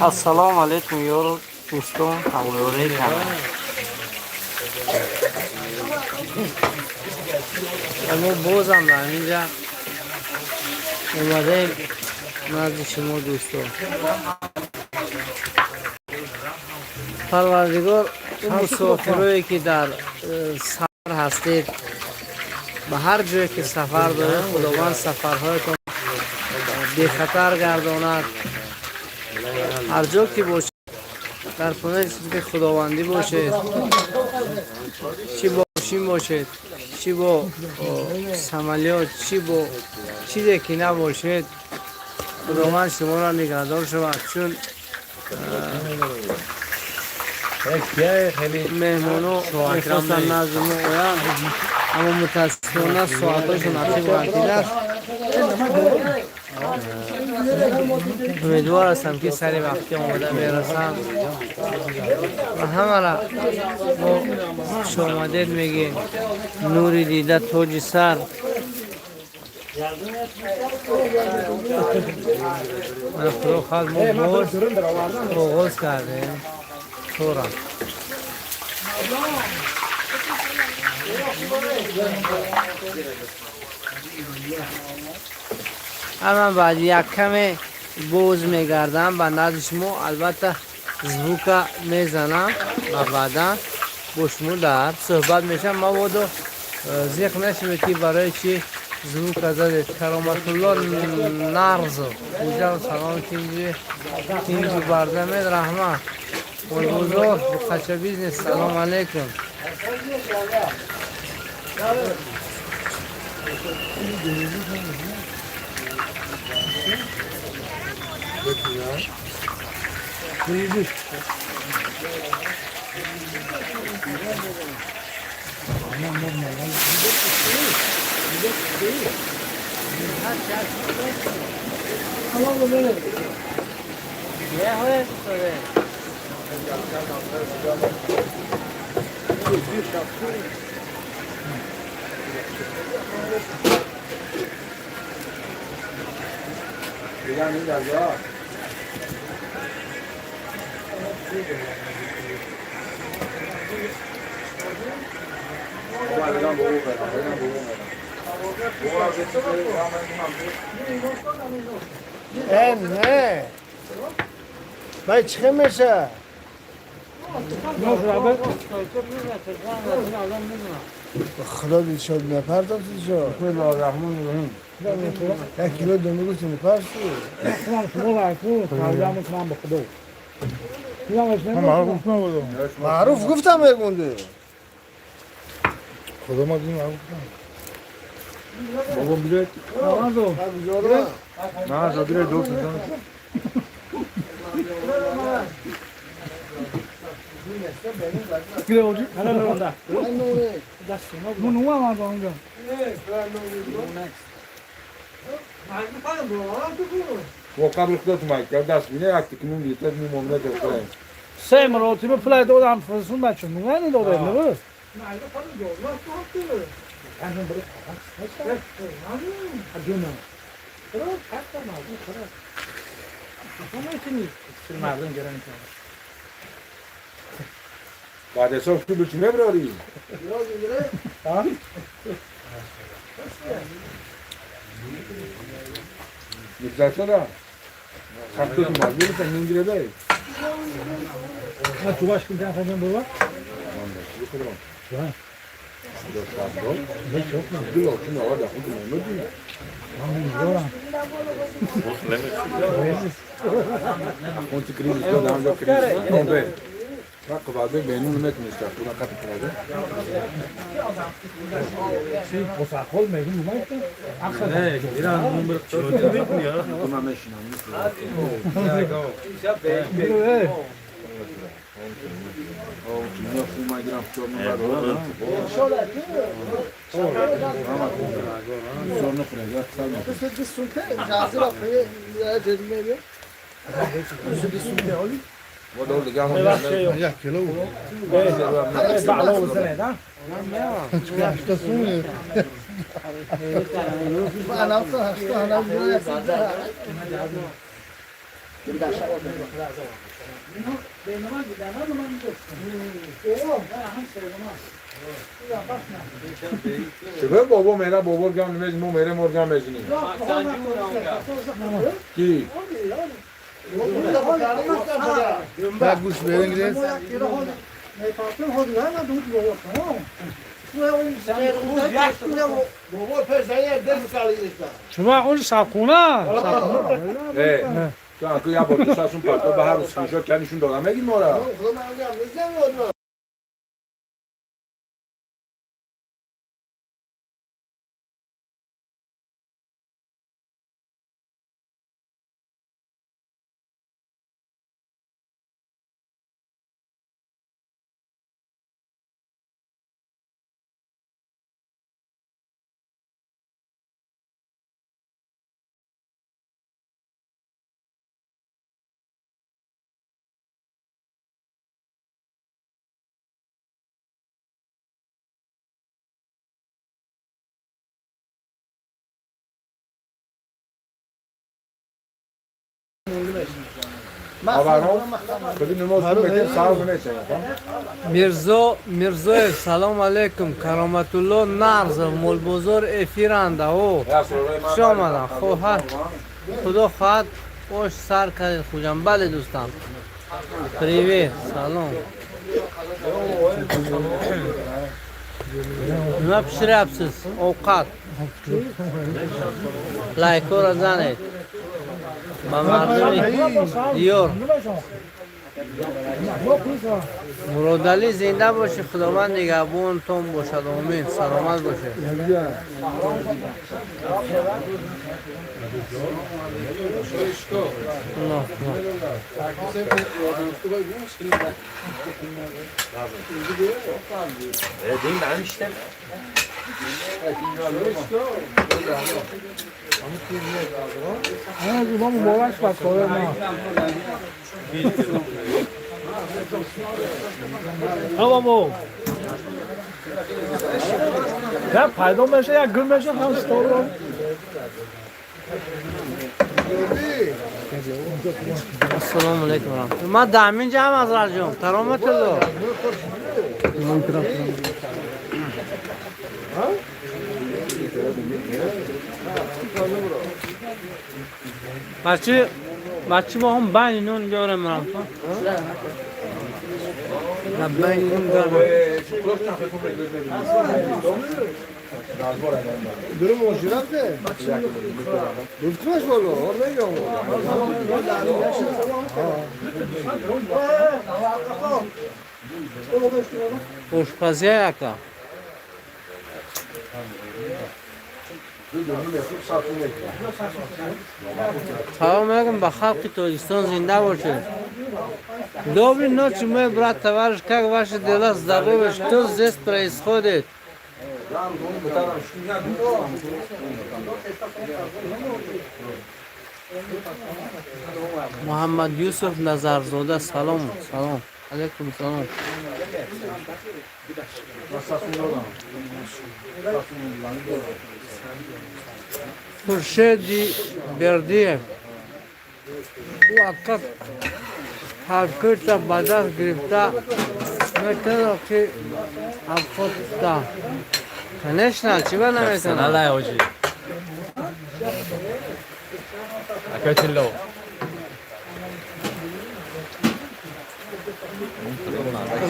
Ассалому алайкум, ёру дӯстон, ҳамроҳони канал. Мо бозам дар инҷа омадаем назди шумо, дӯстон. Парвардигор мусофирое ки дар сафар ҳастед, ба ҳар ҷое ки сафар доред, Худованд сафарҳоятон бехатар гардонад. Ҳар ҷо ки бошед, дар паноҳи сифати худовандӣ бошед, чӣ бо мошин бошед, чӣ бо самолёт, чӣ бо чизе ки набошед, Худованд шуморо нигаҳдор шавад, чун меҳмоно мехостанд назди мо оянд, аммо мутаассифона соатҳошон ақиб ғалтидааст. Умедвор ҳастам, ки сари вақтӣ омода мерасанд ва ҳамара мо хушомадед мегӯем. Нури дида, тоҷи сар. Худо хоҳад, мо боз оғоз кардем тора. Ама баъди як каме боз мегардам ба назди шумо, албатта звука мезанам ва баъдан бо шумо дар суҳбат мешавам. Мабодо зиқ нашавед, ки барои чӣ звука задед. Кароматулло Нарзов, Хуҷам, салом, тинҷи тинҷу бардамед, раҳмат. Бозор Буқача бизнес, салом алейкум. Не. Бай чӣ меша? Худо дилшод напардохти шо. Як кило дона гуфти напарсти. Маъруф гуфтам мегунди. Худо ма дим маъруф гуфтам. Бобо билет. На, забирай до Во қабл худо тумай кард даст бине як тикнун гирифта мемонда кардем. Се маротиба пул додам, фурсун бача, нугани додем, не? Баъд ҳисоб ту бичи меброри? Мигзашада. Хатто тумай бир нун гиредай. Як кило. چه بابا میره بابا گم نمیز مو میره مرگم میزنی کی یک گوش برین شما اون ساقونا تو اكو يا بابا ساسون پرتو به هر اسکرین شات کنیشون دادم میگی مورا Мирзо Мирзоев, салом алейкум. Кароматулло Нарзов, Молбозор эфиранда. О, хуш омадам. Хоҳад Худо хоҳад ош сар кардед хуҷам. Бале дӯстам. Привет, салом. Nima pishiryapsiz? Ovqat. Laykora занед. Ба мардуми диёр. Муродалӣ зинда бошӣ, Худованд нигаҳбонтон бошад. Омин. Саломат бошед. ما مبارک باد ما. بابا یا پیدا میشه یا گم میشه هم ستور. السلام علیکم و رحمت ما دامین جام از راجم ترامت دو. بچه بچه با هم بین نون گارم رام بین نون گارم درو مجرد ده گفتمش بالا آر نگم خوشپزی یکا Салом алейкум, ба халқи Тоҷикистон зинда бошед. Доброй ночи, мой брат, товарищ, как ваши дела, здоровье, что здесь происходит? Муҳаммад Юсуф Назарзода, салом, салом, алейкум салом. Хуршеди Бердиев, ӯ ака ҳаркӯта ба даст гирифта метавонад ки ҳафтода. Конечно, чиба наметавонад?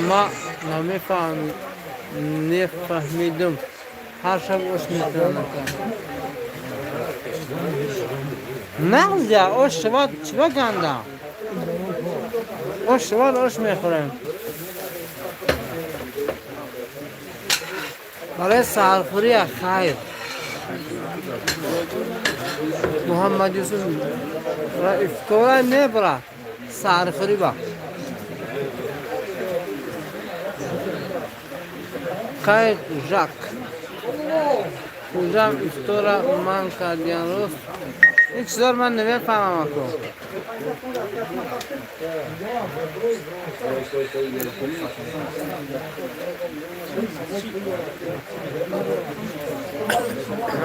Ма намефаҳм нефаҳмидум. Ҳар шаб ош метавонад. Нағзя, ош шавад чиба ганда? Ош шавад ош мехӯрем. Барои саҳархӯрия хайр. Муҳаммад Юсуф ра ифтора небра саҳархӯрӣ ба. Кайт Жак. Хӯҷам ифтора ман кардиян рост. Ин чизор ман намефаҳмам ако.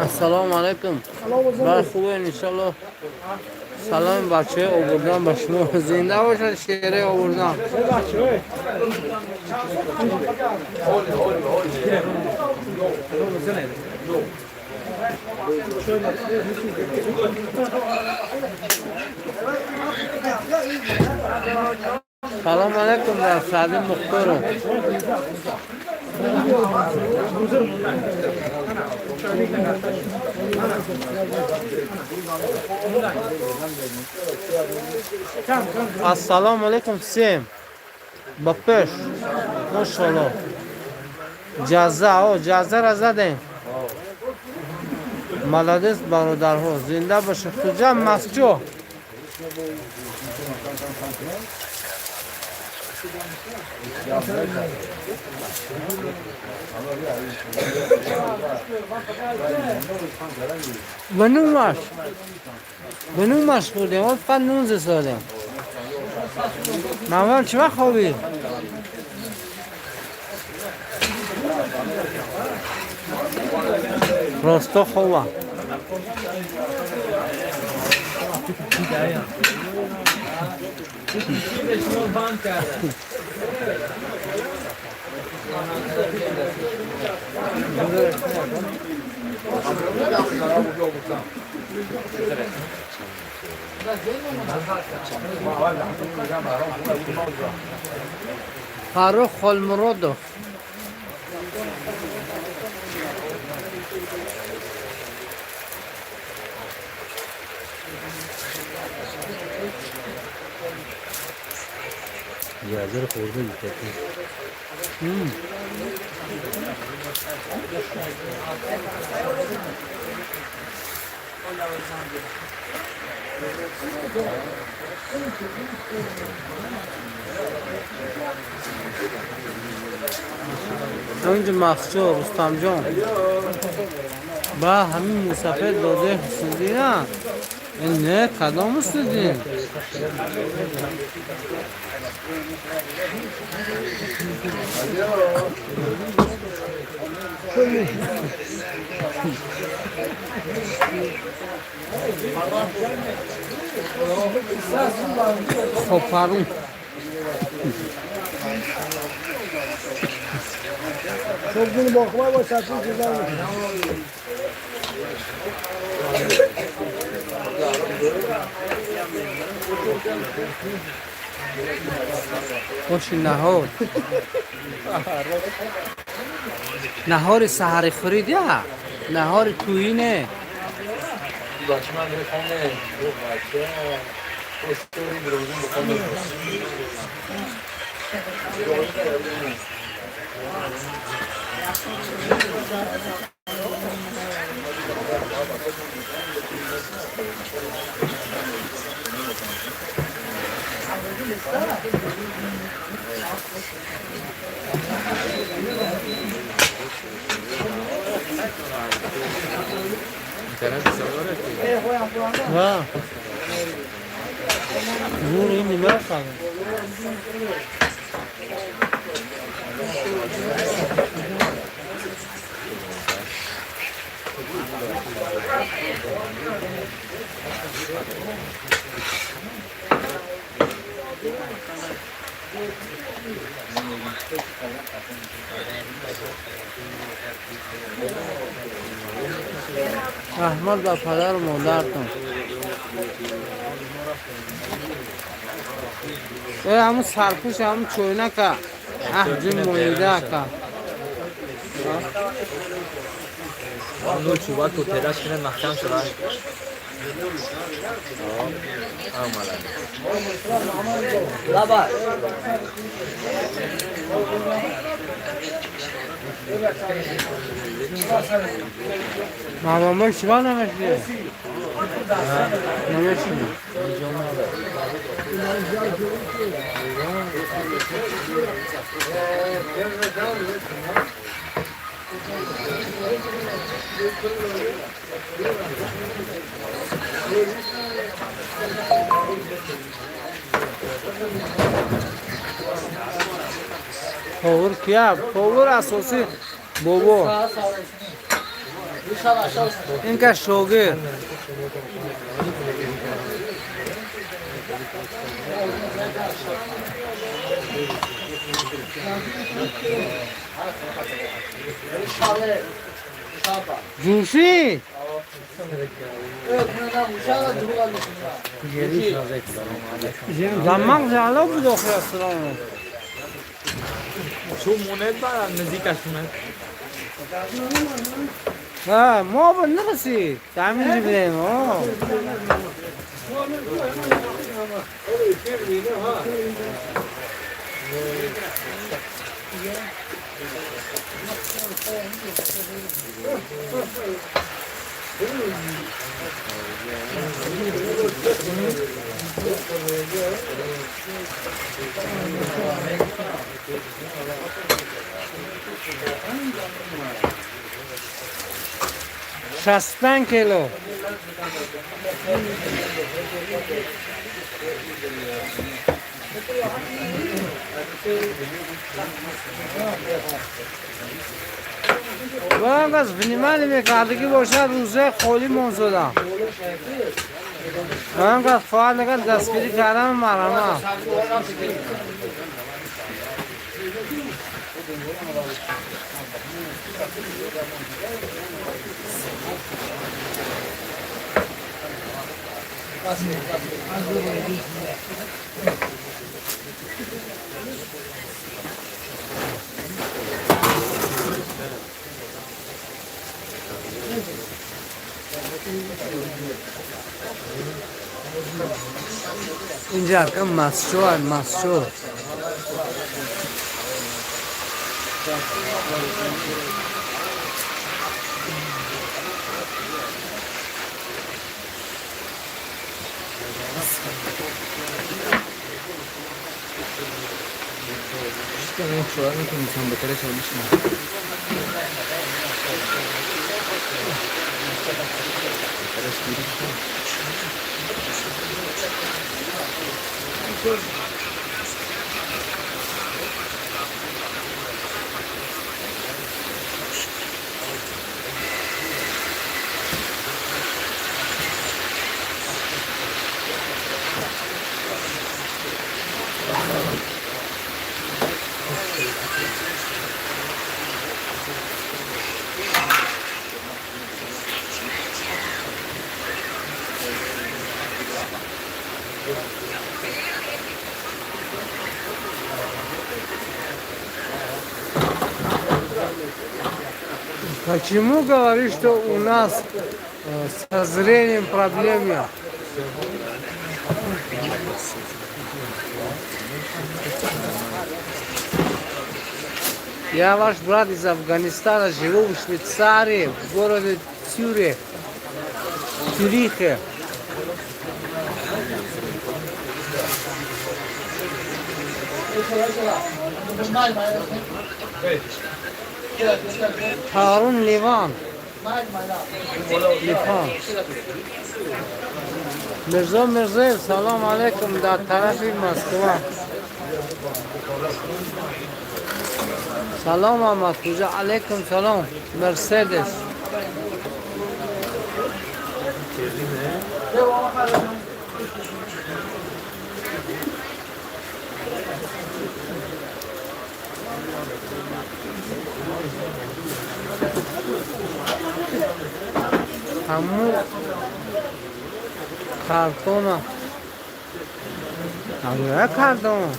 Ассалому алайкум. Бар хубен, иншаллоҳ. Салом бачаи овурдан ба шумо. Зинда бошад шере овурдан. Салом алайкум ба Саъди Мухторов. Ассалому алайкум всем. Ба пеш. Машаллоҳ. Ҷаза, о, ҷазара задем. Молодец, бародарҳо. Зинда бошед. Хуҷа масҷо. Ба нун маш. Ба нун маш хӯрдем. О, фақат нун зисодем. Мамам чӣ вақт хобид? Росто хова. Фаррух Холмуродов. Языр хӯрда гуфтати. Ҳаминҷо махсӯ Рустамҷон. Ба ҳамин мусафир доде Ҳусндина. Не, кадом Ҳусниддин? Хоб Фаррух. صبحون با خبر با سطح چیزا میشه. Боши наҳор. Наҳори саҳари хӯрид я? Наҳори тӯйӣ не. بچه من میخوام بچه استوری بروزون بخوام. Ва. Зур ин нима кардем. Раҳмат ба падару модартон. Э, ҳамун сарпӯш, ҳамун чойнака. Аҳ, ҷин монидака. نو چوبک و ترش کنه محکم شده. آمدن. Мамама чиба намешине? Намешине. Повар кия? Повар асосӣ бобо. Инка шогирд. Ҷӯшид. Заммақ ҷало буд охир ассалому. Чун монед барад наздикаш монед. Мо ба нарасид. Ҳаминҷи будем. 65 кило. Аз внимание мекардагӣ бошад, рӯзаи холӣ мон шудам. Анқадр фоат накард, дастгирӣ кардам, марҳамат. Инҷа ака масчо, масчо. Чора метонистам бетаре шавишна. Почему говоришь, что у нас со зрением проблемы? Я ваш брат из Афганистана, живу в Швейцарии, в городе Цюрих. Цюрихе. Harun Livan. Livan. Мирзо Мирзоев, салом алейкум, дар тарафи Москва. Салом, Аҳмад Хуҷа, алейкум салом. Мерседес. Ҳаму картона. Ҳамуя картон.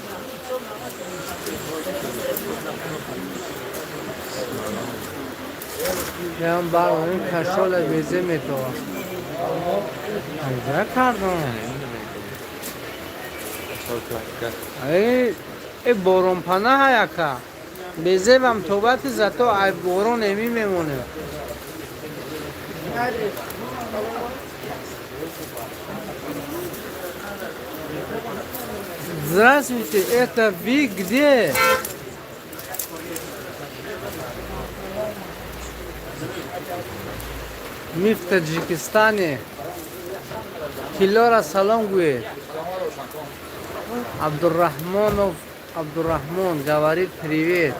Ям бар ин кашола безе метова. Ҳамуя картон. Эй, э боронпанаҳ яка. Безебам тобати зато ай борон эми мемоне. Здравствуйте, это вы где? Мы в Таджикистане. Килора салом гует. Абдуррахманов Абдуррахмон говорит привет.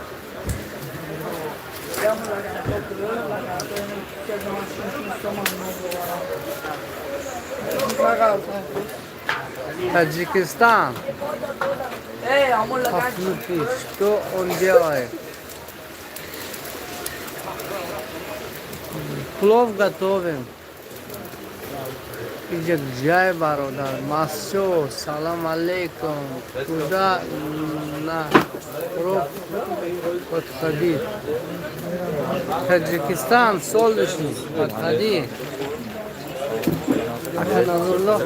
Таджикистан. Пафнутий, что он делает? Плов готовим. Иҷа ҷай, бародар. Масо, салам алейкум. Куда на подходи? Таджикистан, солнечный, подходи. Ака Назрулло.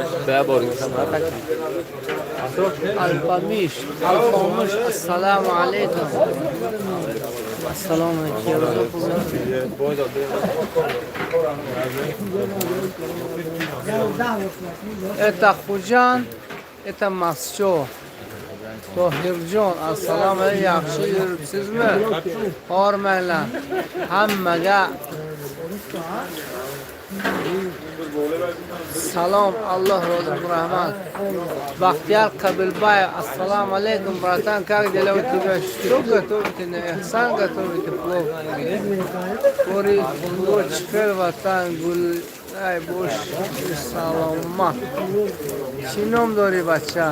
Алпамиш, Алпамиш, ассалому алейкум. Ассалому алейкум. Это Худжанд, это Масчо. Tohirjon, assalomu alaykum, yaxshi yuribsizmi? Hormanglar. Hammaga salom, Alloh rozi bo'lsin, rahmat. Бахтияр Кабилбаев, ассалому алейкум, братан, как дела у тебя? Что готовите на Эхсан, готовите плов? Кори чхел ватан гул ай бош саломат. Чӣ ном дорӣ, бача?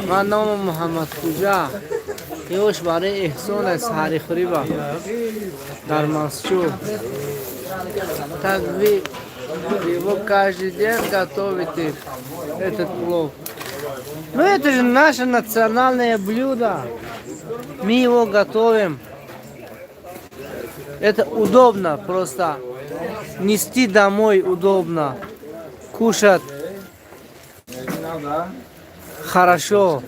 Ман номам Муҳаммад Хуҷа. Ёш барои Эҳсон аст, саҳарихӯрӣ ба дар Масчӯ. Так вы его каждый день готовите, этот плов? Ну, это же наше национальное блюдо. Мы его готовим. Это удобно просто. Нести домой удобно. Кушать хорошо.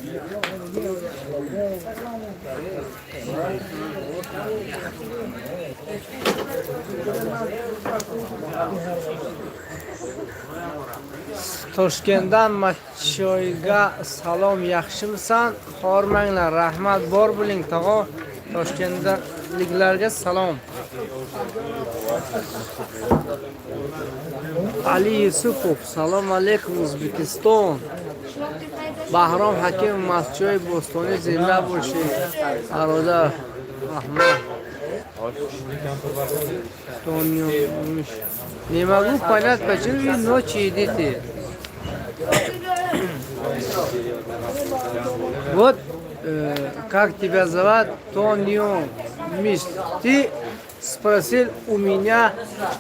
Toshkentdan Machoyga salom, yaxshimisan? Hormanglar, rahmat, bor bo'ling, tog'a. Toshkentliklarga salom. Ali Yusupov, salom alaykum, O'zbekiston. Баҳром Ҳаким, Мастчои Бостонӣ, зинда бошӣ, бародар, раҳмат. Не могу понять, почему вы ночью едите. Вот, как тебя зовут? Тонио Миш. Ты спросил у меня,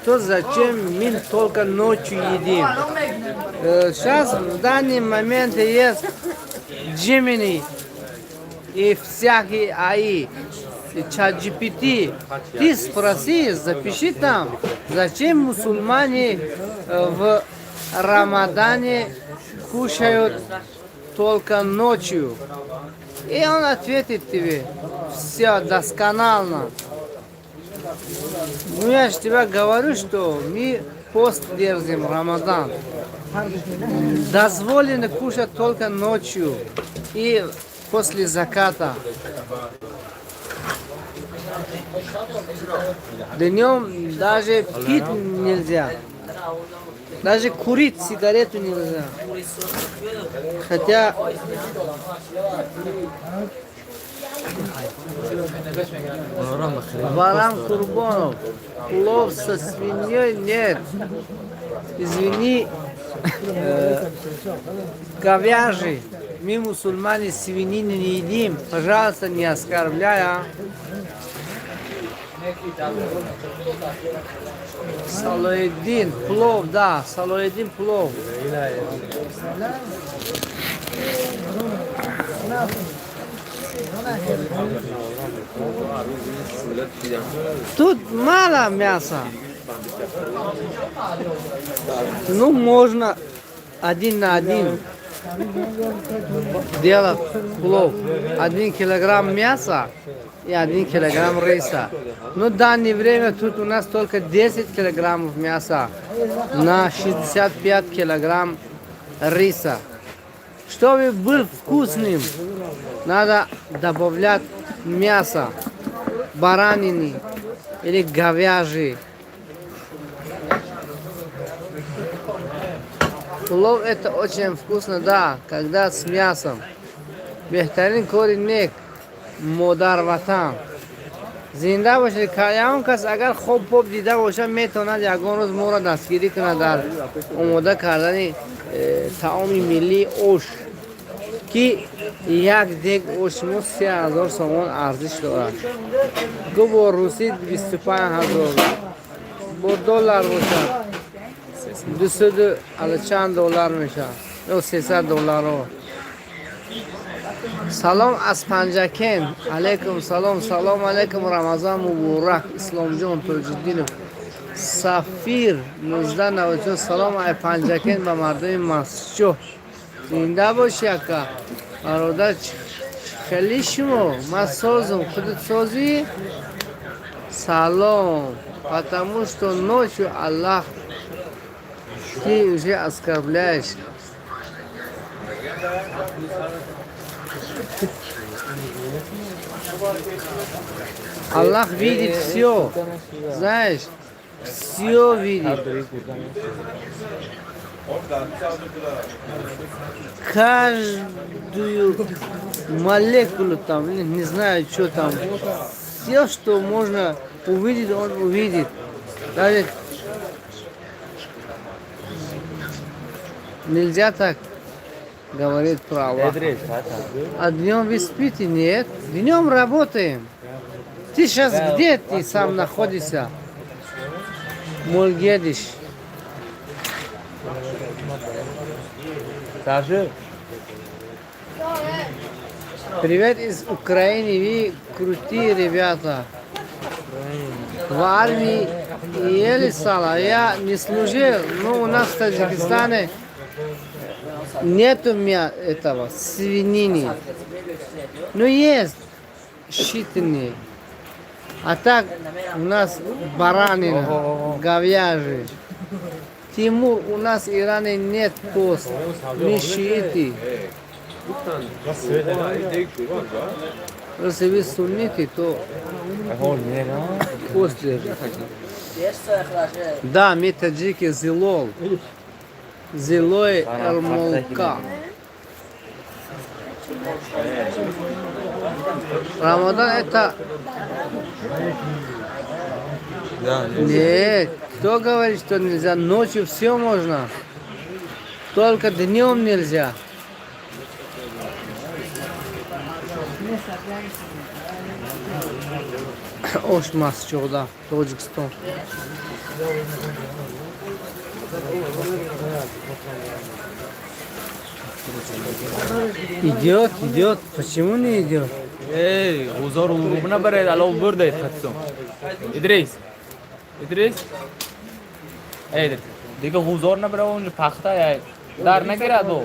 что зачем мы только ночью едим. Сейчас в данный момент есть Gemini и всякие АИ, и чат GPT. Ты спроси, запиши там, зачем мусульмане в Рамадане кушают только ночью. И он ответит тебе все досконально. Ну, я же тебе говорю, что мы пост держим, Рамадан. Дозволено кушать только ночью и после заката. Днем даже пить нельзя. Даже курить сигарету нельзя. Хотя Варам Курбонов, плов со свиньей нет. Извини, говяжий. Мы, мусульмане, свинины не едим. Пожалуйста, не оскорбляй, а. Салоиддин, плов, да, Салоиддин, плов. Тут мало мяса. Ну, можно один на один делать плов. 1 килограмм мяса и 1 килограмм риса. Но в данное время тут у нас только 10 килограммов мяса на 65 килограмм риса. Чтобы был вкусным, надо добавлять мясо, баранины или говяжьи. Плов — это очень вкусно, да, когда с мясом. Беҳтарин кори нек, модар ватан. Зинда бошед. Ягон кас агар хоб поб дида бошад, метавонад ягон рӯз моро дастгирӣ кунад дар омода кардани таоми миллии ош, ки як дег ош мо 3000 сомон арзиш дорад. Гу бо русӣ 25 000, бо доллар бошад дусаду ала чанд доллар мешавад ё 300 долларро. Салом аз Панҷакент. Алайкум салом. Салом алайкум, Рамазон муборак, Исломҷон Тоҷиддинов. Сафир 1994, салом ай Панҷакент ба мардуми Мастчоҳ. Зинда бошӣ, ака. Бародар, хеле шумо? Ман созум, худат созӣ? Салом. Потому что ночью Аллах, ты уже оскорбляешь. Аллах видит все. Знаешь, все видит. Каждую молекулу там, или не знаю, что там. Все, что можно увидеть, он увидит. Даже нельзя так говорить про Аллаха. А днем вы спите? Нет. Днем работаем. Ты сейчас где ты сам находишься? Мульгедиш. Скажи. Привет из Украины, вы крутые ребята. В армии ели сало. Я не служил, но у нас в Таджикистане нету этого, свинины. Ну есть считанные. А так у нас баранина, говяжий. Тимур, у нас в Иране нет пост. Мы шииты. Если вы сунниты, то пост держите. Да, мы таджики, Зилол. Зилой Эрмолка. Рамадан это... Нет, кто говорит, что нельзя? Ночью все можно. Только днем нельзя. Ош Мастчоҳда, Тоҷикистон. Идет, идет. Почему не идет? Эй, ғӯзоро уруб набаред, алов бурдаед хатсон. Идрис. Идрис. Эй, Идрис. Дига ғӯзор набара, онҷо пахта яй. Дар нагирад о.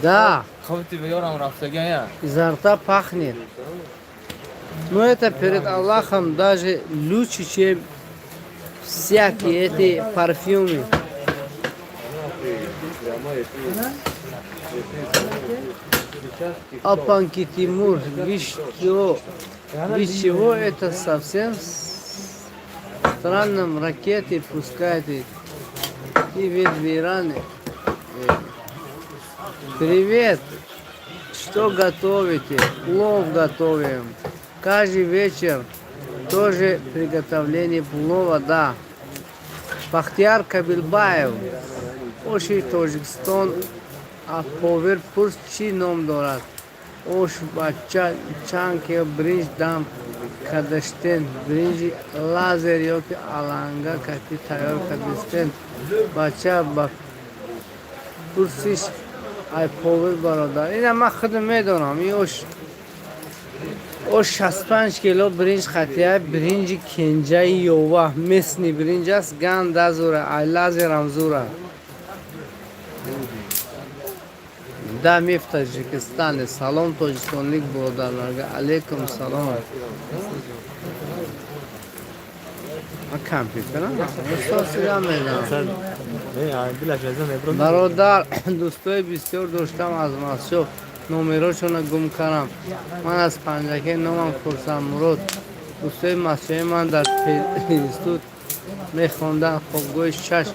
Да. Хавти ёрам рафтаган я. Изо рта пахнет. Но это перед Аллахом даже лучше, чем всякие эти парфюмы. Апанки Тимур, вы что? Вы чего это совсем странным ракеты пускаете? И ведь в Иране. Привет! Что готовите? Плов готовим. Каждый вечер тоже приготовление плова, да. Бахтияр Кабилбаев. Оши Тоҷикистон а повар пурс чӣ ном дорад? Ош бача чанд кило биринҷ дам кадаштен? Биринҷи лазер ё ки аланга кати тайёр кадистен? Бача ба пурсиш ай повар бародар. Ина ман худам медонам. Ин ош 65 кило биринҷ хатия, биринҷи кенҷаи ёва, местный биринҷ аст, ганда зура, ай лазерам зура. Да, мы в Таджикистане. Салом тоҷикистонлик бародарларга. Алейкум салом. Ман компютерам устосида медонам. Бародар, дӯстои бисёр доштам аз Мастчоҳ, номерошонро гум кардам. Ман аз Панҷакент, номам Хурсандмурод. Дӯстои Мастчоҳи ман дар институт мехонданд, хобгоҳи шаш,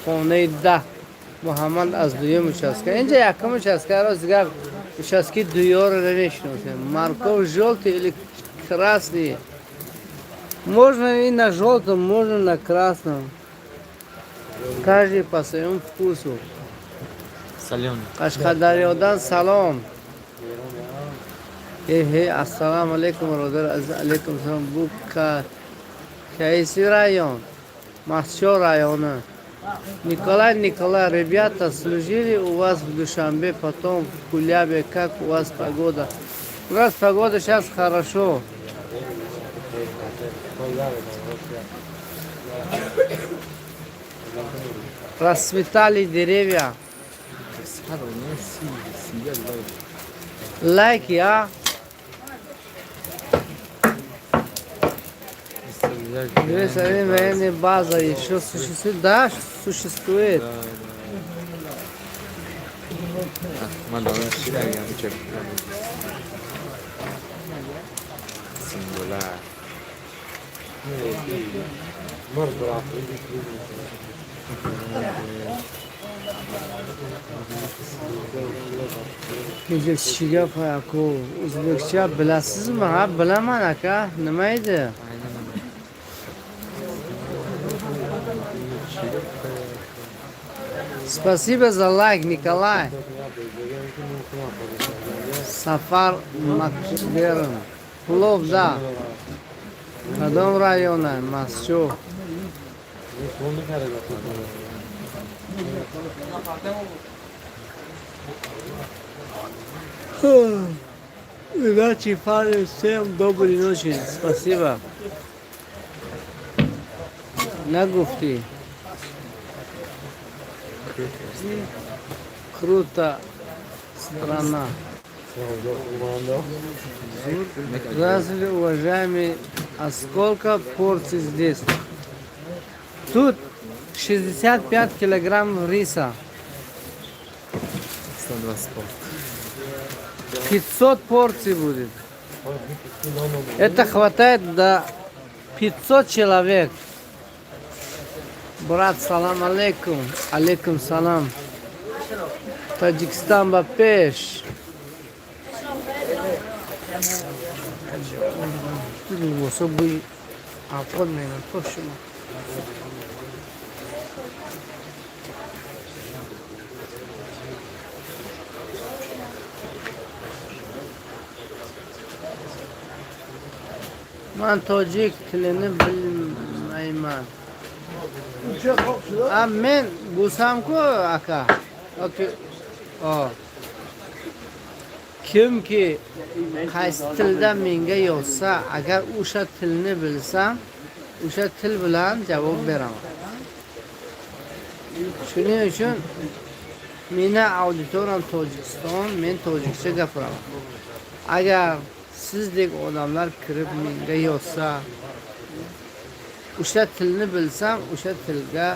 хонаи 10. Муҳаммад аз дуюм участка. Инҷа якум участка, рост дигар участки дуёро намешиносем. Морковь жёлтый или красный? Можно и на желтом, можно на красном. Каждый по своему вкусу. Солёный. Қашқадарёдан салом. Эҳе, ассалому алайкум, бародар азиз, алайкум салом. Бу кайси район? Мастчо района. Николай, Николай, ребята служили у вас в Душанбе, потом в Кулябе. Как у вас погода? У нас погода сейчас хорошо. Расцветали деревья. Лайки, а? Военная база еще существует? Да, существует. من دارم چی نگم چه سینگولا. مرض. Kecha чӣ gap, aka? O'zbekcha bilasizmi? Ha, bilaman, aka. Nima edi? Спасибо за лайк, Николай. Сафар Макберн. Плов, да. Кадом района? Мастчо. میخره. Удачи, парни, всем доброй ночи. Спасибо. Нагуфти. Круто. Страна. Здравствуйте, уважаемый. А сколько порций здесь? Тут 65 килограмм риса. 120 порций. 500 порций будет. Это хватает до 500 человек. Брат, салам алейкум. Алейкум салам. Таджикистан ба пеш. Либосо бӯи афғон меёд то шумо. Ман тоҷик тилini bilmayman. А мен гусам-ку, ака. О. Kimki qaysi tilda menga yozsa, agar o'sha tilni bilsam, o'sha til bilan javob beraman. Shuning uchun meni auditoriyam Tojikiston, men tojikcha gapiraman. Agar sizdek odamlar kirib menga yozsa, o'sha tilni bilsam, o'sha tilga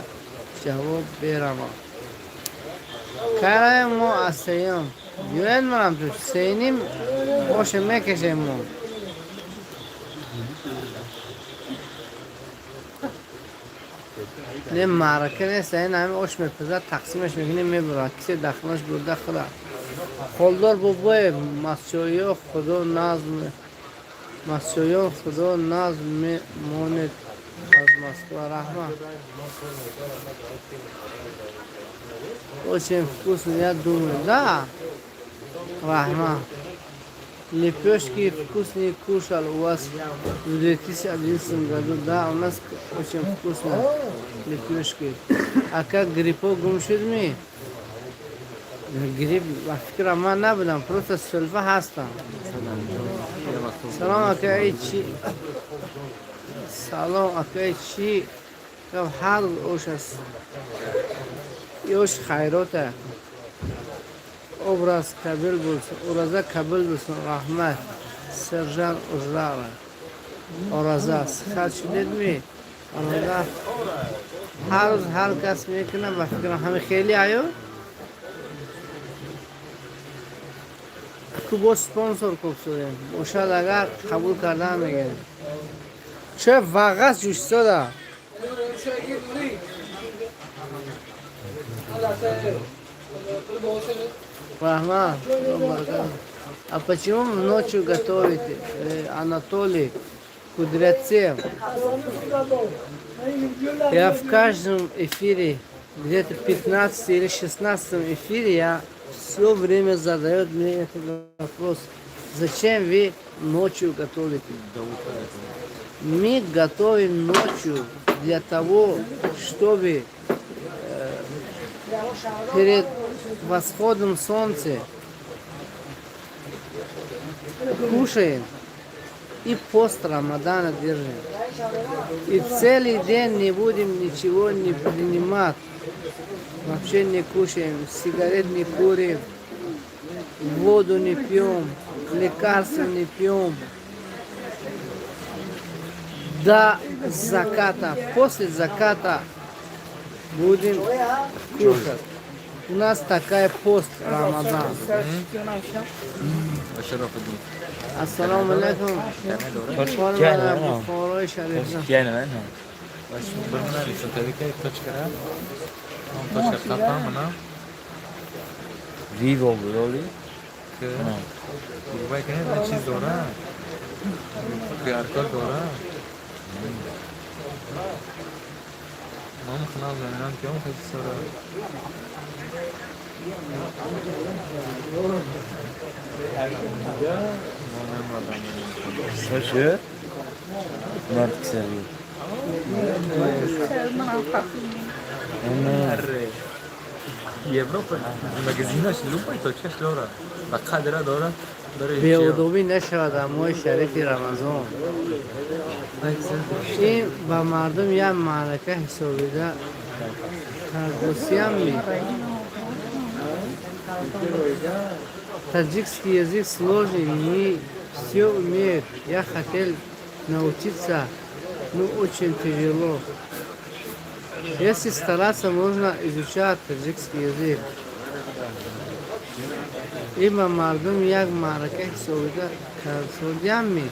javob beraman. Караем мо аз сеюм. Биёед, манам ту сеним боше мекашем мо. Не, маърака нест, ин ҳами ош мепазад, тақсимаш мекунем, мебурад. Кисе дахлаш бурда хӯрад. Холдор бобоев, Мастчоё худо назм, Мастчоён худо назм мемонед, аз Москва, раҳмат. Очень вкусно, я думаю. Да, раҳмат. Лепешки вкусные кушал у вас в 2011 году. Да, у нас очень вкусно лепешки. А как гриппо гум шуд ми? Грипп, ба фикрам, ман набудам, просто сулфа ҳастам. Салом, акаи чӣ? Салом, акаи чӣ? Ҳар ош аст. Ош хайрота. Образ қабул bo'lsin, o'raza qabul bo'lsin, rahmat. Сержант Узрава. Ораза, сихат шудедми? Ораза ҳар рӯз ҳар кас мекунад, ба фикрам ҳами хеле аё? Ку бо спонсор коб шудем. Бошад, агар қабул кардан мегирем. Ча вағас ҷӯшистода? Раҳмат. А почему ночью готовите, Анатолий Кудрявцев? Я в каждом эфире, где-то 15 или 16 эфире, я все время задает мне этот вопрос. Зачем вы ночью готовите? Мы готовим ночью для того, чтобы перед восходом солнца кушаем и пост Рамадана держим. И целый день не будем ничего не принимать. Вообще не кушаем, сигарет не курим, воду не пьем, лекарства не пьем. До заката, после заката будем кушать. У нас такая пост Рамадан. Ассалому алайкум. Бухорои шариф. باش برمنا точка точка қапам Vivo буроли. ки вай кане чиз дора, QR код дора. Мам ханал заминам киом хеди сора. Слушай, мард ксави. Европа магазинаш любой точкаш дора ва қадра дора. Беодобӣ нашавад дар моҳи шарифи Рамазон. Ин ба мардум як маърака ҳисобида кардосиям. Таджикский язык сложный, не все умеют. Я хотел научиться, но очень тяжело. Если стараться, можно изучать таджикский язык. Ин ба мардум як маърака ҳисобида кардосиям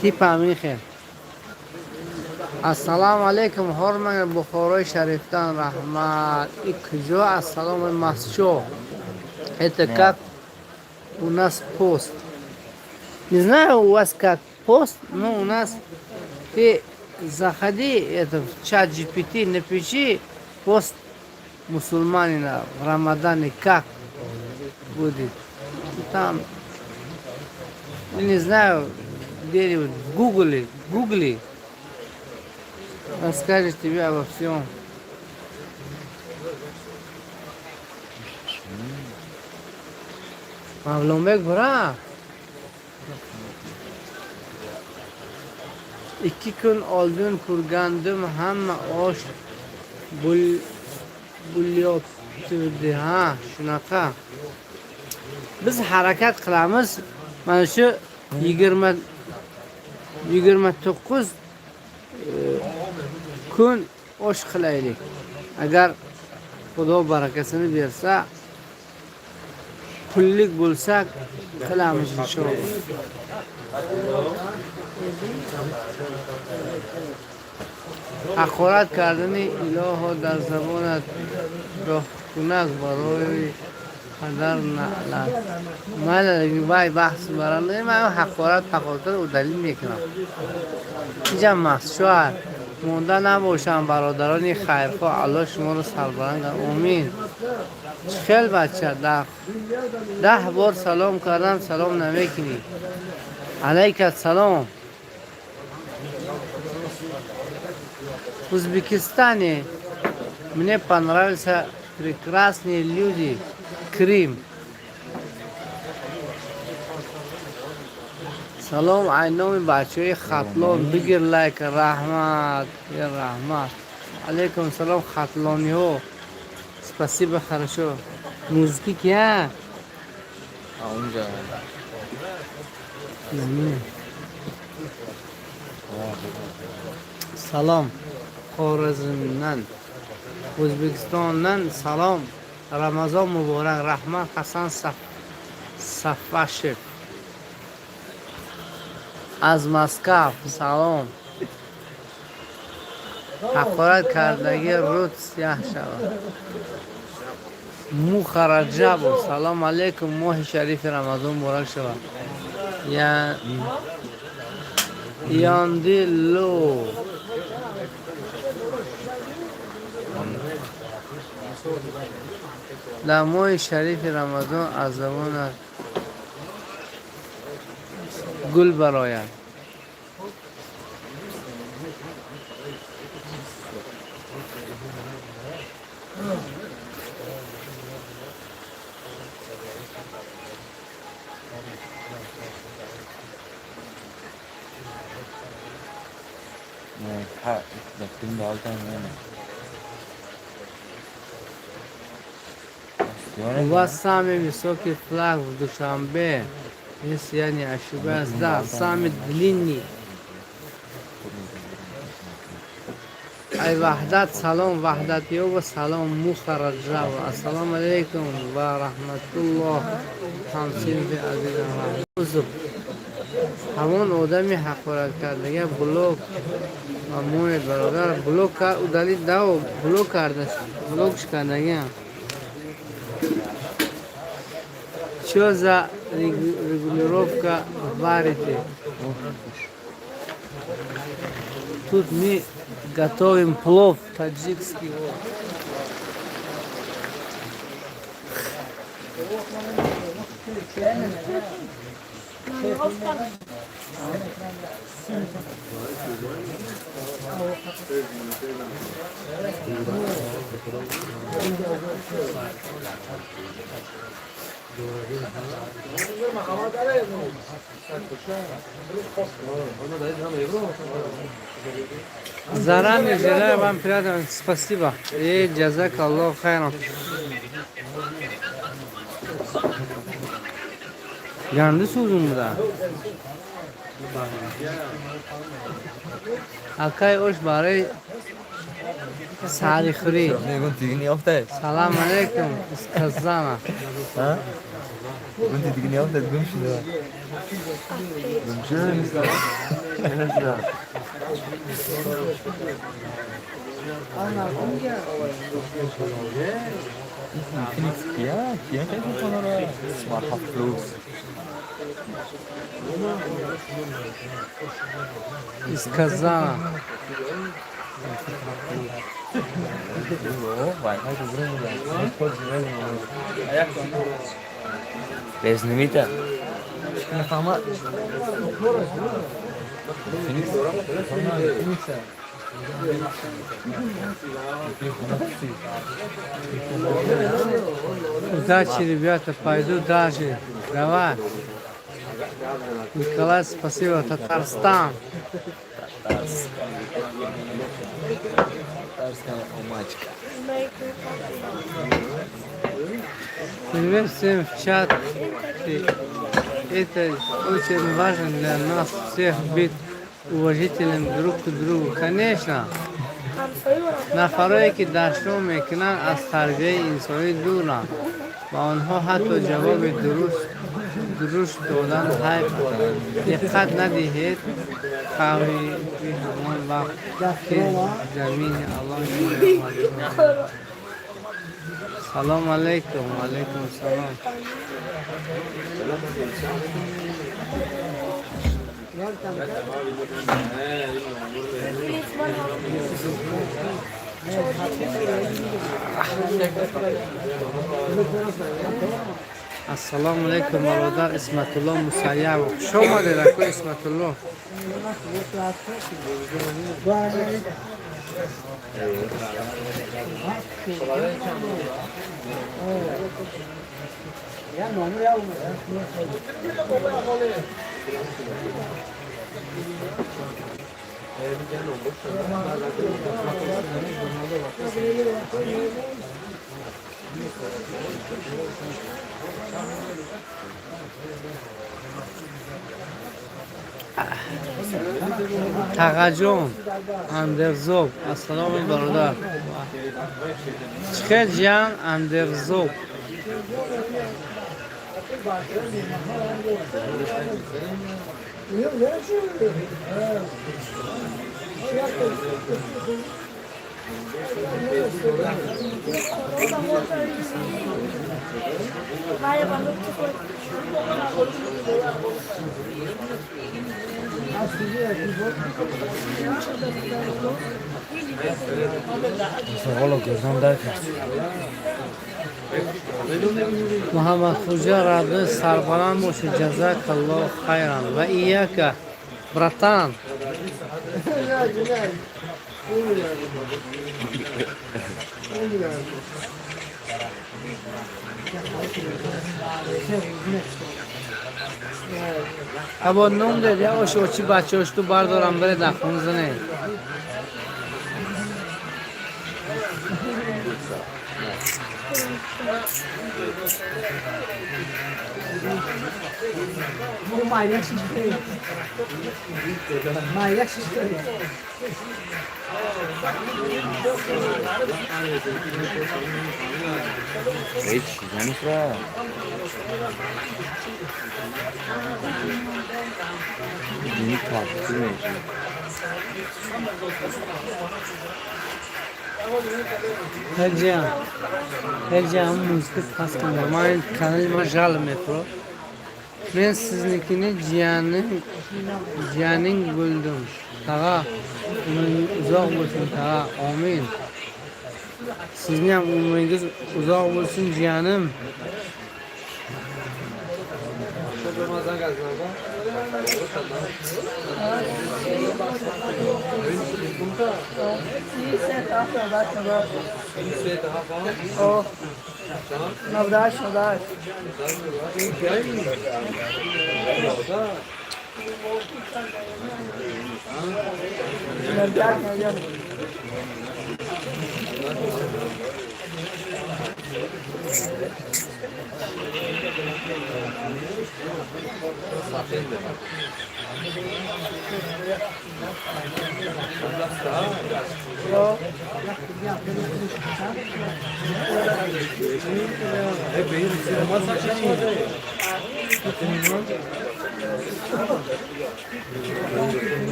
типа михел. Ассалому алайкум, ҳорман Бухорои шарифтан, раҳмат. И куҷо? Ассалому масчо. Это как у нас пост. Не знаю, у вас как пост, но у нас, ты заходи это в чат GPT, напиши: пост мусульманина в Рамадане как будет. Там, не знаю, где-нибудь в Гугле, в Гугле расскажет тебе обо всем. Мавлонбек, бра. 2 kun oldin ko'rgandim, hamma osh bo'lyotdi. Ha, shunaqa. Biz harakat qilamiz mana shu 20, 29 kun osh qilaylik. Agar Xudo barakasini bersa, pullik bo'lsak, qilamiz, inshaalloh. Ҳақорат кардани илоҳо дар забонат роҳ кунак барои падар наълат. Майли, вай баҳс баранда, ман ҳақорат ҳақоратро удалить мекунам. Инҷа масшоар монда набошам, бародарони хайрхоҳ, Аллоҳ шуморо сарбаланд. Омин. Хел бача, 10 бор салом кардам, салом намекунӣ. Алайка салом. В Узбекистане мне понравился, прекрасные люди. Крым. Салом айноми бачаҳои Хатлон, бигир лайк, раҳмат, раҳмат. Алейкум салом, хатлониҳо. Спасибо, хорошо. Музыки кия? Унҷа. Извини. Салом Xorazmdan. O'zbekistondan salom. Ramazon muborak. Rahmat, Hasan Safashev. Аз Москва салом. Ҳақорат кардагӣ рӯд сияҳ шавад. Муха Раҷабов, салом алейкум, моҳи шарифи Рамазон муборак шавад. Янди Ло. Дар моҳи шарифи Рамазон аз забонат гул барояд. У вас самый высокий флаг в Душанбе, если я не ошибаюсь. Да, самый длинный. Ай Ваҳдат, салом, Ваҳдатёба, салом, Муха Раҷабов. Ассалому алайкум ва раҳматуллоҳ, ҳамсинфи азизам. Ҳамон одами ҳақорат кардага блок ва монед, бародар, блок удалить дао, блок карда, блокш кардагиам. Чё за регулировка варите? Тут мы готовим плов таджикский. Заранее желаю вам приятного. Спасибо. И джазак Аллах хайрам. Ганди сӯзун буда. Акай ош барои сарихӯрӣ. Салам алейкум из Казана. Гунти диги неёфтад, гум шуда. Гум шуда? Infinix кия? Кия телефонро? Smart 7 Plus. Из Казана. Безлимита. Нафаҳмад. Infinix. Удачи, ребята, пойду даже. Давай. Николай, спасибо, Татарстан. Татарская омачка. Привет всем в чат. Это очень важно для нас всех быть уважительным друг к другу. Конечно. Нафарое ки дашном мекунанд, аз тарбияи инсонӣ дуранд. Ба онҳо ҳатто ҷавоби дуруст додан ҳайф. Диққат надиҳед, қавли ҳамон вақт ки замини Аллоҳ. Салом алейкум, алейкум салом. Ассалому алейкум, бародар Исматулло Мусаябов. Хуш омадед, ако Исматулло. Тағаҷон Андерзоб, ассалому бародар. Чӣ хел, ҷиян Андерзоб? Сағала гурдан дар кард. Муҳаммад Хуҷа Радо, сарбаланд бошед, ҷазакаллоҳ хайран ва ияка, братан. Не, не, не. Або ном дед, я ош очи бачаош ту бардорам, беред нахун зане. Эй, чиза нест. Дини кафти меши. Ҳеҷа ҳеҷа ҳам музыка пас кунда. Ман канали ма жал мефро. Men siznikini jiyaning bo'ldim. Tag'a, umringiz uzoq bo'lsin, tag'a. Omin. Sizni ham umringiz uzoq bo'lsin, jiyanim.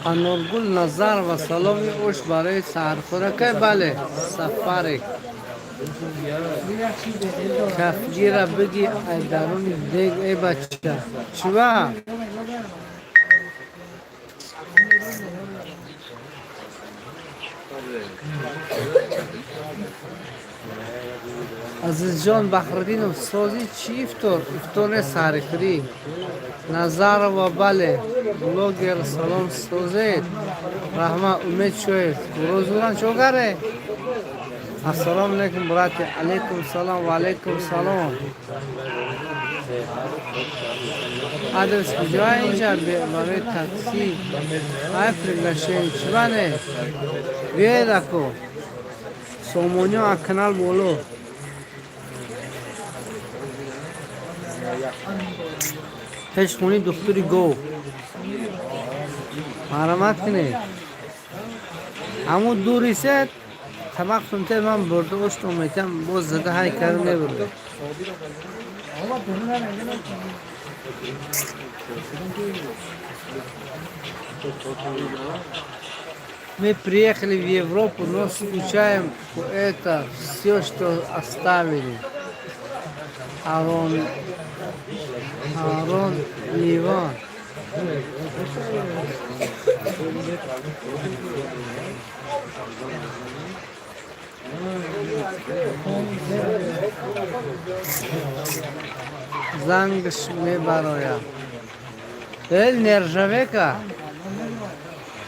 Аноргул Назарова, саломи ош барои саҳархӯрака. Бале, сафарик. Кафгира биги ай даруни дег, эй бача. Чува? Азизҷон Баҳриддинов, сози чӣ ифтор? Ифтор не, саҳарихӯрӣ. Назарова, бале. Блогер, салом, созед. Раҳмат, Умед Шоев. Гурӯзуран чогаре? Ассалому алайкум, брате. Алайкум салом, ва алайкум салом. Адрес куҷоа инҷа барои такси? Ай приглашение чиване? Биёед ако. Сомониё а канал боло. Пешхони духтури гов. Марҳамат кунед. Ҳамун дури се табақтун те ман бурда оштон метам, боз зада ҳай карда мебурда. Мы приехали в Европу, но скучаем по это все, что оставили. Арон, Арон Ливан. Зангш мебарояд. Эл нержавейка.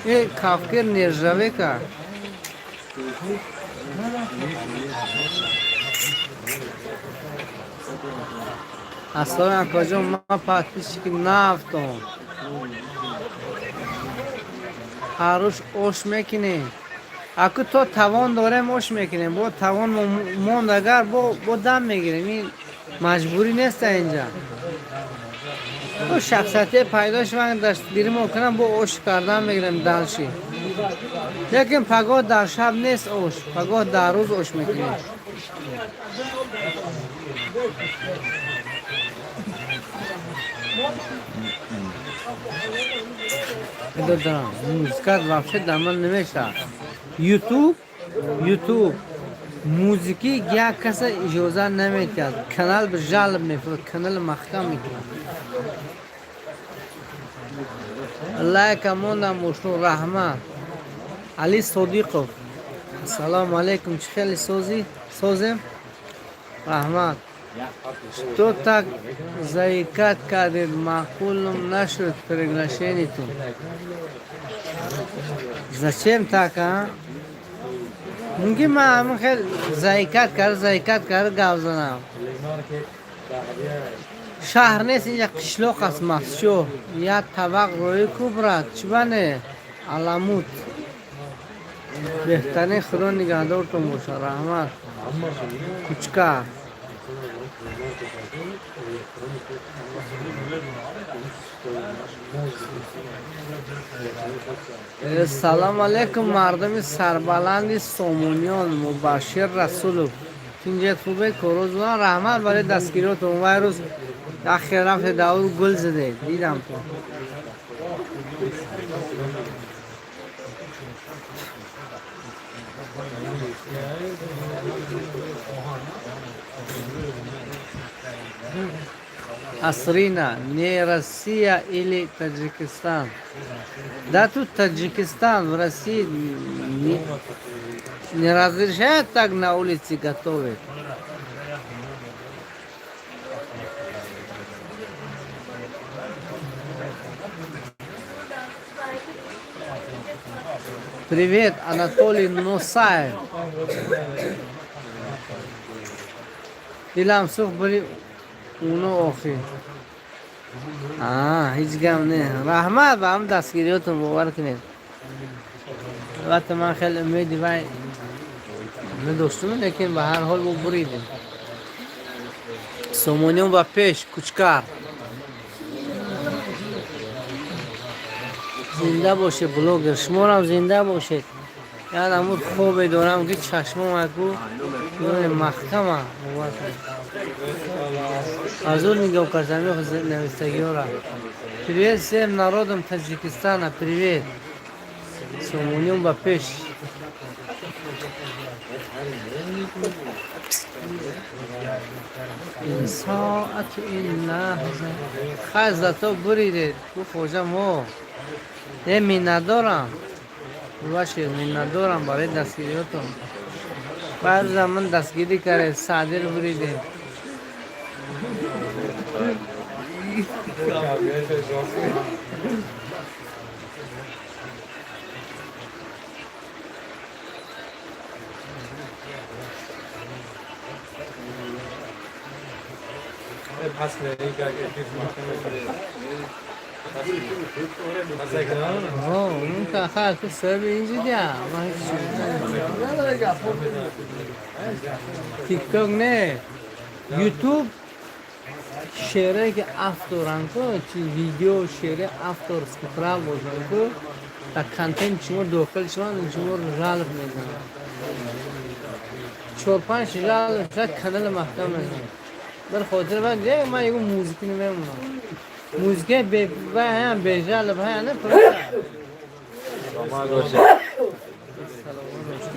Э, кафкер нержавейка. Ассалому акаҷон, ман подписчики нафтом. Ҳар рӯз ош мекунем. Аку то тавон дорем, ош мекунем. Бо тавон монд агар, бо дам мегирем. Ин маҷбурӣ неста инҷа. Бо шахсияте пайдо шаванд, дастгиримо кунам, бо ош кардан мегирем дальше. Лекин пагоҳ дар шаб нест ош, пагоҳ дар рӯз ош мекунем. Додам, музыка вообще дар ман намешавад. Ютуб музики як каса иҷоза наметиҳад. Канал ба жалоб мефурад, канал маҳкам мекунад. Лайка мондам ошно, раҳмат. Али Содиқов. Ассалому алайкум, чӣ хеле созӣ? Созем? Раҳмат. Что так заикать кардед, маъқулам нашуд приглашение тун. Зачем так, а? Мумкин ман ҳамин хел заикать карда гап занам. Шаҳр нест, инҷа қишлоқ аст, Мастчоҳ. Як табақ рӯи ку, брат, чӣ бане? Аламут. Беҳтарин, Худо нигаҳдортон бошад, раҳмат. Кучка. Салом алейкум, мардуми сарбаланди Сомониён, Мубашир Расулов. Тинҷет хубе, корозуна, раҳмат барои дастгириётон. Вай рӯз ахир рафте давр гул задед, дидам то. Асрина, не Россия или Таджикистан? Да тут Таджикистан, в России не разрешают так на улице готовить. Привет, Анатолий Носаев. Дилам сӯхт бури уно охи. А, ҳеҷ гап не. Раҳмат ба ҳам дастгириётон, бовар кунед. Албатта ман хеле умеди вай надоштум, лекин ба ҳар ҳол мо буридем. Сомониён ба пеш, Кучкар. Зинда бошед, блогер, шуморам зинда бошед. Ян амуд хобе дорам, ки чашмом аку маҳкама, бовар кунед. Аз он нигоҳ кардам навистагиёра. Привет всем народам Таджикистана, привет. Сомониён ба пеш. Ин соату ин лаҳза. Хай, зато буридед. Ку хоҷа мо. Не, миннатдорам. Бубахшед, миннатдорам барои дастгириётон. Баъзан ман дастгирӣ кардед, садир буридед. پس اون که آخر تو سبب اینجا من هیچ تیک توک نه، یوتیوب شعره که авторан ку, чи видео шеъре авторский прав бошад ку, дар контент шумо дохил шаванд, шумо жалоб мезанад. Чор панҷ жалоб шуд, канали маҳкам мезанад. Бір хотир ман ман ягон музики намемонам. Музика бе жалоб ҳая не, просто. Саломат бошед. Саломат бошед.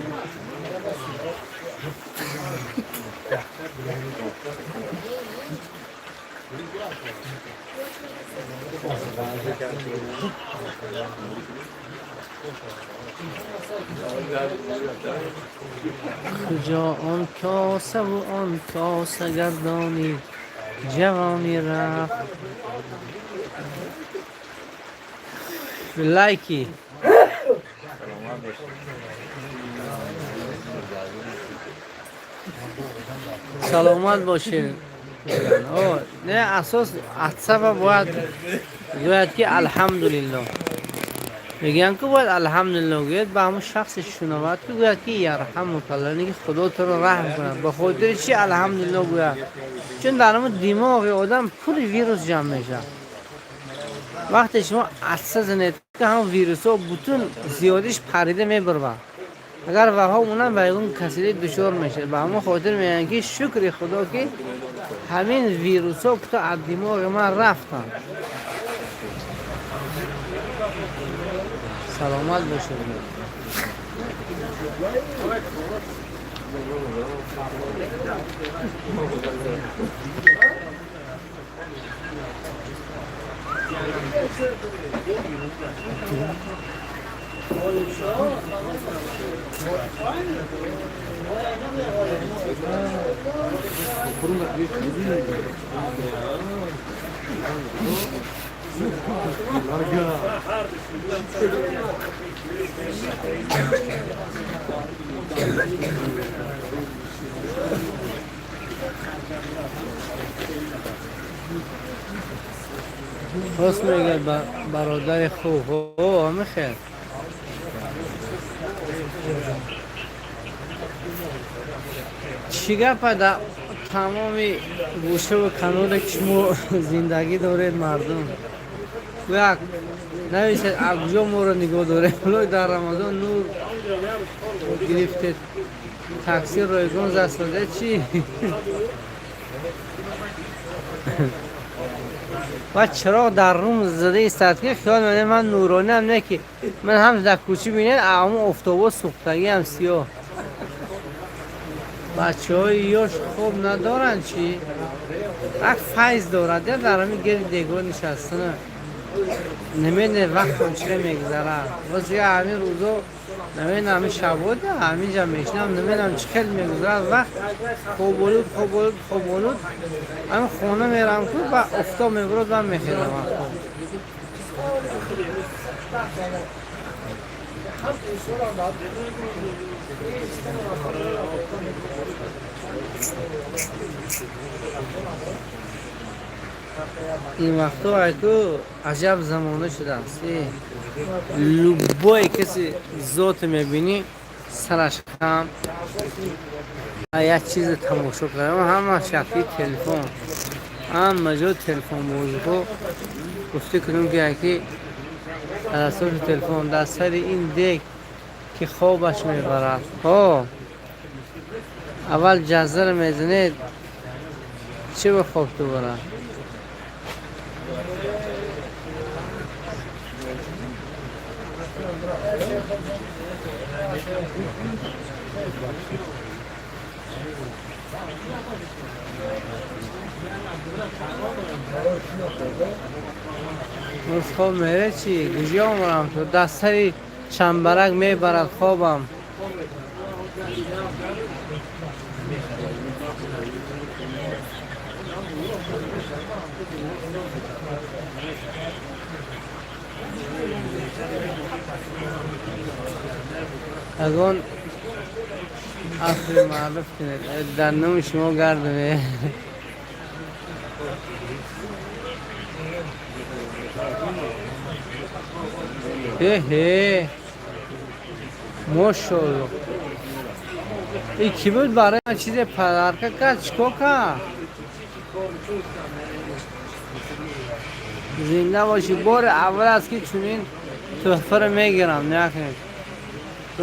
Куҷо он косаву он коса гардонӣ ҷавонӣ рафт. Лайки. Саломат бошед. Саломат бошед. Не, асос атсаба бояд гӯяд, ки алҳамдулилло. Мегӯянд, ки бояд алҳамдулилло гӯяд, ба ҳамон шахси шунавад, ки гӯяд, ки ярҳамукалло, яъне ки Худо туро раҳм кунад. Ба хотири чи алҳамдулилло гӯяд? Чун дар ҳамон димоғи одам пури вирус ҷамъ мешавад. Вақте шумо атса занед. Ҳам вирусҳо бутун зиёдиш парида мебурванд. Агар ваҳо монанд, ба ягон касалӣ дучор мешавад. Ба ҳамон хотир мегӯянд, ки шукри Худо, ки ҳамин вирусҳо то аз димоғи ман рафтанд. Саломат бошед. Рост мегӯяд бародари хуб. О, михел. Чӣ гапа дар тамоми гӯшаву каноре ки шумо зиндагӣ доред, мардум? Як нависед, аз куҷо моро нигоҳ доред. Ҳоло дар Рамазон нур гирифтед, такси ройгон застода чӣ? Ва чароғ дар рум зада истад, ки хиёл мене ман нурониам, не ки ман ҳам дар кӯча бинед, аммо офтобо сӯхтагиам сиёҳ. Бачаҳои ёш хоб надоранд чӣ? Як файз дорад я дар ҳамин гирди дегор нишастана. Намедонед вақтон чӣ мегузарад. Боз я ҳамин рӯзо намедонам, ҳамин шабода ҳаминҷа мешинам, намедонам чӣ хел мегузарад вақт. Хоболуд, хоболуд, хоболуд. Ҳамин хона мерам ку, ба офтоб мебурад, ман мехезам аз хоб. Ин вақто айку аҷаб замона шудааст. Любой каси зоте мебинӣ, сараш хам, як чизе тамошо кардам, ҳама шакли телефон, ҳама ҷо телефонбозиҳо. Гуфта кунем, ки яки дар асоси телефон дар сари ин дег ки хобаш мебарад. Ҳо, аввал ҷаззаро мезанед, чӣ ба хоб ту барад? Боз хоб мере чӣ? Куҷо омадам ту? Дар сари чамбарак мебарад хобам. Ягон афри маъруф кунед, дар номи шумо гардаме. Эҳе, мошолло. И кӣ буд, барои ман чизе подарка кард? Чикор кард? Зинда бошӣ. Бори аввал аст, ки чунин тӯҳфаро мегирам. Накунед.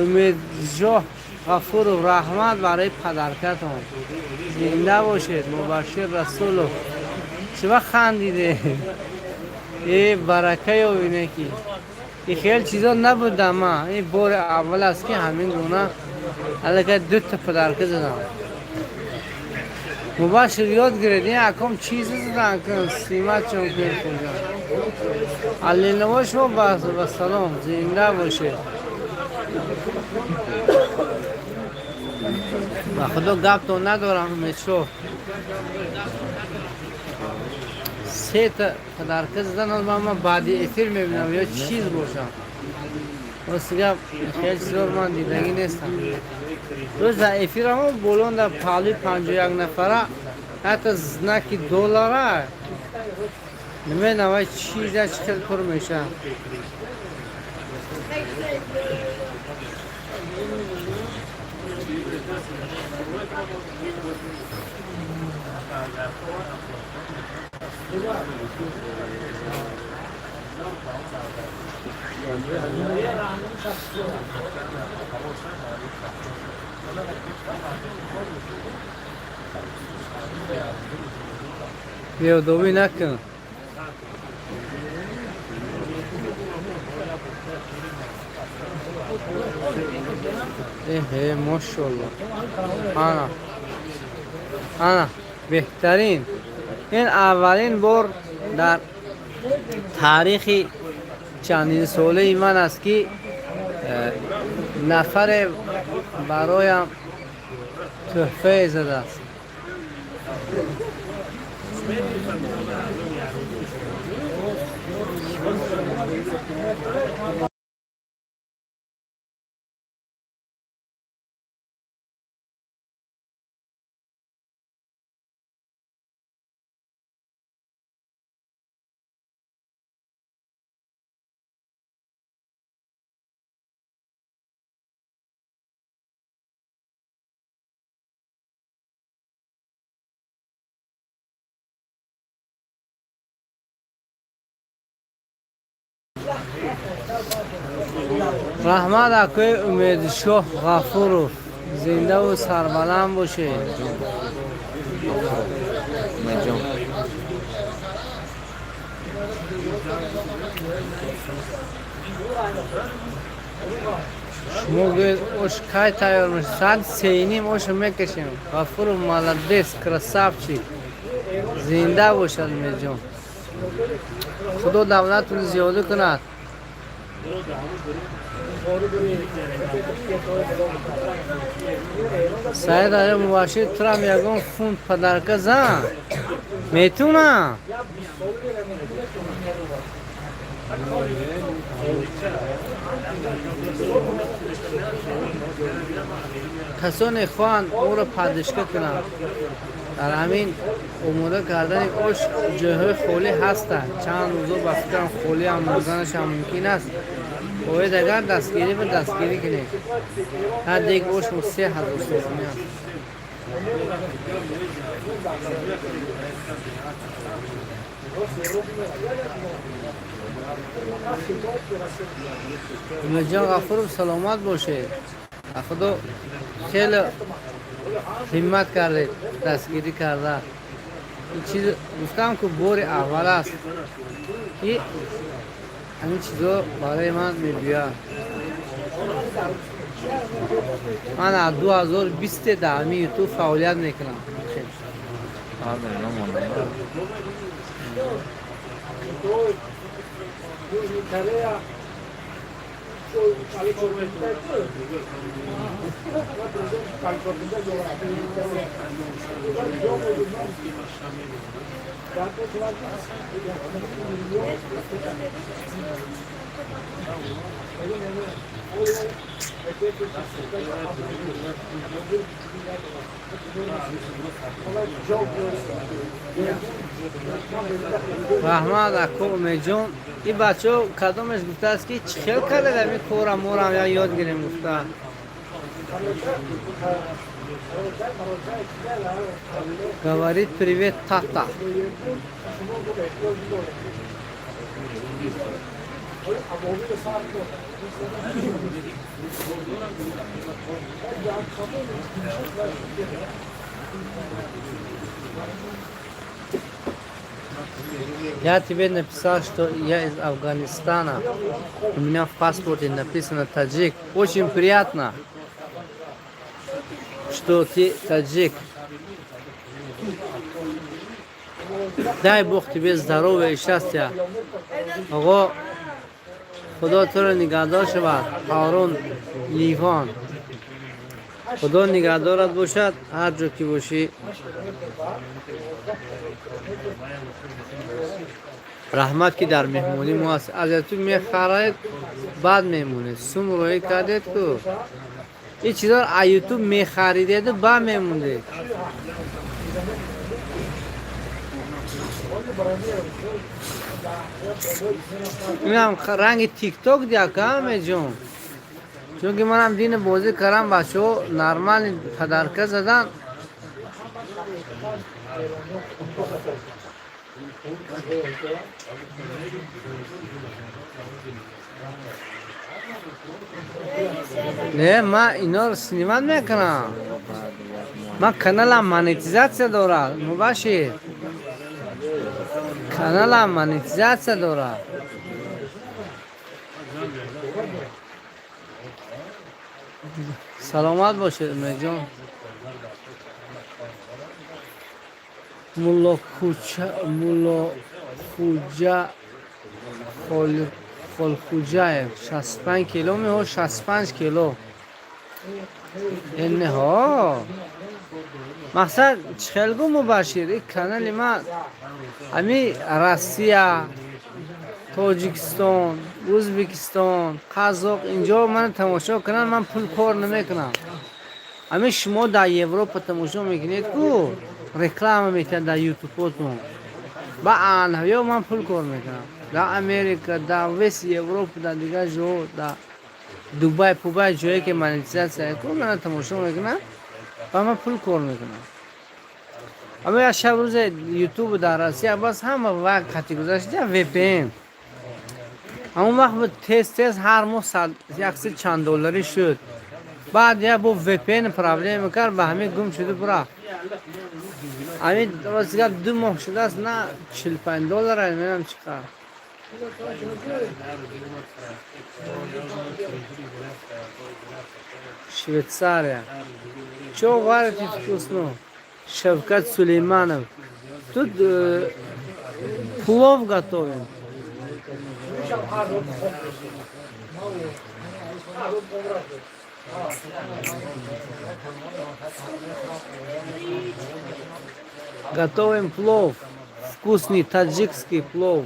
Умедҷоҳ Ғафуров, раҳмат барои подаркатон. Зинда бошед. Мубашшир Расулов, чӣ вақт хандиде? Э, барака ёбине, ки и хел чизо набудам ман. Ин бори аввал аст, ки ҳамин гуна аллакай дута подарка задам. Мубашшир, ёд гиред, ин аком чизе задан кун, симатшон кун. Куҷо аллинаво шумо ба салом, зинда бошед. Ба Худо, гаптон надорам. Умедшоҳ сета подарка задан, ман баъди эфир мебинам ё чиз бошам. Рости гап, хеле чизор ман дидагӣ нестам. Рӯз дар эфирамо болон дар паҳлӯи 51 нафара ҳатто знаки доллара намедонам, вай чиза чӣ хел пур мешавад. Беодобӣ накун. Эҳе, мошалло. Ана. Ана, беҳтарин. Ин аввалин бор дар таърихи чандинсолаи ман аст, ки нафаре бароям тӯҳфае задааст. Раҳмат, акои Умедшоҳ Ғафуров, зиндаву сарбаланд бошед. Умедҷон. Шумо гӯед, ош кай тайёр мешавад? Соати 3:30 ошо мекашем. Ғафуров молодец, красавчик. Зинда бошад Умедҷон. Худо давлатро зиёда кунад. Саид Али Мубашир, турам ягон фунт подарка зан. Метунам. Касоне хоҳанд ӯро поддержка кунанд, дар ҳамин омода кардани ош ҷойҳои холӣ ҳастанд. Чанд рӯзо ба фикрам холиам монданашам мумкин аст. Бояд агар дастгирӣ ба дастгирӣ кунед. Ҳар дег ош 3000 сомонӣ аст. Умедҷон Ғафуров, саломат бошед. Худо хеле ҳиммат кардед, дастгирӣ карда. Ин чиз гуфтам, ку бори аввал аст, ки ҳамин чизо барои ман мебиёяд. Ман аз 2020 дар ҳамин Ютуб фаъолият мекунам. Ҳардам намонам. Раҳмат, ако Умедҷон. Ин бачаҳо кадомеш гуфтааст, ки чӣ хел кардед ҳамин кора, морам я ёд гирем гуфта. Говорит привет, тата. Я тебе написал, что я из Афганистана. У меня в паспорте написано таджик. Очень приятно, что ты таджик. Дай Бог тебе здоровья и счастья. Ого, Худо туро нигаҳдор шавад. Ҳорун Ливон. Худо нигаҳдорат бошад, ҳар ҷо ки бошӣ. Раҳмат, ки дар меҳмонӣ мо аст. Аз ту мехаред, баъд мемонед. Сум роҳӣ кардед ку. Ин чизоро аз Ютуб мехаридеду баъд мемондед. Инам ранги Тикток диака, Умедҷон. Чунки манам дини бозӣ кардам, бачаҳо нормальный подарка задан. Не, ман иноро снимать мекунам. Ман каналам монетизатсия дорад, Мубашир. Каналам монетизатсия дорад. Саломат бошед, Умедҷон. Мулло Куча, Мулло Хуҷа Холхуҷаев 65 кило меҳо, 65 кило. Инҳо мақсад чӣ хел гу, Мубашир, и канали ман ҳами Россия, Тоҷикистон, Ӯзбекистон, Қазоқ, инҷо ман тамошо кунанд, ман пул кор намекунам. Ҳами шумо дар Европа тамошо мекунед ку, реклама метиҳад дар ютуботон. Ба анҳаё ман пул кор мекунам. Дар Америка, дар весь Европа, дар дигар ҷо, дар Дубай, Пубай, ҷое ки монетизатсия ку, мана тамошо мекунам ва ман пул кор мекунам. Ама як шаб рӯзе ютуб дар Россия бас ҳама вақт қати гузашта VPN. Ҳамон вақт буд, тез тез ҳар моҳ яксад чанд долларӣ шуд. Баъд як бо VPN проблема кард, ба ҳамин гум шуду бурафт. Ҳамин рости гап, 2 моҳ шудааст, на 45 доллара, намедонам чӣ қадр. Швейцария. Чё варите вкусно? Шавкат Сулейманов. Тут плов готовим. Готовим плов. Вкусный таджикский плов.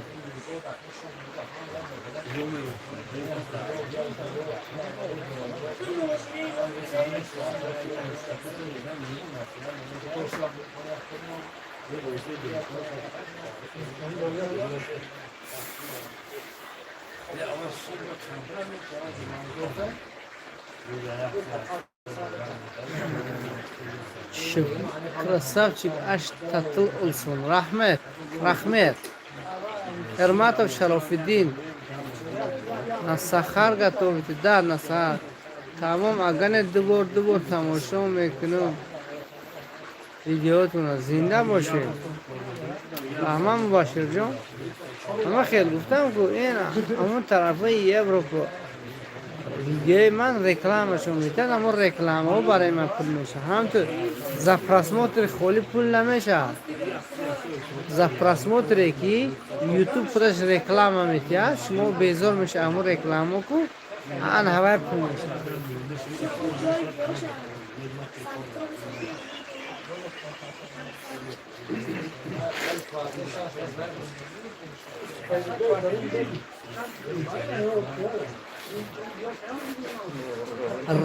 Красавчик, аш татл olsun. Rahmet, rahmet. Эрматов Шарофиддин. На сахар готовите? Да, на сахар. Тамом, агане дубор дубор тамошо мекунам. Видеотуна зинда бошед. Раҳмат, Мубаширҷон. Ама хел гуфтам ку, ин ҳамон тарафаи Европа видеои ман рекламашон метиҳад, аммо рекламаҳо барои ман пул мешавад. Ҳамту за просмотри холӣ пул намешавад. За просмотре ки ютуб худаш реклама метиҳад, шумо безор мешавад ҳамон реклама ку, ан ҳавай пул мешавад.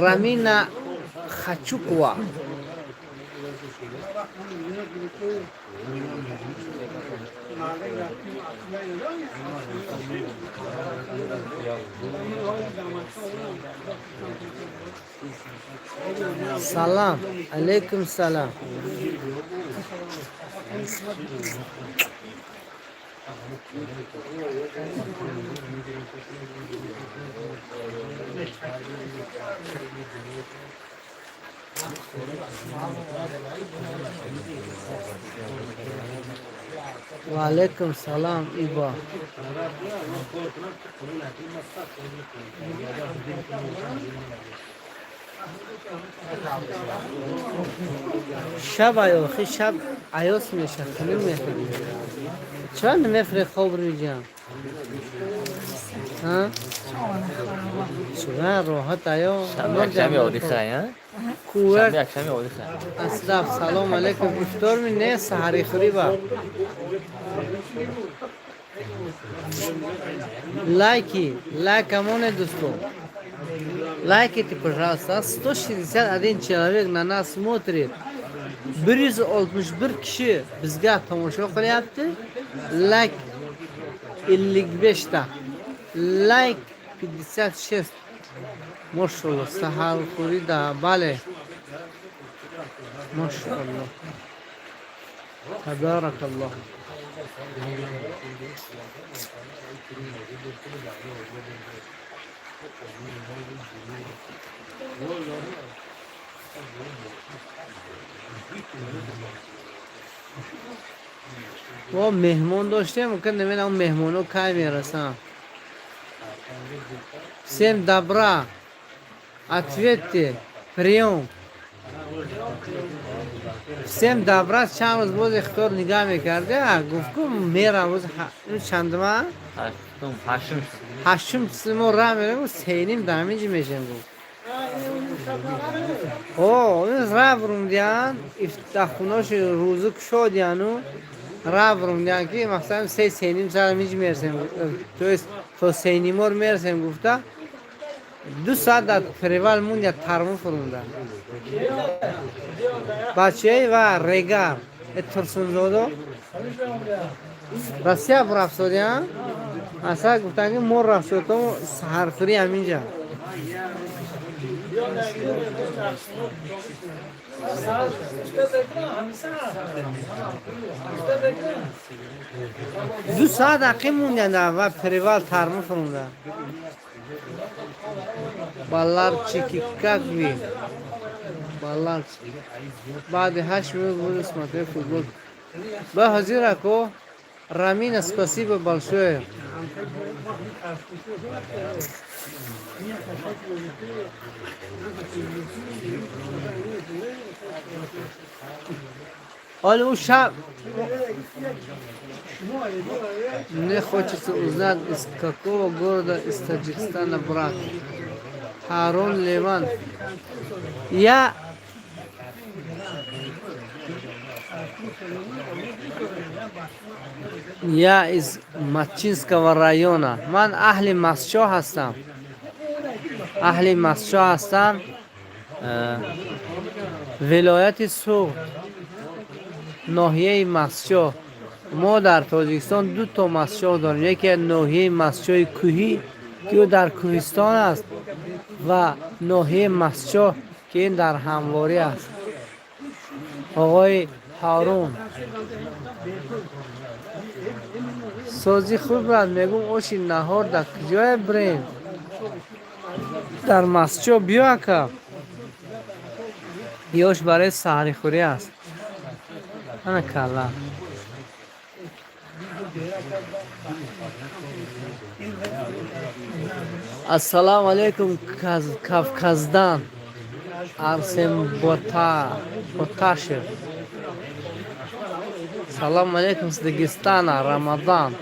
Рамина Хачукова. Салам. Алейкум салам. Ва алейкум салам, Иба. Шаб охи шаб аёс меша, хунук мехӯрӣ. Чаро намефурӣ хоб рӯи ҷамъ? Ҳа? Чура роҳат аё. Шанбе якшанбе одихай, а? Кувват. Шанбе якшанбе одихай. Аслаб, салом алейкум. Ифтор ми не, саҳарихӯрӣ ба. Лайки, лайк амоне, дӯсто. Лайкайте, пожалуйста. 161 человек на нас смотрит. 161 kishi bizga tomosha qilyapti. Layk 55 ta. Layk 56. Мошалло, саҳархӯрӣ да, бале. Мошалло. Табаракаллоҳ. Мо меҳмон доштем, ки намедонам меҳмоно кай мерасанд. Всем добра. Ответьте. Приём. Всем добра. Чанд рӯз боз ихтиёр нигаҳ мекарде, гуфт, ку мерам рӯз чандума? Ҳаштум, ҳаштум. Ҳаштум мо ра мерем, сеним дар ҳаминҷи мешем, гуфт. О, ра бурумдиян, ифтахуноши рӯзу кушодияну ра бурумдиян, ки масалан се сеним сар ҳаминҷи мерасем, то есть то сенимор мерасем, гуфта, 2 соат дар перевал мунд, я тарму фурумда. Бачаи ва регар Турсунзодо Россия рафтодиян, асал гуфтан, ки мо рафтодом саҳархӯри ҳаминҷа. 2 соат ақиб мондиян ва перевал тарму фурумда. Баларчики, как вы? Баларчики. Баъди 8 минут буду смотреть футбол. Ба ҳозир ако Рамина, спасибо большое. Ҳоли ӯ шаб мне хочется узнать, из какого города из Таджикистана брат. Харон Леван. Я из Мачинского района. Ман аҳли Мастчоҳ ҳастам. Аҳли Мастчоҳ ҳастам. Вилояти Суғд. Ноҳияи Мастчоҳ. Мо дар Тоҷикистон ду то Мастчоҳ дорем. Яке ноҳияи Мастчоҳи кӯҳӣ, ки ӯ дар кӯҳистон аст, ва ноҳияи Мастчоҳ, ки ин дар ҳамворӣ аст. Оғои Ҳорун. Созӣ хуб брат, мегум, оши наҳор дар куҷое бирем? Дар Мастчоҳ биё, ака. Ёш барои саҳарихӯрӣ аст. Ана калла. Ассалому алайкум, Кавказдан. Арсен Боташев. Салам алейкум с Дагестана, Рамадан.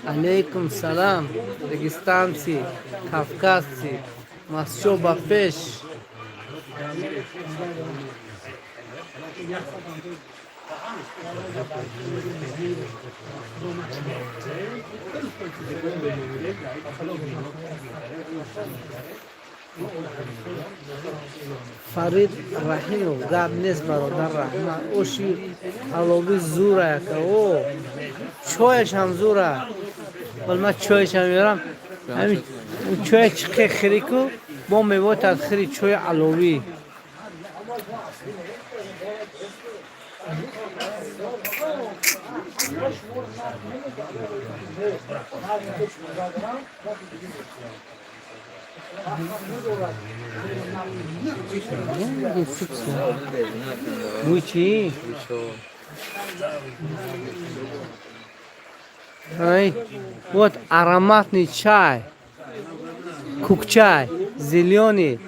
Алейкум салам, дагестанцы, кавказцы, Мастчоҳ ба пеш. Фарид Раҳимов, гап нест, бародар, раҳмат. Оши ҳалови зура, яка. О, чояш ҳам зура. Вал ман чояшам меёрам. Ҳамин чоя чиқе хири ку, бо мевотад хири чои аловӣ. Бӯи чӣ? Ай, вот ароматный чай. Кукчай, зеленый.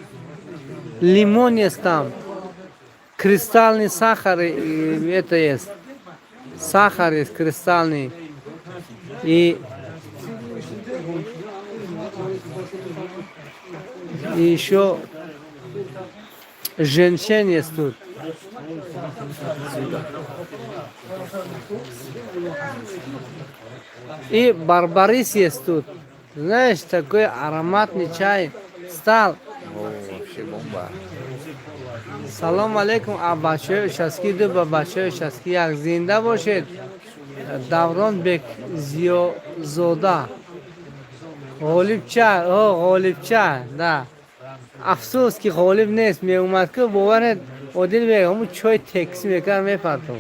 Лимон есть там. Кристальный сахар и это есть. Сахар есть кристальный. И еще женьшень есть тут. И барбарис есть тут. Знаешь, такой ароматный чай стал. О, вообще бомба. Салом алейкум, а бачаҳои шастки ду ба бачаҳои шастки як, зинда бошед. Давронбек Зиёзода. Ғолибча, о, Ғолибча, да. Афсӯс, ки Ғолиб нест, меомад, ки боваред, Одил бег, ҳамун чой текси мекард, мепартов.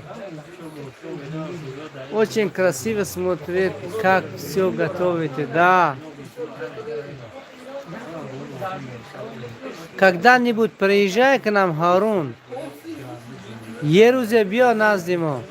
Очень красиво смотреть, как все готовите, да. Когда-нибудь приезжай к нам, Харун. Е рӯзе биё назди мо.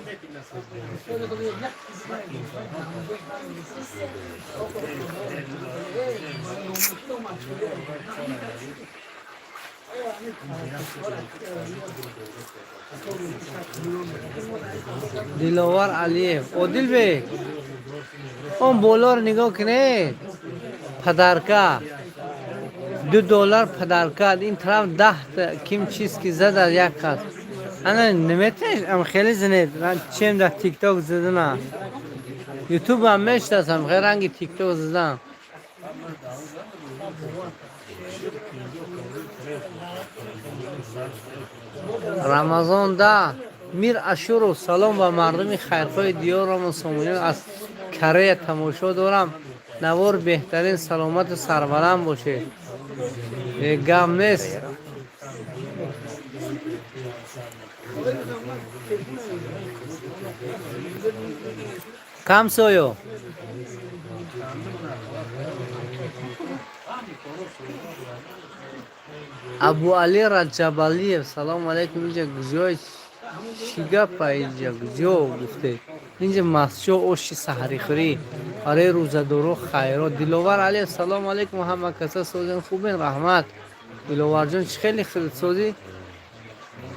Диловар Алиев. Одилбек. Он болоро нигоҳ кунед. Подарка. 2 доллар подарка. Ин тараф 10-та ким чиз ки зада як кас. Ана наметавонед ам хеле занед. Ман чем дар ТикТок задана. Ютуб ҳам мешинасам, хеле ранги ТикТок задам. Рамазон да Мир Ашуров, салом ба мардуми хайрхоҳи диёрамон Сомониён, аз Корея тамошо дорам. Навор беҳтарин, саломату сарбаланд бошед. Гам нест. Камсоё. Абуали Раҷабалиев, салому алайкум, инҷа куҷои, чӣ гапа, инҷа куҷо гуфте? Инҷа Масчо, оши саҳарихӯрӣ барои рӯзадоро, хайрот. Диловар Алиев, салому алайкум, ҳама каса созен, хубен, раҳмат. Диловарҷон, чӣ хеле созӣ?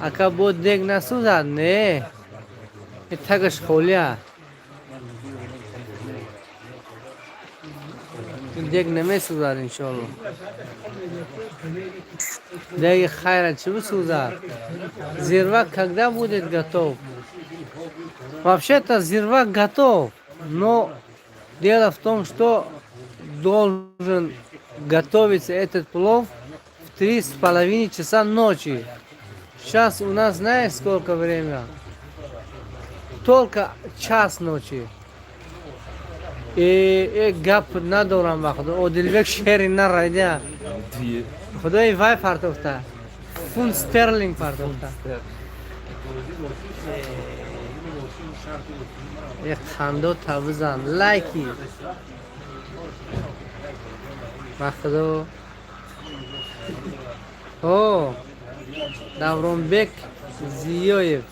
Ака, бо дег насӯзад? Не, тагаш холия. Дег намесӯзад, иншоалло. Деги хайра чӣ бисӯзад? Зирвак когда будет готов? Вообще-то зирвак готов, но дело в том, что должен готовиться этот плов в 3,5 часа ночи. Сейчас у нас знаешь сколько время? Только час ночи. Э, гап надорам ба худо. Одилбек шери нарайда. Худои вай партофта. Фунт стерлинг партофта. Е қандо табизан. Лайки. Ба худо. О, Давронбек Зиёев.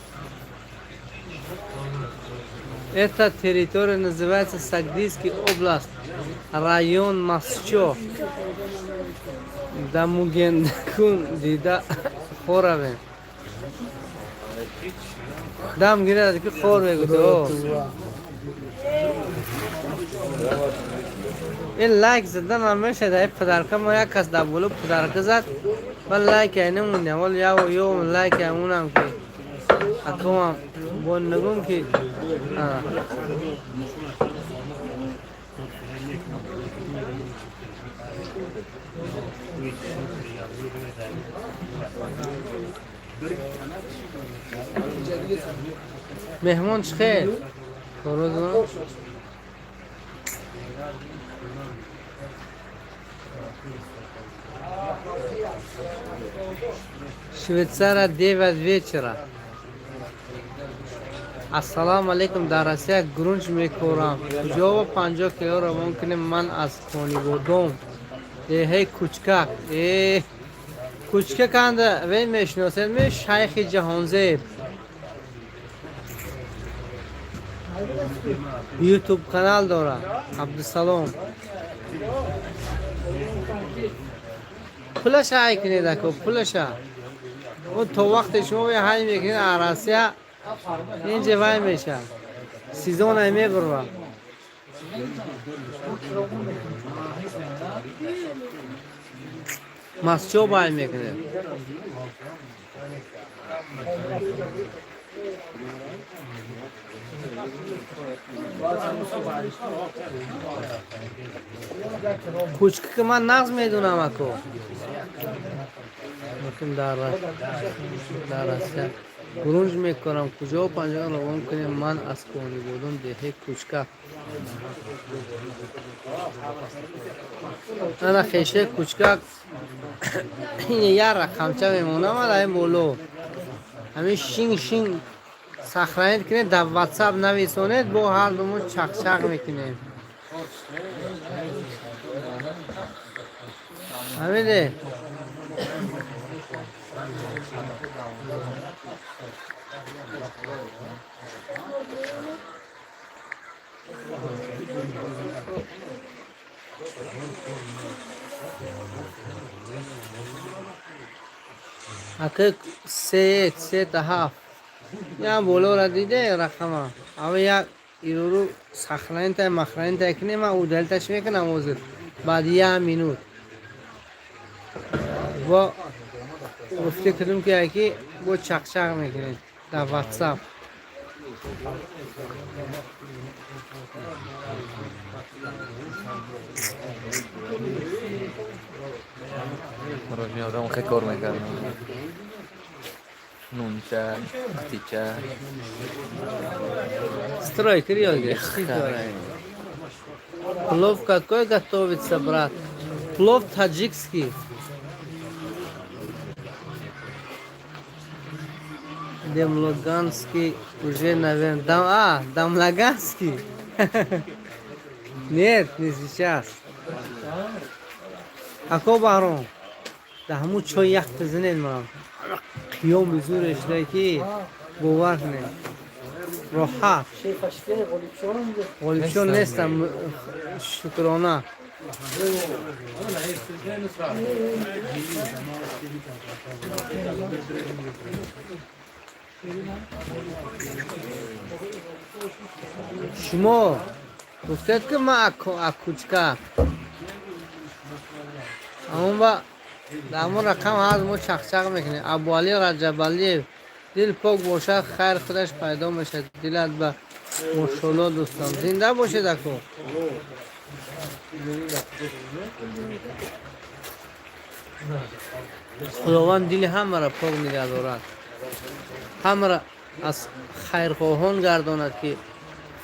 Эта территория называется Сагдийский область, район Масчо. Дамугендакун дида хоравем. Дам гирад ки хор мегӯд. Ин лайк задан ҳам мешад. Ай подарка мо як кас дар боло подарка зад. Ман лайк ай намондам. Вале яв ё лайк ай монам ки акумам бо нагум ки а. Меҳмон чӣ хел? Корозон? Швейцария, 9 вечера. Ассалому алайкум, дар Россия грунҷ мекорам. Куҷо 50 кило равон кунем? Ман аз Конибодом. Деҳаи Кучкак. Э, Кучкак анда вей мешиносед ме Шайхи Ҷаҳонзеб. Ютуб канал дорад. Абдусалом. Пулаша ай кунед ако, пулаша. Он то вақте шумо ҳай мекунед а Россия инҷа вай меша. Сезон ай мебурва. Масчо бай мекунед. Кучка ки ман нағз медунам ако. Мукин дар Россия грунҷ мекунам. Куҷо 50 равон кунем? Ман аз Конибодом, деҳаи Кучкак. Ана хешаи Кучкак ин як рақамча мемонам ай боло. Ҳамин шинг шинг сохранить кунед, дар ватсап нависонед, бо ҳар думон чақчақ мекунем. Фаҳмиде? Ака, се се та ҳафт я болора диде рақама. Ава як ируру сохранить махранить кунем, ман удалить аш мекунам ҳозир баъди як минут. Бо гуфте кунем, ки яки бо чақчақ мекунем дар Ватсап. Рожни одам хеле кор мекард. Нунча, қутича. Стройка ёд гирифт. Плов какой готовится, брат? Плов таджикский. Демлоганский уже, наверное. Дам, а, Дамлаганский? Нет, не сейчас. Ако Баҳром, да ҳамун чой ях бизанед, манам. Қиёми зӯреш дай, ки бовар кунед. Роҳат. Ғолибшон нестам, шукрона. Шумо гуфтед, ки ман акучка ҳамон ба дар ҳамон рақам ҳаст, мо чақчақ мекунем. Абуалӣ Раҷабалиев, дил пок бошад, хайр худаш пайдо мешавад. Дилат ба мошолло, дӯстон, зинда бошед, ако. Худованд дили ҳамаро пок нигаҳ дорад, ҳамаро аз хайрхоҳон гардонад, ки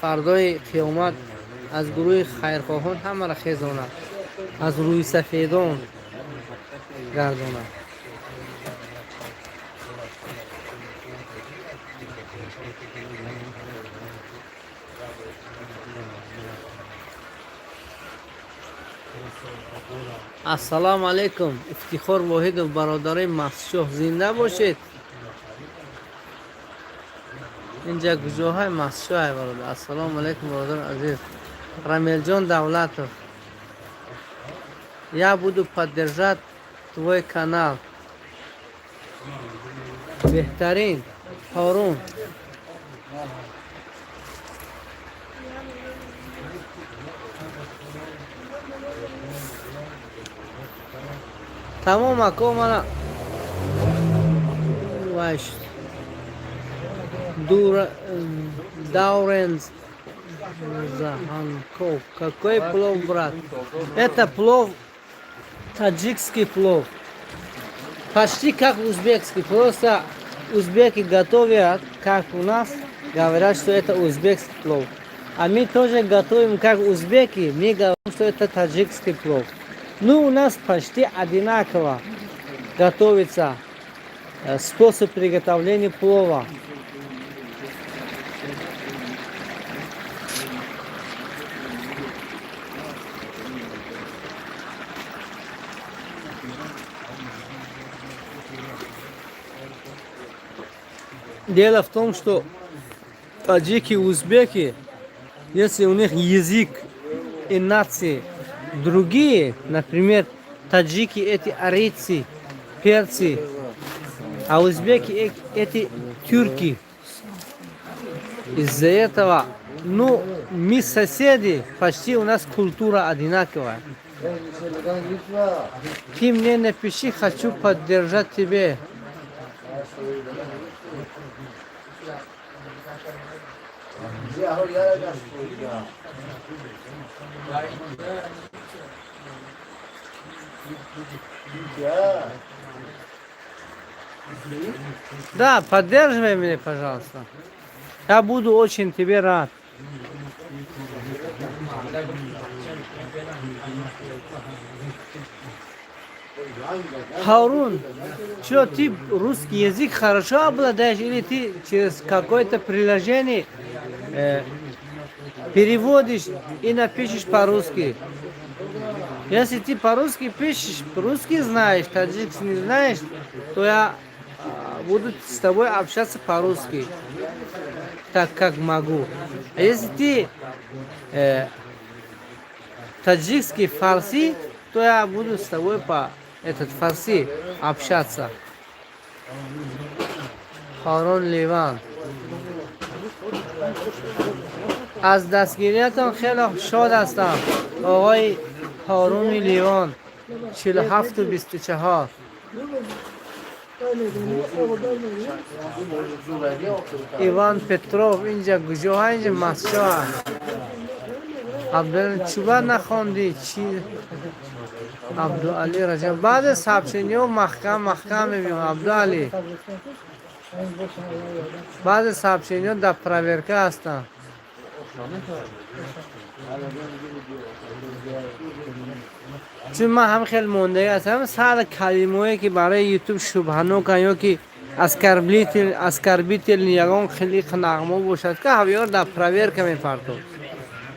фардои қиёмат аз гурӯҳи хайрхоҳон ҳамаро хезонад, аз рӯи сафедон гардонад. Ассалому алайкум, Ифтихор Воҳидов, бародарои Мастшоҳ, зинда бошед. Инҷа куҷоҳай Мастшоҳай, бародар? Ассалому алайкум, бародар азиз Рамелҷон Давлатов. Я буду поддержать твой канал. Беҳтарин Ҳорун. Тамом, ако, мана вай шуд. Даурен Заханков. Какой плов, брат? Это плов, таджикский плов. Почти как узбекский. Просто узбеки готовят, как у нас, говорят, что это узбекский плов. А мы тоже готовим, как узбеки, мы говорим, что это таджикский плов. Ну, у нас почти одинаково готовится способ приготовления плова. Дело в том, что таджики и узбеки, если у них язык и нации другие, например, таджики эти арийцы, перцы, а узбеки эти тюрки. Из-за этого, ну, мы соседи, почти у нас культура одинаковая. Ты мне напиши, хочу поддержать тебе. Да, поддерживай меня, пожалуйста. Я буду очень тебе рад. Харун, что ты русский язык хорошо обладаешь или ты через какое-то приложение переводишь и напишешь по-русски? Если ты по-русски пишешь, русский знаешь, таджикский не знаешь, то я буду с тобой общаться по-русски, так как могу. А если ты таджикский, фарси, то я буду с тобой по этот фарси общаться. Харон Ливан. Аз дастгириятон хеле шод ҳастам, оғои Ҳоруни Ливон 47 24. Иван Петров, инҷа куҷоҳа? Инҷа Масчоа. Абдул чуба нахондӣ чи? Абдуали Раҷаб, баъзе сообщениҳо маҳкам маҳкам мебиён. Абдуали, баъзе сообщениҳо дар проверка ҳастанд. Чун ман ҳам хеле мондагӣ ҳастам, сар калимаое ки барои Ютуб шубҳанокан ё ки оскорбитель, ягон хеле нағмо бошад, ки ҳавёр дар проверка мепартод.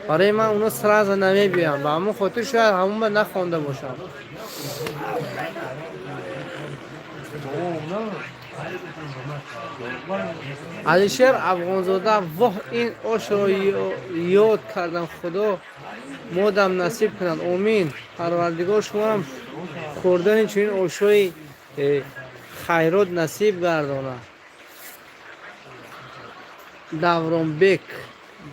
Барои ман оно сразу намебиёям. Ба ҳамон хотир шояд ҳамон ба нахонда бошам. Алишер Афғонзода, воҳ, ин ошро ёд кардам, Худо модам насиб кунад, омин. Парвардигор шумоам хӯрдани чунин ошҳои хайрот насиб гардонад. Давронбек,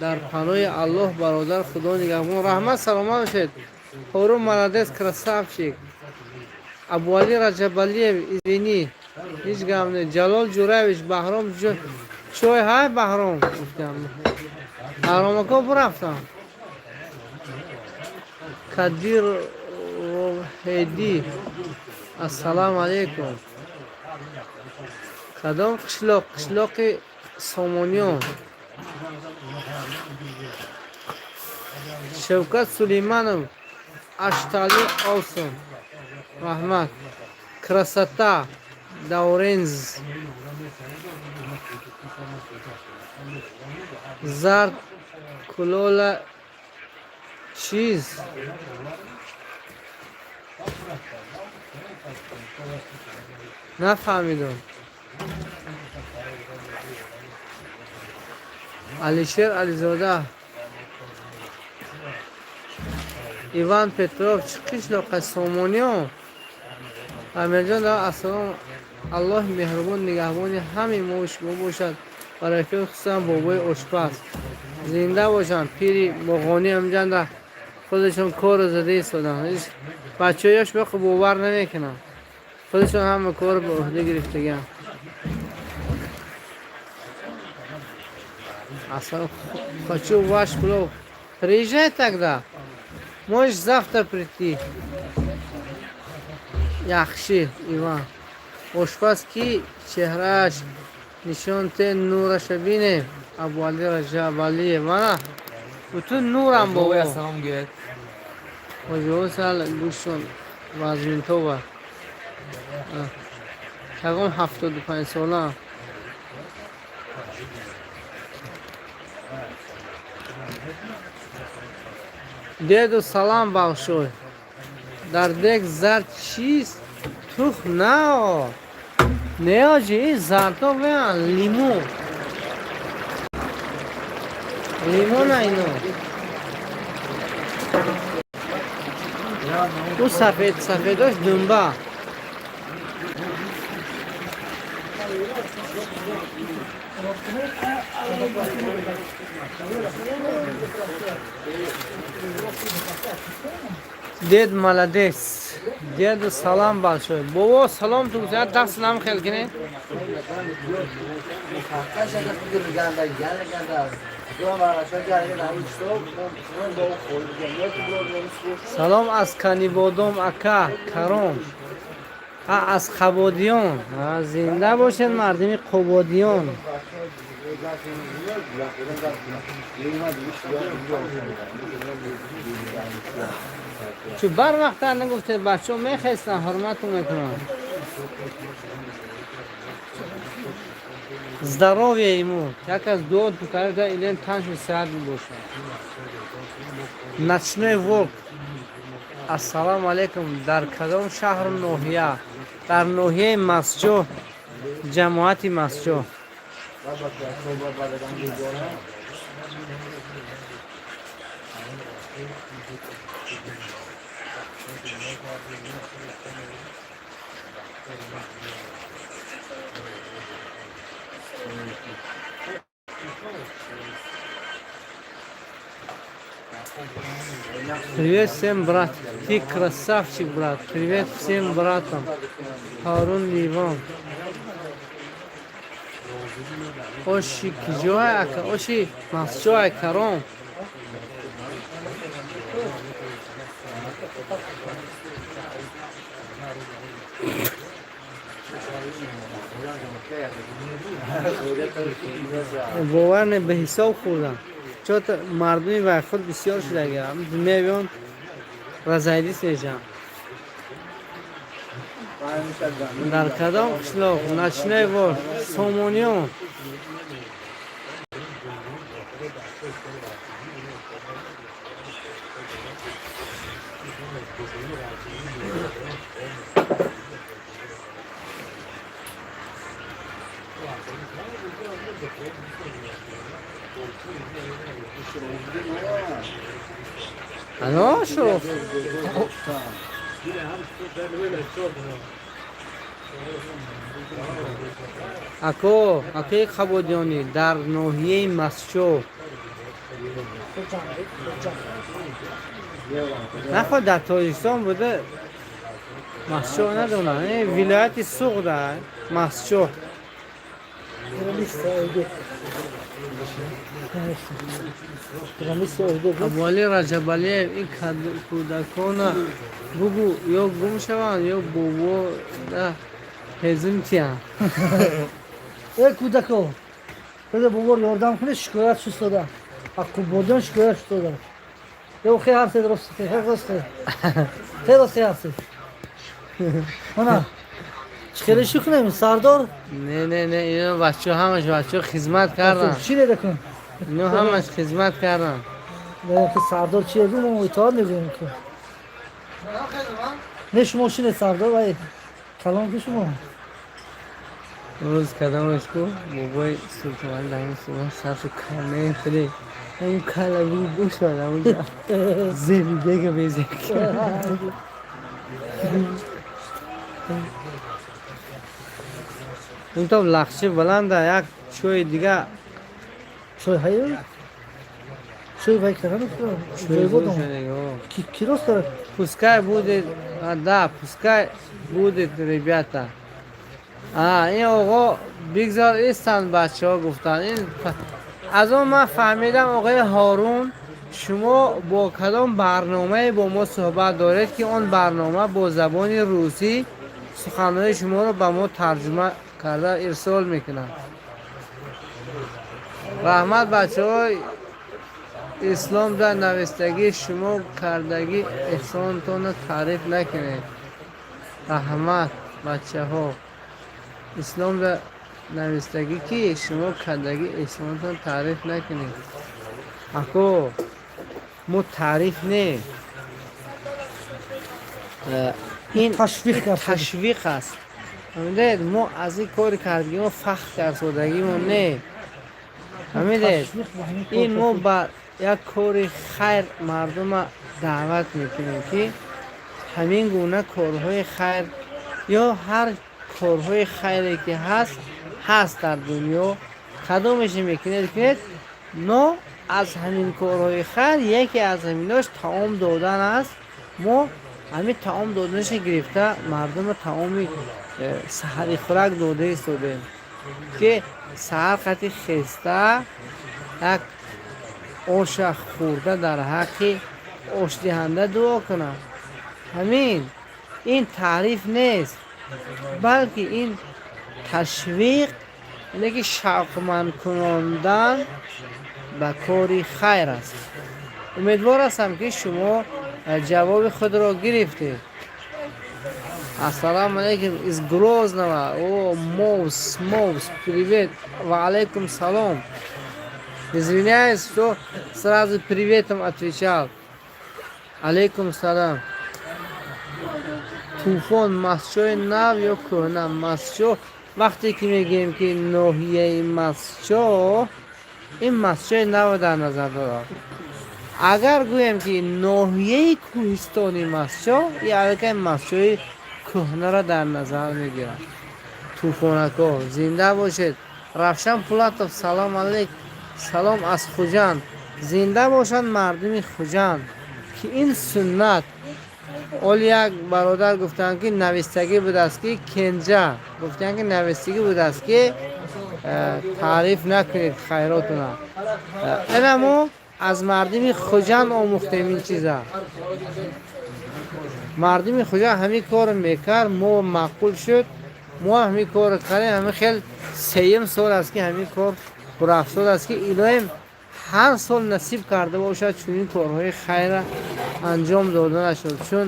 дар паноҳи Аллоҳ, бародар, Худо нигаҳбон. Раҳмат, саломат бошед. Ҳорун, молодец, красавчик. Абуали Раҷабалиев, извини, ҳеҷ гап не. Ҷалол Ҷураевич, Баҳром чой ҳай, Баҳром гуфтам. Баҳромако бурафтам. Кадир Воҳедӣ, ассалому алайкум. Кадом қишлоқ? Қишлоқи Сомониён. Шавкат Сулейманов, аштали олсон, раҳмат. Красота Дауренз, зард кулола чиз? Нафаҳмидам. Алишер Ализода, Иван Петров, чӣ қишлоқа? Сомониён. Амирҷон, ассалом. Аллоҳи меҳрубон нигаҳбони ҳамаи мо шумо бошад ва рафиқ, хусусан бобои ошпаз зинда бошанд. Пири моғонӣ ҳамҷанда худашон корро зада истоданд. Бачаҳояш баху бовар намекунанд, худашон ҳама корро ба уҳда гирифтагианд. Ассалом, хочу ваш плов. Приезжай тогда, можешь завтра прийти. Яхши, Иван. Ошпаз ки, чеҳрааш нишон те, нураша бинем. Абуали Раҷабалиев, мана бутун нурам. Бобоя бобо. Салом гӯяд. Ҳоҷиҳо сал гӯшшон вазминтова. Тагом 75 сола. Деду салам большой. Дар дег зард чист? Тухм нао. Не, ҳоҷи, ин зардо веан лиму. Лимона ино. Ӯ сафед сафедош думба. Дед молодец. Деду салам большой. Бобо, салом ту гуфта, даст нам хел кине. Салом аз Канибодом, ака Каром. А аз Қабодиён. Зинда бошед, мардими Қубодиён. Чу бар вақта нагуфте, бачаҳо мехестанд, ҳурмату мекунанд. Здоровье ему. Як аз дуо тукарда илен таншу сеҳат бошад. Ночной волк. Ассалому алайкум, дар кадом шаҳру ноҳия? Дар ноҳияи Мастчоҳ, ҷамоати Мастчоҳ. Привет всем, брат. Ты красавчик, брат. Привет всем братам. Ҳарун Ливон. Оши киҷоа, ака? Оши Мастчоа, Каром. Бовар не, ба ҳисоб хӯрдам. Чё-то мардуми вайхуд бисёр шудага. Мебиён, разойдись мешавам. Дар кадом қишлоқ? Ночной вор. Сомониён. Ано шо? Ако, акои Қабодиёнӣ, дар ноҳияи Мастчоҳ. Наход дар Тоҷикистон буда, Мастчоҳ надонам. Вилояти Суғда, Мастчоҳ. Абуалӣ Раҷабалиев, ин кӯдакона бугӯ, ё гум шаванд, ё бобо да ҳезум тиҳанд. Э, кӯдако, беда бобор ёрдам кунед, шикоят шустода. Аз Қубодиён шикоят шустода. Ё хе ҳарф зед, рост, хе рост, хе рост ҳарф зед. Мана чӣ хеле шу кунем, сардор? Не, не, не, ино бачаҳо, ҳамаш бачаҳо хизмат карданд. Чӣ неда кун? Ино ҳамаш хизмат карданд. Ки сардор чи гӯ, мо итоат мегӯем ку. Не, шумо шинед, сардор, вай калон ки шумо. Рӯз кадомаш ку, бобои Султонали дар ин суҳбат саршу калнаи худе ҳамин калагу бушад, ҳамунҷа зеби бега безек. Ин то лахчи баланда, як чӯи дига. Чой ҳаю? Чой вай кардан? Чӯи бодом. Ки рост кард? Пускай будет, да, пускай будет, ребята. А, ин оғо бигзор истанд бачаҳо гуфтанд. Ин аз он ман фаҳмидам, оғои Ҳорун, шумо бо кадом барномае бо мо суҳбат доред, ки он барнома бо забони русӣ суханҳои шуморо ба мо тарҷума карда ирсол мекунад. Раҳмат, бачаҳо. Ислом дар навистагӣ, шумо кардагӣ эҳсонтонро таъриф накунед. Раҳмат, бачаҳо. Ислом дар навистагӣ, ки шумо кардагӣ эҳсонтон таъриф накунед. Ако, мо таъриф не, ин ташвиқ аст. Фаҳмидед, мо аз ин кори кардагимо фахр карсодагимо не, фаҳмидед, ин мо ба як кори хайр мардума даъват мекунем, ки ҳамин гуна корҳои хайр ё ҳар корҳои хайре ки ҳаст дар дунё, кадомеше мекунед, кунед, но аз ҳамин корҳои хайр яке аз ҳаминош таом додан аст. Мо ҳамин таом доданаша гирифта, мардума таоми саҳари хӯрак дода истодем, ки саҳар қати хеста як оша хӯрда, дар ҳаққи ошдиҳанда дуо кунад. Ҳамин ин таъриф нест, балки ин ташвиқ, яъне ки шавқманд кунондан ба кори хайр аст. Умедвор ҳастам, ки шумо ҷавоби худро гирифтед. Ассалому алайкум из Грозного. О, Моус, Моус, привет. Ва алейкум салом. Извиняюсь, что сразу приветом отвечал. Алейкум салам. Тӯфон, Мастчои нав ё кӯҳна? Мастчо, вақте ки мегӯем, ки ноҳияи Мастчо, ин Мастчои навро дар назар дорад. Агар гӯем, ки ноҳияи кӯҳистони Мастчо, и аллакай Мастчои кӯҳнаро дар назар мегирад. Тӯфонако, зинда бошед. Равшан Пулатов, салом алейк, салом аз Хуҷанд. Зинда бошанд мардуми Хуҷанд, ки ин суннат. Оли як бародар гуфтанд, ки навистагӣ будааст, ки кенҷа гуфтанд, ки навистагӣ будааст, ки таъриф накунед хайротуна. Ина мо аз мардуми Хуҷанд омӯхтем ин чиза. Мардуми Хуҷанд ҳамин корро мекард, мо маъқул шуд, мо ҳамин корро кардем. Ҳамин хел сеюм сол аст, ки ҳамин кор пурафзод аст, ки илоҳим ҳар сол насиб карда бошад чунин корҳои хайра анҷом дода нашуд, чун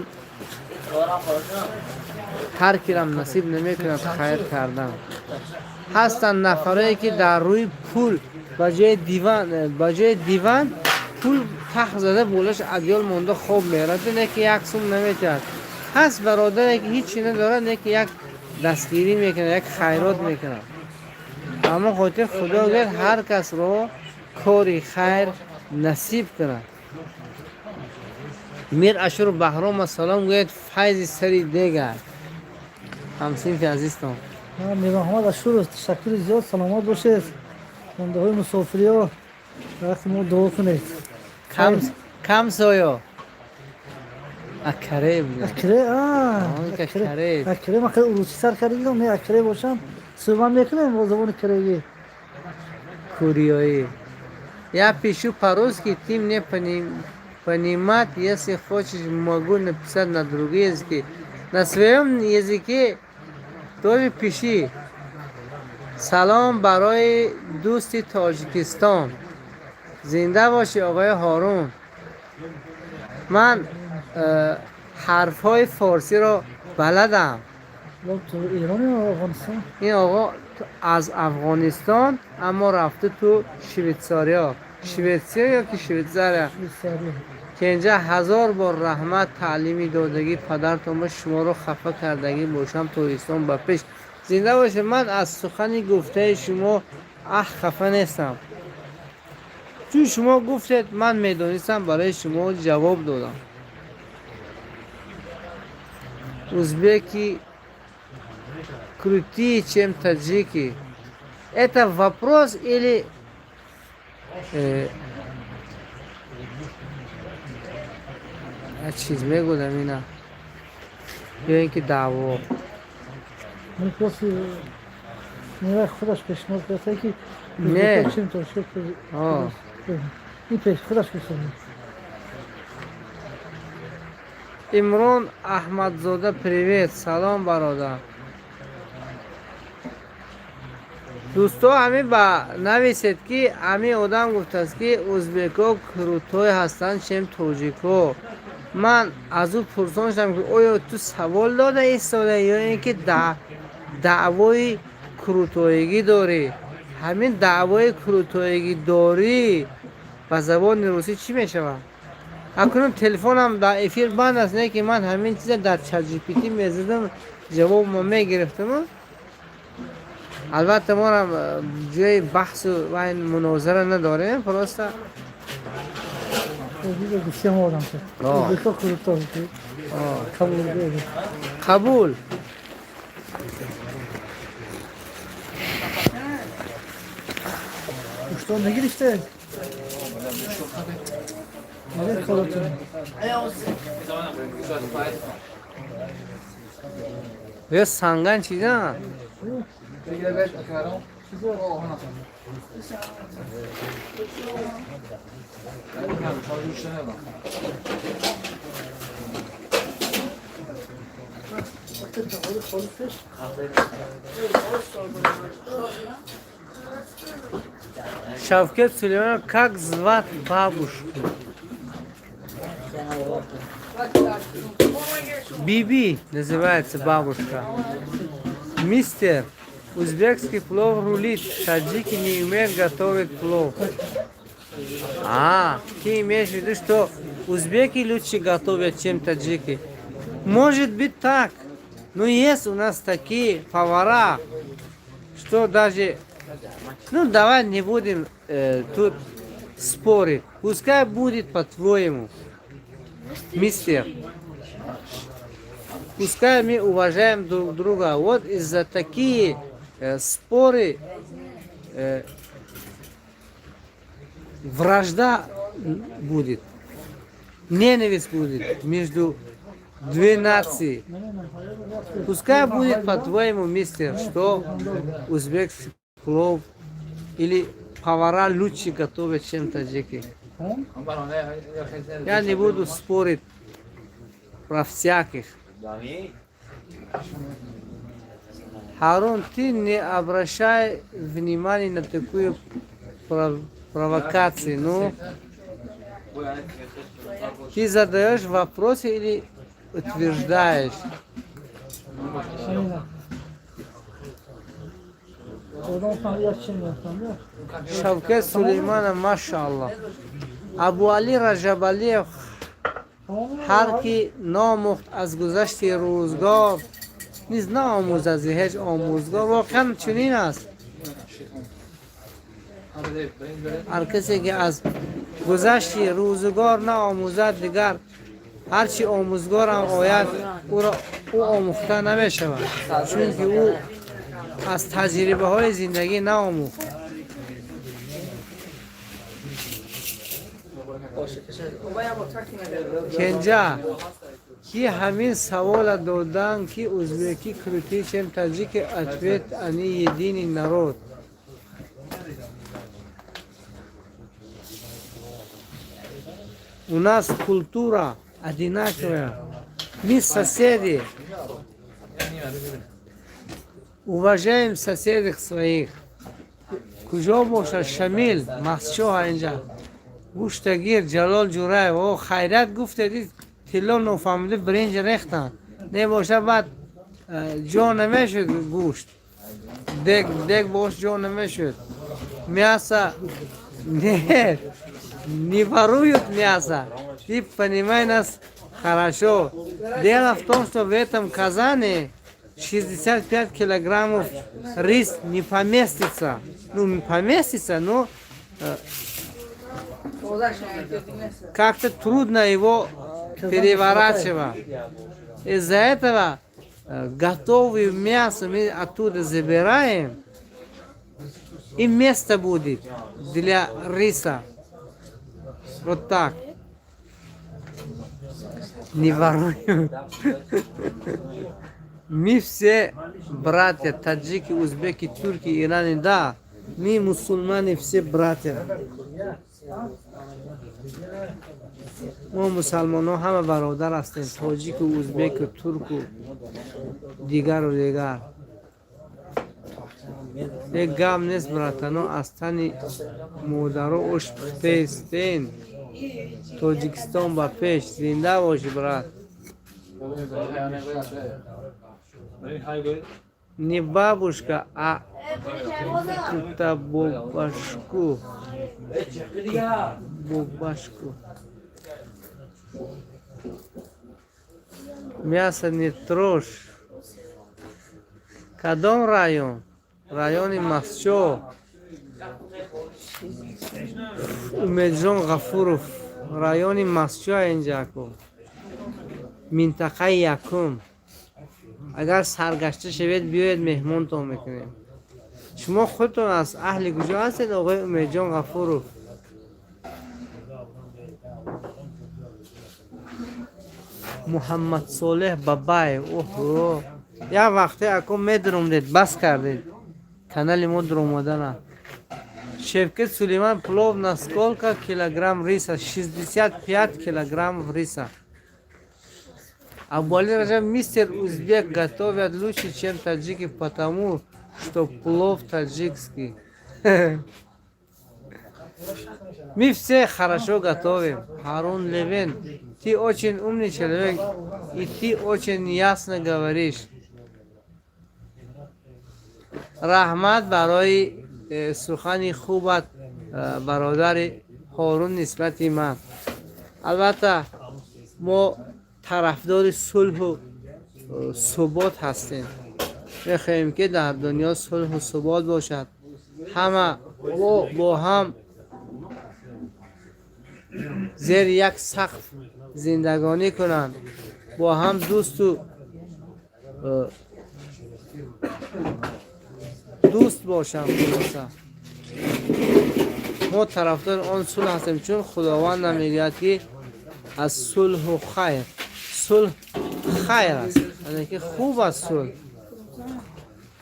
ҳар кирам насиб намекунад хайр кардан. Ҳастанд нафарое, ки дар рӯи пул ба ҷои диван пул тах зада, болаш адёл монда, хоб мерад, не ки як сум наметиҳад. Ҳаст бародаре, ки ҳичи надорад, не ки як дастгирӣ мекунад, як хайрот мекунад. Ҳамон хотир Худо гӯяд, ҳар касро кори хайр насиб кунад. Мир Ашур Баҳром, салом гӯяд, файзи сари дегар, ҳамсинфи азизтон. Мирмаҳмад Ашуров, ташаккури зиёд, саломат бошед. Мондаҳои мусофириҳо, вақти мо дуо кунед. Камсоё акаре. Акре. Акре, ман хеле урусӣ сар кардидам, не, акре бошам, суҳбат мекунем бо забони кореягӣ. Куриёӣ. Я пишу по-русски, ты мне понимать, если хочешь, могу написать на другие языки. На своем языке тоже пиши. Салом барои дӯсти Тоҷикистон. Зинда бошӣ, оғои Ҳорун. Ман ҳарфҳои форсиро баладам. Ин оғо аз Афғонистон, аммо рафта ту Швейтсария, Шветсия ё ки Швейтсария. Кенҷа, ҳазор бор раҳмат таълими додагӣ падартон ба шуморо хафа кардагӣ бошам. Тоҷикистон ба пеш, зинда бошед. Ман аз сухани гуфтаи шумо аҳ хафа нестам, чун шумо гуфтед, ман медонистам, барои шумо ҷавоб додам. Узбеки крутее, чем таджики? Это вопрос или чиз мегӯдам ина ё ин ки даъво? Худаш пешниҳод карда, ки Не. ин пеш худаш пешниҳод. Имрон Аҳмадзода, привет, салом, бародар. Дӯсто, ҳамин ба нависед, ки ҳамин одам гуфтааст, ки узбекҳо крутой ҳастанд, чем тоҷикҳо. Ман аз ӯ пурсон шудам, ки оё ту савол дода истода ё ин ки даъвои крутоигӣ дорӣ? Ҳамин даъвои крутоигӣ дорӣ ба забони русӣ чӣ мешавад? Акнун телефонам дар эфир банд аст, не ки ман ҳамин чиза дар ChatGPT мезадам, ҷавобмо мегирифтам. Албатта, морам ҷои баҳсу ва мунозара надорем, просто гуфтем одам узбекҳо крутой. Қабул. Қабул. Что нагирифте? Коротун. Ё санган чиза? Шавкет Сулейманов, как звать бабушку? Биби называется бабушка. Мистер, узбекский плов рулит, таджики не умеют готовить плов. А, ты имеешь в виду, что узбеки лучше готовят, чем таджики? Может быть, так. Но есть у нас такие повара, что даже... Ну, давай не будем тут спорить. Пускай будет по-твоему, мистер. Пускай мы уважаем друг друга. Вот из-за такие споры вражда будет, ненависть будет между две нации. Пускай будет по-твоему, мистер, что узбекский плов или повара лучше готовят, чем таджики. Я не буду спорить про всяких. Харун, ты не обращай внимания на такую провокацию. Ну, ты задаешь вопросы или утверждаешь? Шавкат Сулеймана, машаллах. Абу Али Раҷабалиев: ҳар ки наомӯхт аз гузашти рӯзгор, низ наомӯзад зи ҳеҷ омӯзгор. Воқеан чунин аст. Ҳар касе ки аз гузашти рӯзгор наомӯзад, дигар ҳарчи омӯзгорам ояд, ӯро ӯ омӯхта намешавад, чунки ӯ аз таҷрибаҳои зиндагӣ наомӯхт. Кенҷа, ки ҳамин савола додан, ки узбеки крутее, чем таджики, ответ: они единый народ. У нас культура одинаковая. Мы соседи. Уважаем соседей своих. Куҷо бошад, Шамил Мастчоҳ, инҷа гӯштагир Ҷалол Ҷураев. О, хайрат, гуфтеди, тилло нофаҳмида биринҷ рехтанд. Небоша, баъд ҷо намешуд гӯшт. Дег, дег бош ҷо намешуд. Мясо нет, не воруют мясо. Ты понимай нас хорошо. Дело в том, что в этом казане 65 килограммов рис не поместится. Ну, поместится, но как-то трудно его переворачивать. Из-за этого готовое мясо мы оттуда забираем, и место будет для риса. Вот так. Не воруем. Мы все братья, таджики, узбеки, турки, иране, да. Мы, мусульмане, все братья. Мо мусалмонҳо ҳама бародар ҳастем, тоҷику, узбеку, турку, дигару дигар. Як гап нест, братано, аз тани модаро ош пухтаистен. Тоҷикистон ба пеш! Зинда бошӣ, брат. Не бабушка, а кутабобашку, бобашку. Мясо не трожь. Кадом район? Райони Мастчо. Умедҷон Ғафуров, райони Мастчо, инҷаку минтақаи якум. Агар саргашта шавед, биёед, меҳмонтон мекунем. Шумо худтон аз аҳли куҷо ҳастед, оғои Умедҷон Ғафуров? Муҳаммадсолеҳ Бабаев, оҳо, як вақте ако медуромдед, бас кардед канали мо дуромадана. Шевкет Сулейман, плов на сколько килограмм риса? 65 килограммов риса. Абуали Раджаб, мистер узбек готовят лучше, чем таджики, потому что плов таджикский. Мы все хорошо готовим. Харун Левен, ты очень умный человек, и ты очень ясно говоришь. Раҳмат барои сухани хубат, бародари Ҳорун, нисбати ман. Албатта, мо тарафдори сулҳу субот ҳастем. Мехоҳем, ки дар дунё сулҳу субот бошад, ҳама бо ҳам зери як сақф зиндагонӣ кунанд, бо ҳам дӯсту дӯст бошанд. Хулоса, мо тарафдори он сулҳ ҳастем, чун Худованд мегӯяд, ки аз сулҳу хайр, сулҳ хайр аст, яъне ки хуб аст сулҳ.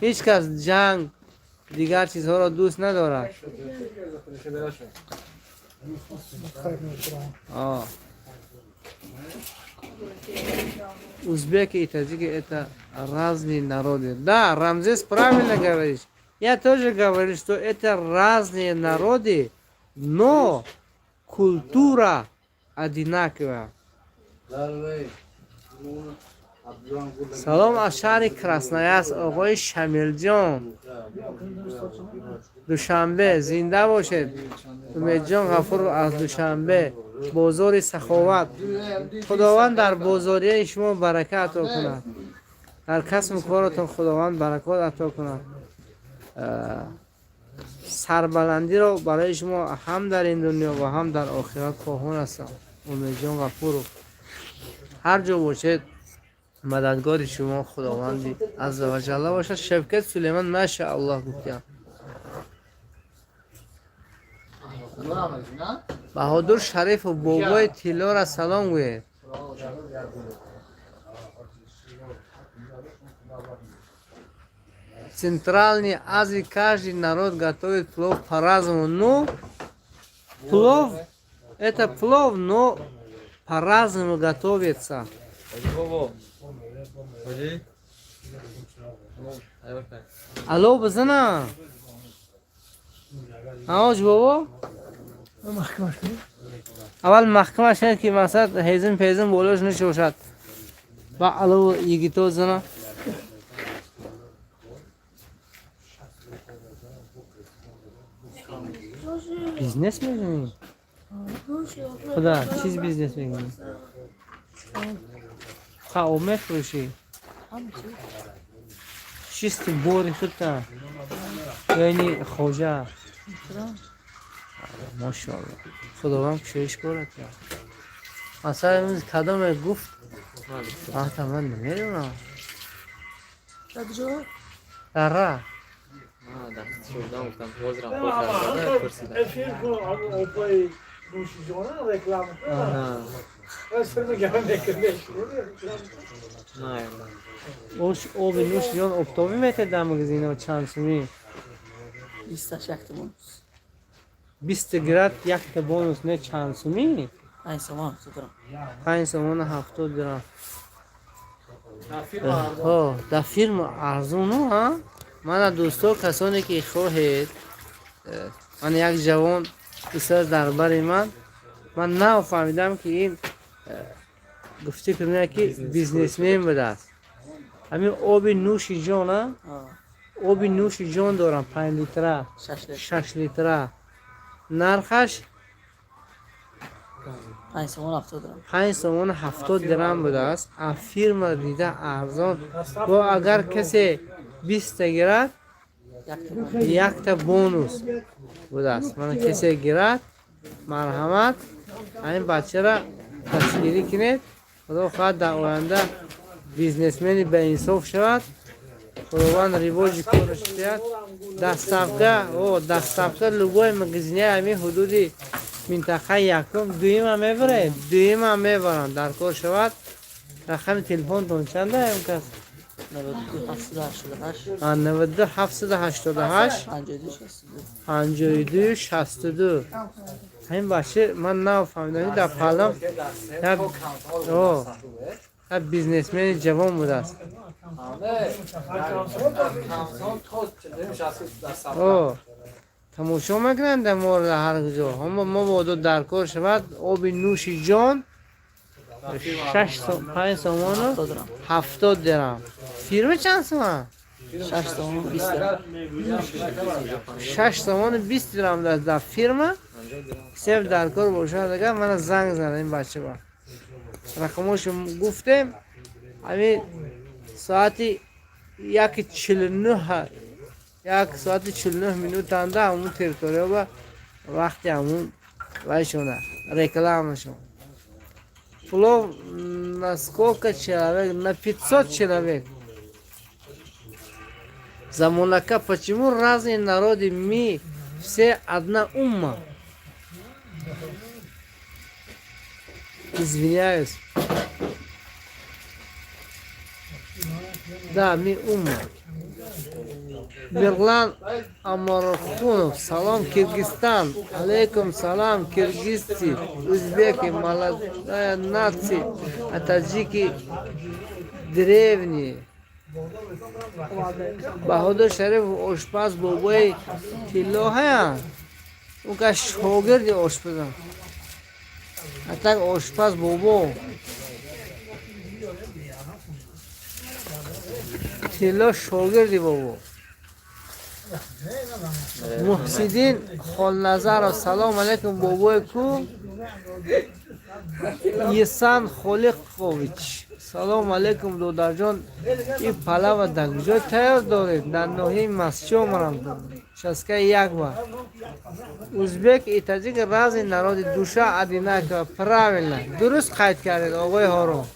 Ҳеҷ кас ҷанг, дигар чизҳоро дӯст надорад. А. Узбеки и таджики — это разные народы. Да, Рамзес, правильно говоришь. Я тоже говорю, что это разные народы, но культура одинаковая. Салом аз шаҳри Красноярск, оғои Шамилҷон. Душанбе, зинда бошед. Умедҷон Ғафуров аз Душанбе, бозори Саховат. Худованд дар бозорияи шумо барака ато кунад. Дар касбу коротон Худованд баракот ато кунад. Сарбаландиро барои шумо ҳам дар ин дунё ва ҳам дар охират хоҳон ҳастам. Умедҷон Ғафуров. Ҳар ҷо бошед, мададгори шумо Худованди азза ва ҷалла бошад. Шавкат Сулейман, машааллоҳ гуфтям. Баҳодур Шарифов, бобои тиллора салом гӯед. В Центральной Азии каждый народ готовит плов по-разному. Ну, плов — это плов, но по-разному готовится. Алло, бизана. Ҳоҷ бобо? Аввал маҳкамаш кунед, ки масалан ҳезим пезим болош нишошад. Ба алло йигито зана. Бизнес мекунӣ? Худо, чиз бизнес мекунӣ? Ха, об мефурӯшӣ? Чисти бори худта ё ини хоҷа? Машоалло. Худованд кушоиш корад. Масалан, имрӯз кадоме гуфт? Ҳатто ман намедонам. Дар ра. Эфир кун, опаи нӯшиҷона реклама кун. Ош оби нӯшиҷон оптовӣ метед дар магазино чанд сумӣ? 20 якта бонус. 20 гирад, якта бонус, не, чанд сумӣ? 5 сомон 70 дирам. 5 сомону 70 дирам. Дар фирма арзону ҳа? Мана дӯсто, касоне ки хоҳед, ман як ҷавон истод дар бари ман, ман нафаҳмидам, ки ин гуфтӣ кунем, ки бизнесмен будааст. Ҳамин оби нӯши ҷон, а? Оби нӯши ҷон дорам, 5 литра, 6 литра. Нархаш 5 сомон 70 дирам. 5 сомону 70 дирам будааст. А фирма дида арзон. Бо агар касе 20 гирад, якта бонус будааст. Мана, касе гирад, марҳамат, ҳамин бачара дастгирӣ кунед. Худо хоҳад, дар оянда бизнесмени баинсоф шавад. Худованд ривоҷи кораш диҳад. Доставка, о, доставка любой магазине ҳамин ҳудуди минтақаи якум, дуюмам мебаред, дуюмам мебаранд. Дар кор шавад. Рақами телефонтон чанда, он кас? 92 788. 92 788. 52 62. 52 62. Ҳамин бача ман нафаҳмидам, дар палам як бизнесмени ҷавон будааст. О, тамошо мекунанд моро дар ҳар куҷо. Ҳама мабодо дар кор шавад, оби нӯши ҷон 5 сомону 70 дирам. Фирма чанд сомон? 6 сомон 20 дирам. 6 сомону 20 дирам дар фирма. Кисеб дар кор бошад, агар мана занг зана ин бача ба. Рақамошо гуфтем, ҳамин соати 1:49, 1 соати 49 минутанда ҳамун территория ба вақти ҳамун вайшона, рекламашон. Плов на сколько человек? На 500 человек. Замонака, почему разные народы? Мы все одна умма. Извиняюсь. Да, мы умма. Мирлан Амархунов, салом, Киргизстан. Алейкум салам, киргизцы, узбеки, молодая нация, а таджики древние. Баҳодур Шариф ошпаз бобои тилло ҳаян. Он кас шогирди ошпазам. А так ошпаз бобо. Тилло шогирди бобо. Муҳсиддин Холназаров, салом алейкум, бобои ку. Исан Холиқович, салом алейкум, додарҷон. И палава дар куҷо тайёр доред? Дар ноҳияи Мастчо марам, участка 1 ба. Узбек и таджик разные народы, душа одинакова. Правильно, дуруст қайд кардед, оғои Ҳорун.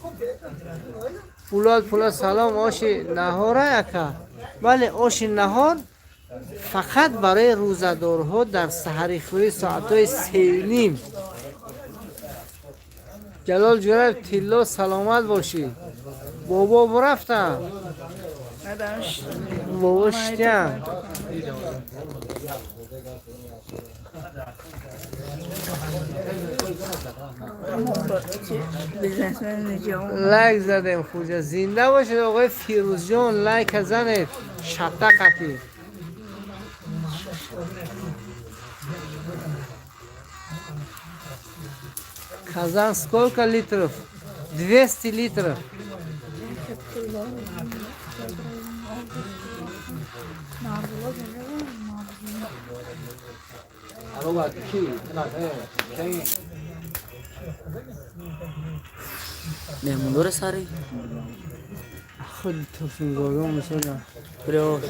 Пулод Пулод, салом, оши наҳора, ака? Бале, оши наҳор фақат барои рӯзадорҳо дар саҳарихӯрӣ соатҳои 3:30. Ҷалол Ҷураев, тилло, саломат бошӣ. Бобо рафтам, бобо шитям. Лайк задем, хуҷа, зинда бошед, оғои Фирӯзҷон. Лайка занед, шата қатӣ. Казан сколько литров? 200 литров. меҳмондоре сари. Худ туфунгорон мисола. Приёш.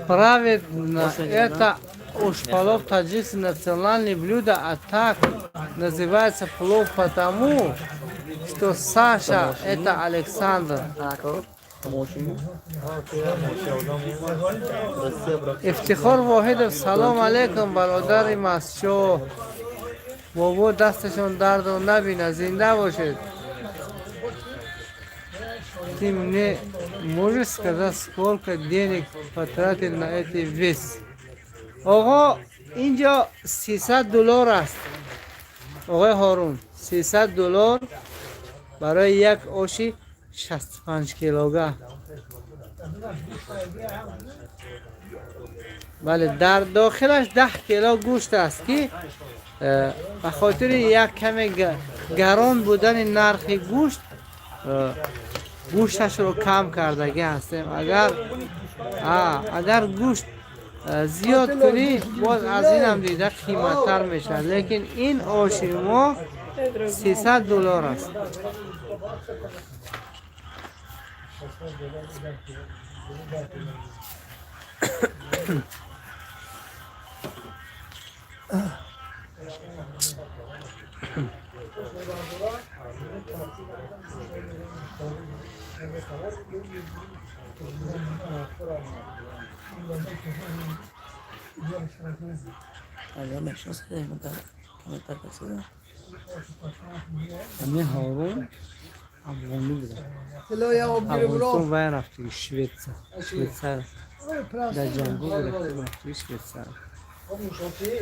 Правильно, это ошпалов, таджикский национальное блюдо, а так называется плов потому, что Саша это Александр. Тамоши. Ифтихор Воҳидов, салом алейкум, бародари Мастчо. Бобо дасташон дарду набина, зинда бошед. Ты мне можешь сказать, сколько денег потратил на эти вес? Оғо, инҷо 300 доллар аст. Оғои Ҳорун, 300 доллар барои як оши 65 килога. Бале, дар дохилаш 10 кило гӯшт аст, ки ба хотири як каме гарон будани нархи гӯшт, гӯшташро кам кардагӣ ҳастем. Агар гӯшт зиёд кунӣ, боз аз инам дида қиматтар мешавад, лекин ин оши мо 300 доллар аст. Алло, мешиносед комментар касида? Ами Ҳорун афғонӣ буда. Афғонистон вай рафтиги, Шветса, Швейцар, дар ҷангу рафтиги Швейцар.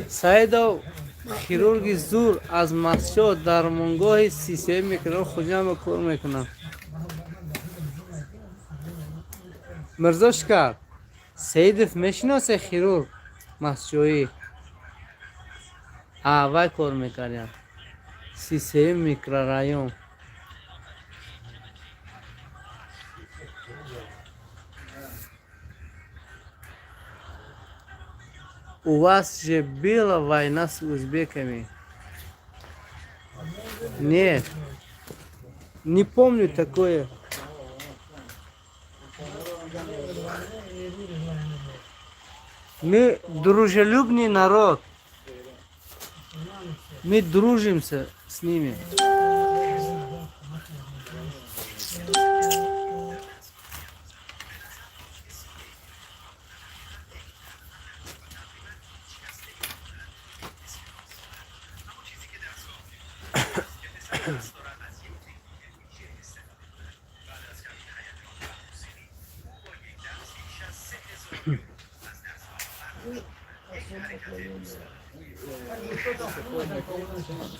Саидов хирурги зур аз Мастчо, дармонгоҳи 33 микрорайон Хуҷандба кор мекунам. Мирзо Шикар Саидов мешиносе, хирург мастчоӣ? Вай кор мекардям, 33 микрорайон. У вас же была война с узбеками. Нет, не помню такое. Мы дружелюбный народ. Мы дружимся с ними.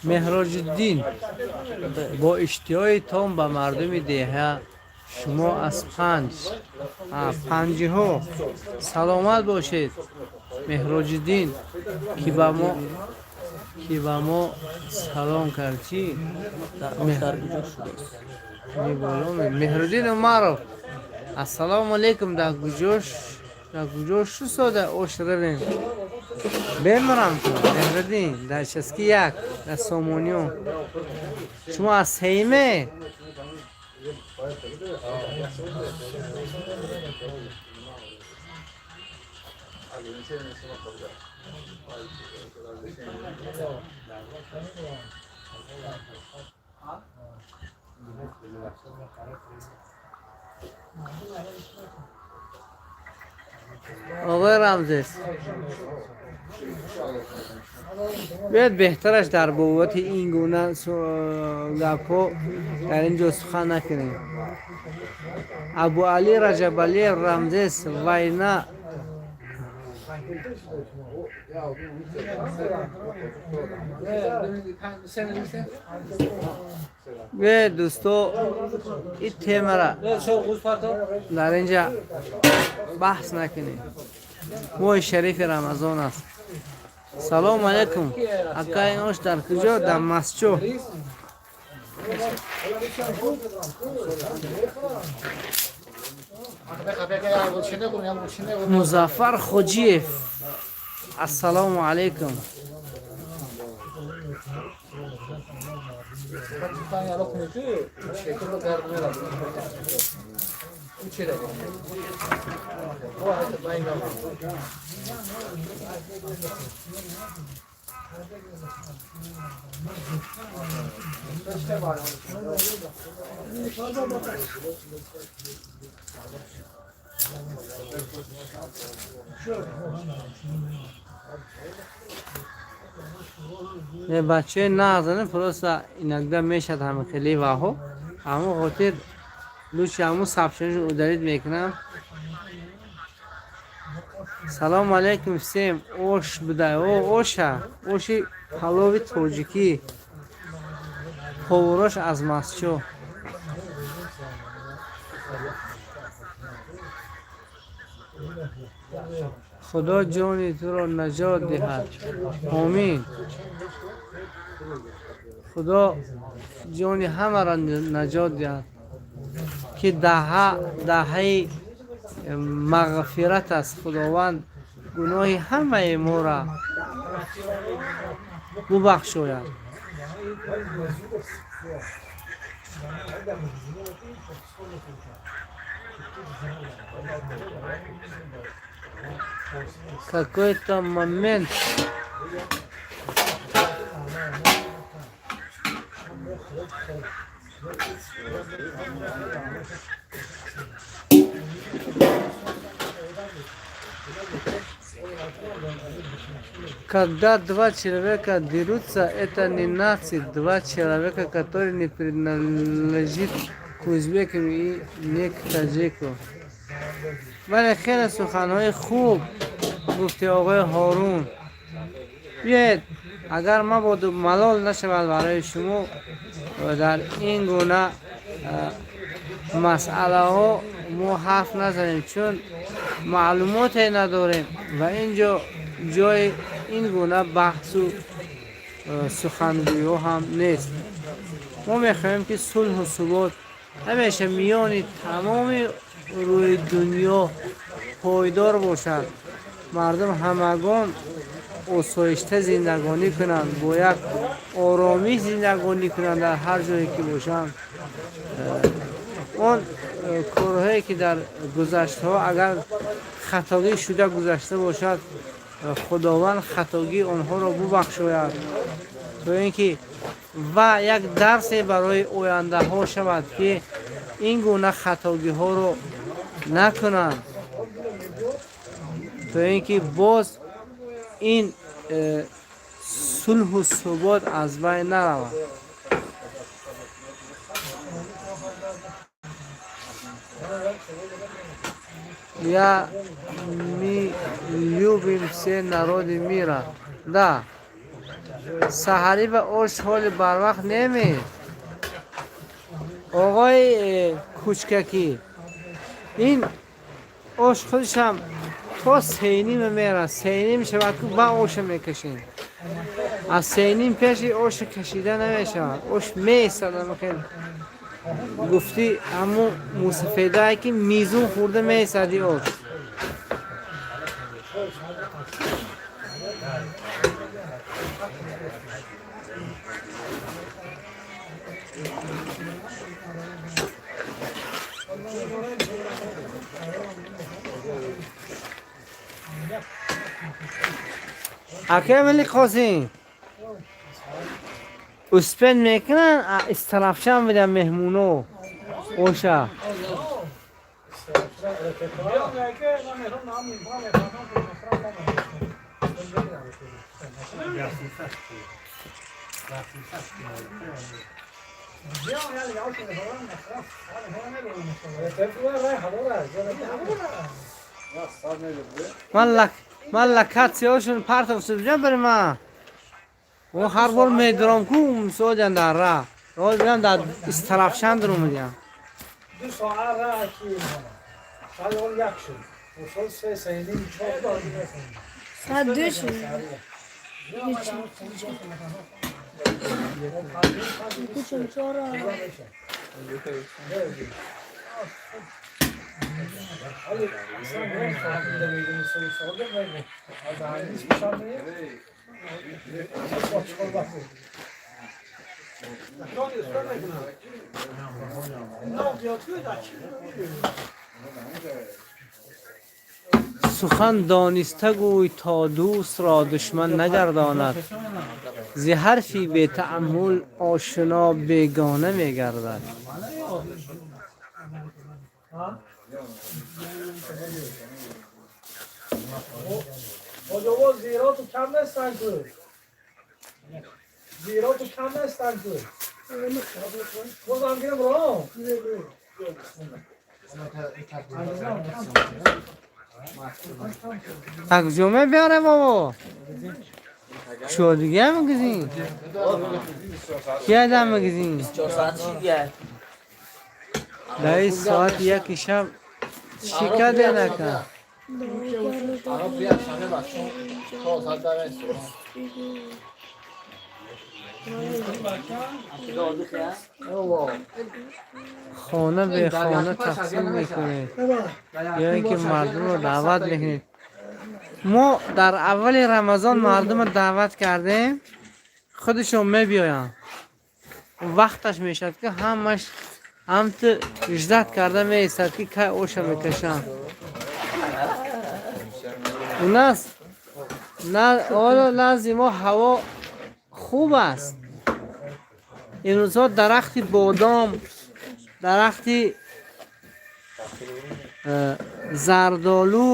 Меҳроҷиддин, бо иштиҳои том ба мардуми деҳа, шумо аз панҷ панҷиҳо. Саломат бошед, Меҳроҷиддин, ки ба мо салом кард. Чӣ? Меҳруддин Умаров, ассалому алайкум. Дар куҷо шусода ош равем? Бемирам ту, Меҳруддин, дар часки як, дар Сомониён. Шумо аз Ҳейме? Оғои Рамзес, биёед, беҳтараш дар бобати ин гуна гапҳо дар ин ҷо сухан накунем. Абуалӣ Раҷабалиев, Рамзес, война. Биёед, дӯсто, ин темара дар ин ҷа баҳс накунем. Моҳи шарифи Рамазон аст. Салому алайкум, ака, ин ош дар куҷо? Дар Масчо. Музаффар Хоҷиев, ассалому алайкум. Не, бачаи нағзане, просто иногда мешад ҳама хеле ваҳо. Ҳамон хотир лучше ҳамун сообщение удалить мекунам. Салому алайкум всем. Ош будай, о оша, оши палови тоҷикӣ, поварош аз Масчо. Худо ҷони туро наҷот диҳад, омин. Худо ҷони ҳамаро наҷот диҳад, ки даҳаи мағфират аст. Худованд гуноҳи ҳамаи моро бубахшояд. Какой-то момент. Когда два человека дерутся, это не нации, два человека, которые не принадлежит к узбекам и не к таджику. Бале, хеле суханҳои хуб гуфти, оғои Ҳорун. Биёед, агар мабодо малол нашавад барои шумо, дар ин гуна масъалаҳо мо ҳарф назанем, чун маълумоте надорем ва ин ҷо ҷои ин гуна баҳсу сухангӯиҳо ҳам нест. Мо мехоҳем, ки сулҳу субот ҳамеша миёни тамоми рӯи дунё пойдор бошад, мардум ҳамагон. осоишта зиндагонӣ кунанд, бо як оромӣ зиндагонӣ кунанд дар ҳар ҷое ки бошанд. Он корҳое ки дар гузаштаҳо агар хатогӣ шуда гузашта бошад, Худованд хатогии онҳоро бубахшояд, то ин ки ва як дарсе барои ояндаҳо шавад, ки ин гуна хатогиҳоро накунанд, то ин ки боз ин сулҳу субот аз байн наравад. Я мы любим все народы мира. Да. Саҳарӣ ва ош ҳоли барвақт неме. Оғои кучкакӣ, ин ош худашам то 3:30 мерад. 3:30 шавад, ку ба оша мекашем. Аз 3:30 пеши оша кашида намешавад. Ош меистад, хел гуфтӣ ҳамун мусафедае ки мизун хӯрда меистади ош. Акай Мали Қосим, успен мекунанд, истарафшан бидам меҳмуно оша. Ман локатсияҳошон партофта будам бари ман. О ҳар бор медурам ку мисолиан дар ра. Бинам дар истарафшан дурумедиям. 2 соат ра ки шояд 1 шуд. Сол 3, 3:30, 4. Саат 2 шуд. Кучум чора. Сухан дониста гӯй, то дӯст ро душман нагардонад. Зи ҳарфи бетааммул ошно бегона мегардад. زیرا تو کم نیستن تو، زیرا تو کم نیستن تو. بازم گیرم راه. Так ҷоме биёре бобо. Чо дига мегизин? Кия мегизин? 24 ساعت چی دیگه؟ Дар ин соати 1 шаб чӣ карде нака? الان بیا شنبه بچه 4 ساعت در Хона бе хона тақсим мекунед ё ин ки мардумро даъват мекунед? Мо дар аввали Рамазон мардумро даъват кардем, худашон мебиёянд. Вақташ мешавад, ки ҳамаш ҳамту ждать карда меистад, ки кай оша мекашанд. У нас ҳоло назди мо ҳаво хуб аст. Имрӯзҳо дарахти бодом, дарахти зардолу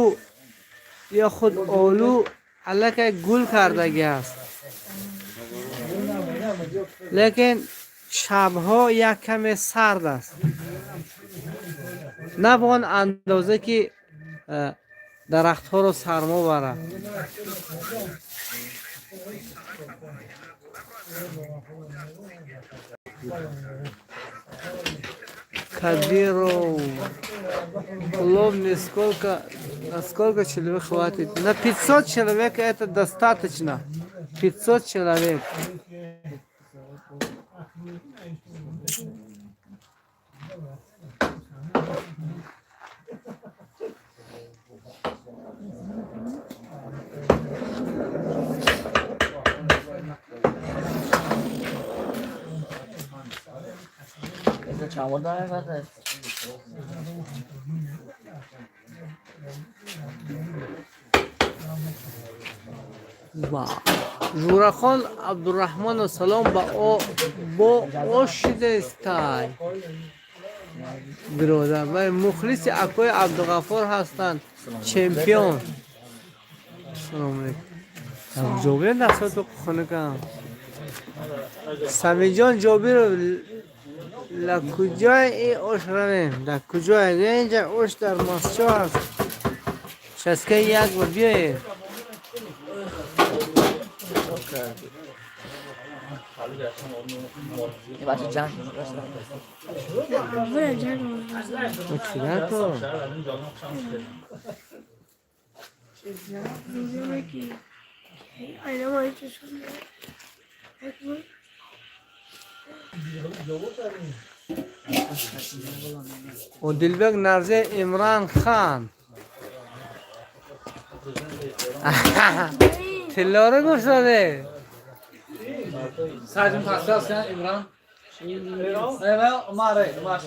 ё худ олу аллакай гул кардагӣ аст, лекин шабҳо як каме сард аст, на ба он андоза, ки дарахтҳоро сармо барад. Кадиров, плов на сколько человек хватит? На 500 человек это достаточно. 500 человек. Чанд бор дорем баъд? Журахон Абдурахмонов, салом, ба бо ош шидестай, биродар. Вай мухлиси акои Абдуғаффор ҳастанд, чемпион. Салом алейкум. Ҷобир, дастоту хунукам. Самиҷон Ҷобиров, ла куҷои и ош равем? Дар куҷое? Инҷа ош дар Мосчо аст. Шаскаи як бор биёед. این بچه جنگ. چیکار تو؟ Одилбек Нарзе, Имран Хан тиллоро гуфтаде. Сажим пасtas Imran. Mare, mar.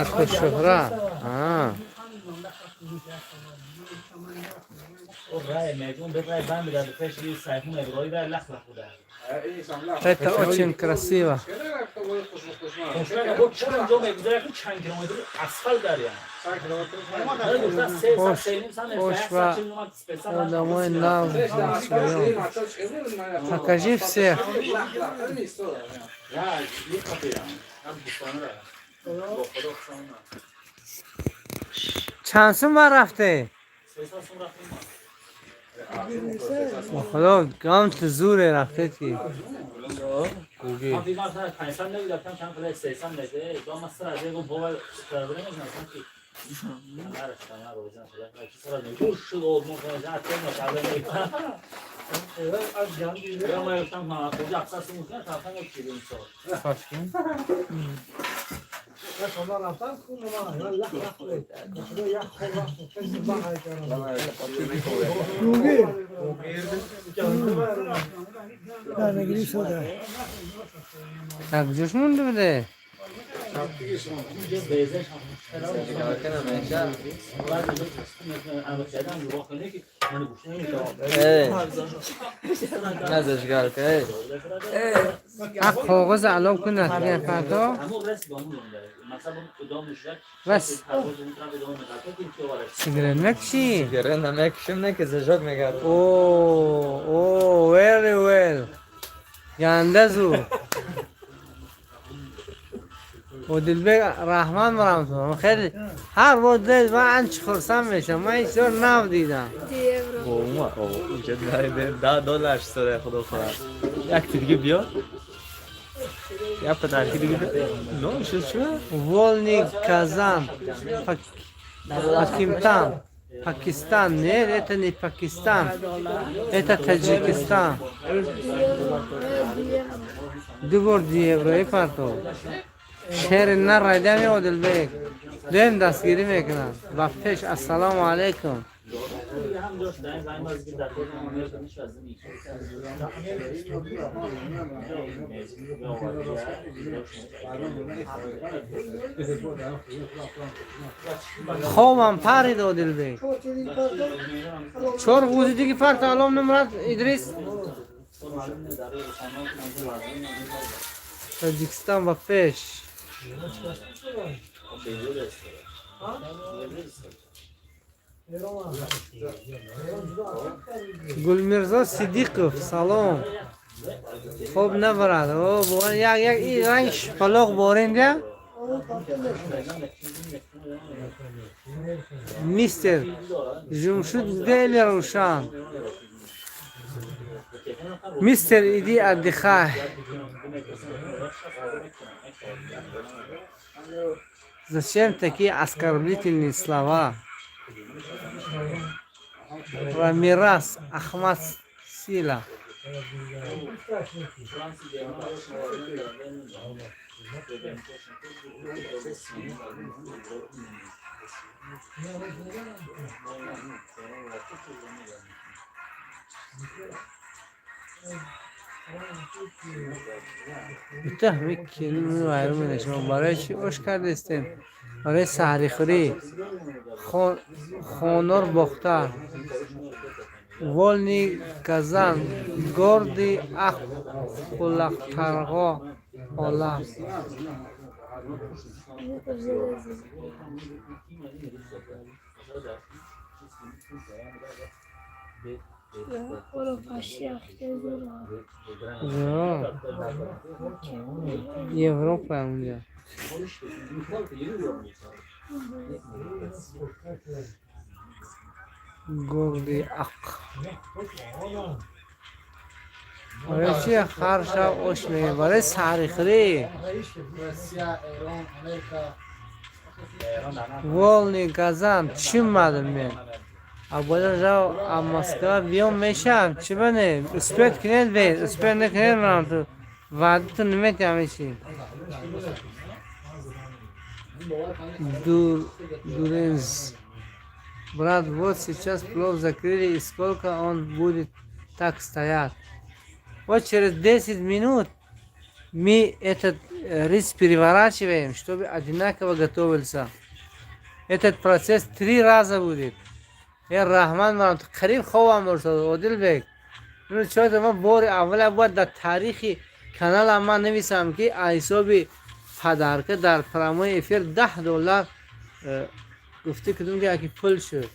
Ако Шуҳра. Это очень красиво. Почва одамои нав. Покажи всех. Чанд сум бар рафте? Ба худо, гам ту зуре рафте ки. Так ҷӯш монда буде? Ак коғаз алов кунад фардо. Бас. Сигарет мекушӣ? Сигарет намекушам, не ки зажог мегардам. О, о, very well. Ганда зур. Одилбек Раҳман барам хеле ҳар бор дил ман анчи хурсанд мешавам. Ман ин чизро нав дидам. $10 шуда, худо хоҳад. Як дига биё. Я подарки дига биё. Ну, шуд чӣ? Вольный Казан. Пакистан. Пакистан. Нет, это не Пакистан. Это Таджикистан. Ду бор еврои партов. Шери нарайдами Одилбек. Дуюм дастгирӣ мекунам. Ба пеш, ассалому алайкум. Хобам парид, Одилбек. Чор ғузи диги парта алом намрад, Идрис. Таҷикистон ба пеш. Гулмирзо Сидиқов, салом. Хоб набарад. О, бо як як ин ранг шпалоқ боринда. Мистер Жумшуд дели Рушан. Мистер, иди отдыхай. Зачем такие оскорбительные слова? Рамирас Ахмад Сила. Бита ҳами келину вайрон менашмо. Барои чӣ ош кардестем? Барои саҳрихӯрӣ. Хонор бохта. Вольный Казан. Горди ақ қулақтарға ола. Европа унҷа. Горди ақ. Барои чи ҳар шаб ош мегирем? Барои саҳрихӯрӣ. Волни Казан. Чӣ мадам мен? Абода жав а Москва биём мешам. Чӣ бане? Успеть кунед бед, успеть накунед манам ту. Ваъдату наметиҳам ҳечи. Дуренз. Брат, вот сейчас плов закрыли, и сколько он будет так стоять? Вот через 10 минут мы этот рис переворачиваем, чтобы одинаково готовился. Этот процесс 3 раза будет. Э, Раҳмат, ман қариб хобам бурсад, Одилбек. Ну чё, ман бори аввала бояд дар таърихи каналам ман нависам, ки ҳисоби подарка дар прямой эфир 10 доллар гуфтӣ кудум, ки яки пул шуд.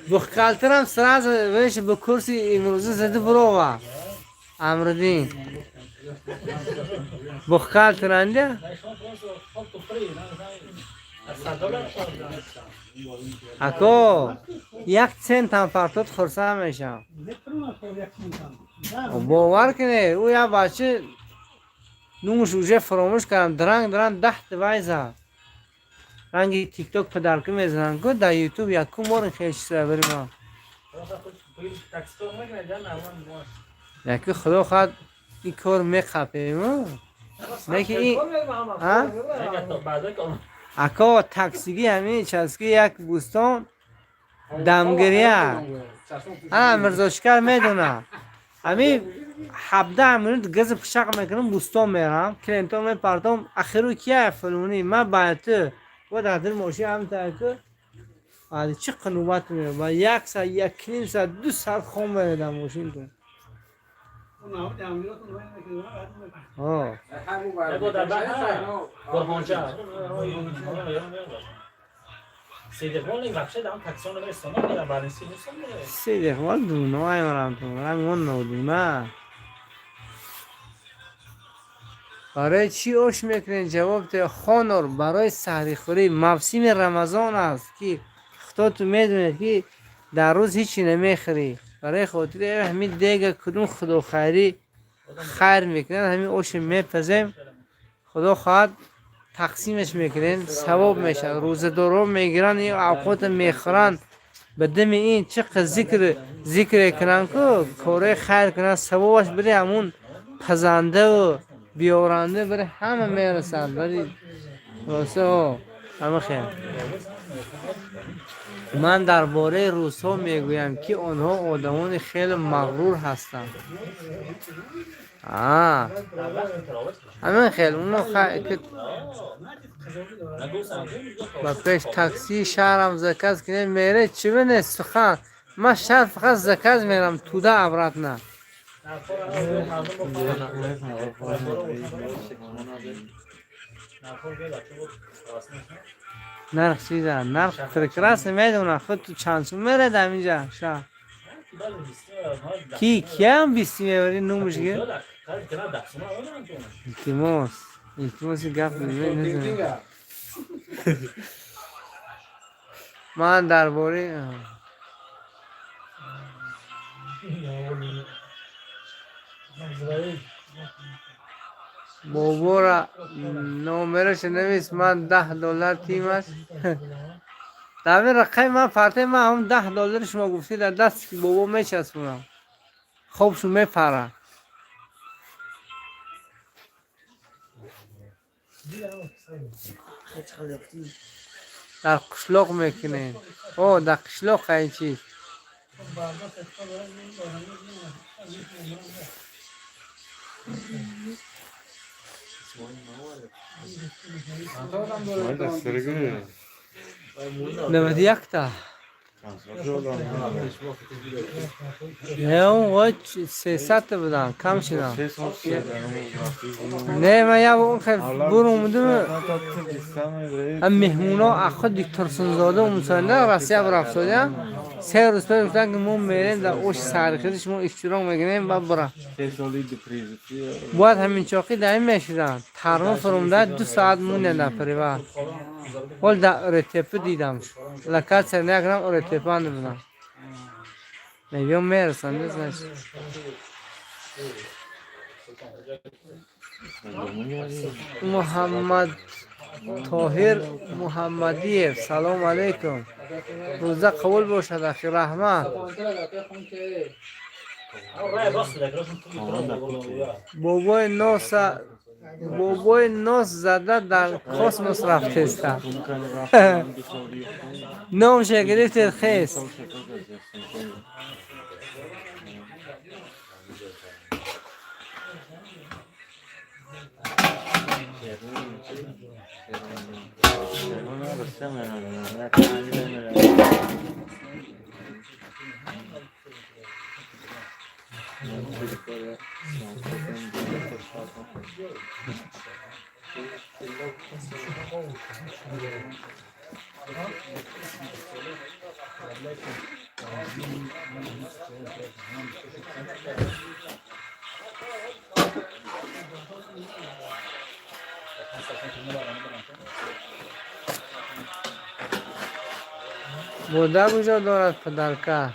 Бухгалтерам сразу веш ба курси имрӯза зада бурова. Амриддин. Бухгалтеранда? Ако 1 центам партод, хурсанд мешавам. Бовар кунед, ӯ як бача, нумуш уже фаромӯш кардам, дранг дранг 10 вай зад. Ранги тикток подарка мезананд ку дар ютуб, якум бор хел чиза бари ман. Яки худо хоҳад, ин кор меқапем. Не ки ин ако таксигӣ ҳамин часки як бӯстон дамгирия. Ана Мирзошикар медонад. Ҳамин 17 минут гази пишақ мекунам, бӯстон мерам, клиентон мепартом, ахиру кия фалонӣ ман ба ту ва дар дили мошин ҳамтаку баъди чӣ қанубат меёб, ба як саат, 1,5 саат, 2 саат хом мередам мошинтон. О. Сейдехвал дуна аймарам он нодуна. Барои чӣ ош мекунед? Ҷавоб де, хонор. Барои саҳрихӯрӣ. Мавсими Рамазон аст, ки худоту медонед, ки дар рӯз ҳичи намехӯрӣ. Барои хотири ҳамин дега кудум худохайрӣ хайр мекунад, ҳамин оши мепазем, худо хоҳад, тақсимаш мекунем, савоб мешавад. Рӯзадорон мегиранд, ин авқота мехӯранд, ба дами ин чӣ қадр зикр зикре кунанд ку, кораи хайр кунанд, савобаш бири ҳамун пазандаву биёранда, бири ҳама мерасад. Бари хулоса, ҳама хел. Ман дар бораи русҳо мегӯям, ки онҳо одамони хеле мағрур ҳастанд. Ҳамин хел оно ба пеш таксии шаҳрам заказ кунем, мере чӣ бине сухан. Ман шаҳр фақат заказ мерам, туда обратно. Нарх чиза? Нарх прекрасно медонам. Худ ту чанд сум мередам инҷа ша. Ки киям бисти мебари номаш ги? Илтимос. Илтимоси гап мезанам. Ман дар бораи бобора номераша навис, ман 10 доллар тимаш. Дар ин рақами ман фарте, ман ҳам 10 доллари шумо гуфтӣ дар дасти бобо мечаспонам. Хобшу мепара. Дар қишлоқ мекунем. О, дар қишлоқ ин чиз. 91-та. Не, он вой 300 будан, кам шудам. Не, ман як он хел бурумудум. Ам меҳмуно аз худ Турсунзода умсонда Россия рафтодя. 3 рӯз пеш гуфтан, ки мо мерем дар оши сархизи шумо иштирок мекунем ва бура. Бояд ҳамин чоқӣ дар ин мешуданд. Тармо фурумда 2 соат мундем дар прива. Ҳол дар Уротепа дидам. Локация накардам, Уротепа будам. Мебиём мерасам, значит. Муҳаммад Тоҳир Муҳаммадиев, салом алейкум. Рӯза қабул бошад, ахи, раҳмат. Бобои носа, бобои нос зада дар космос рафтеста. Номша гирифтед хес. Модар куҷо дорад подарка?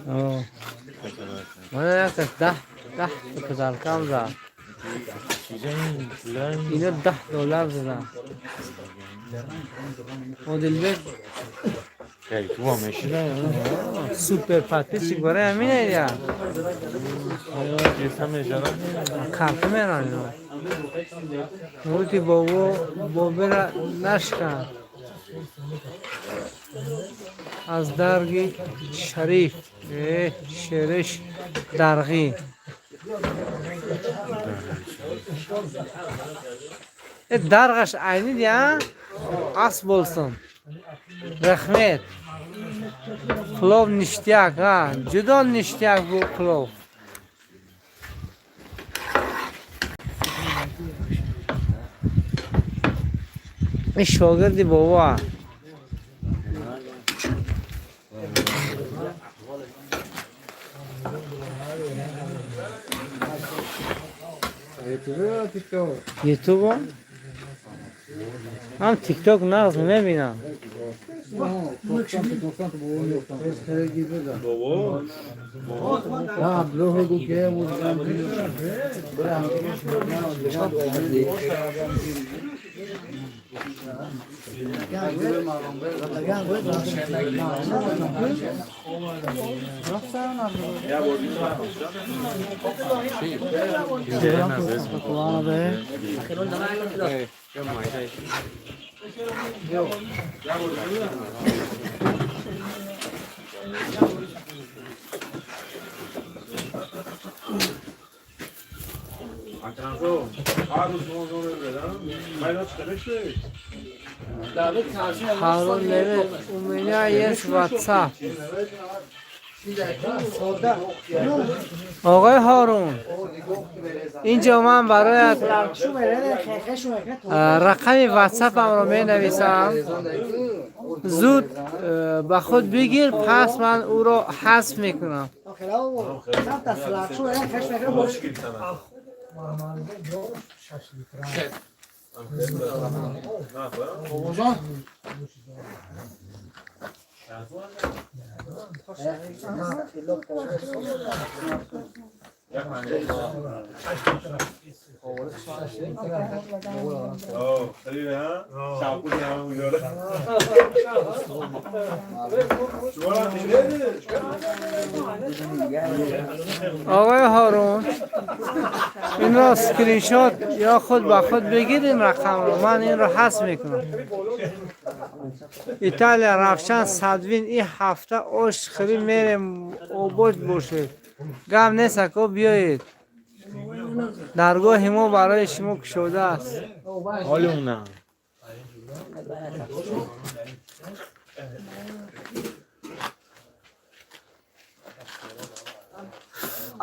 О. Мана як 10 10 подаркам зад. Ино 10 доллар задам. Одилбек супер подписчик барои ҳамине я. Карта меран ино. Рути бобо бобера нашкан. Аз дарги Шариф, шериш дарғӣ. Дарғаш айнид я? Ас bo'lsin. Rahmat. Плов ништяк, ha, judo ништяк bu plov. Ин шогирди бобо. Ютубо? Ҳам тикток нағз мебинам. Ҳарун леве, у меня есть WhatsApp. Оғои Ҳорун, инҷо ман бароят рақами ватсапамро менависам. Зуд ба худ бигир, пас ман ӯро ҳазф мекунам. Оғои Ҳорун, инро скриншот ё худ ба худ бигир, ин рақамро ман инро ҳазф мекунам. Италия Равшан Садвин, ин ҳафта ош хӯрӣ мерем, обод бошед. Гап нест, ако, биёед, даргоҳи мо барои шумо кушода аст. Ҳоле на.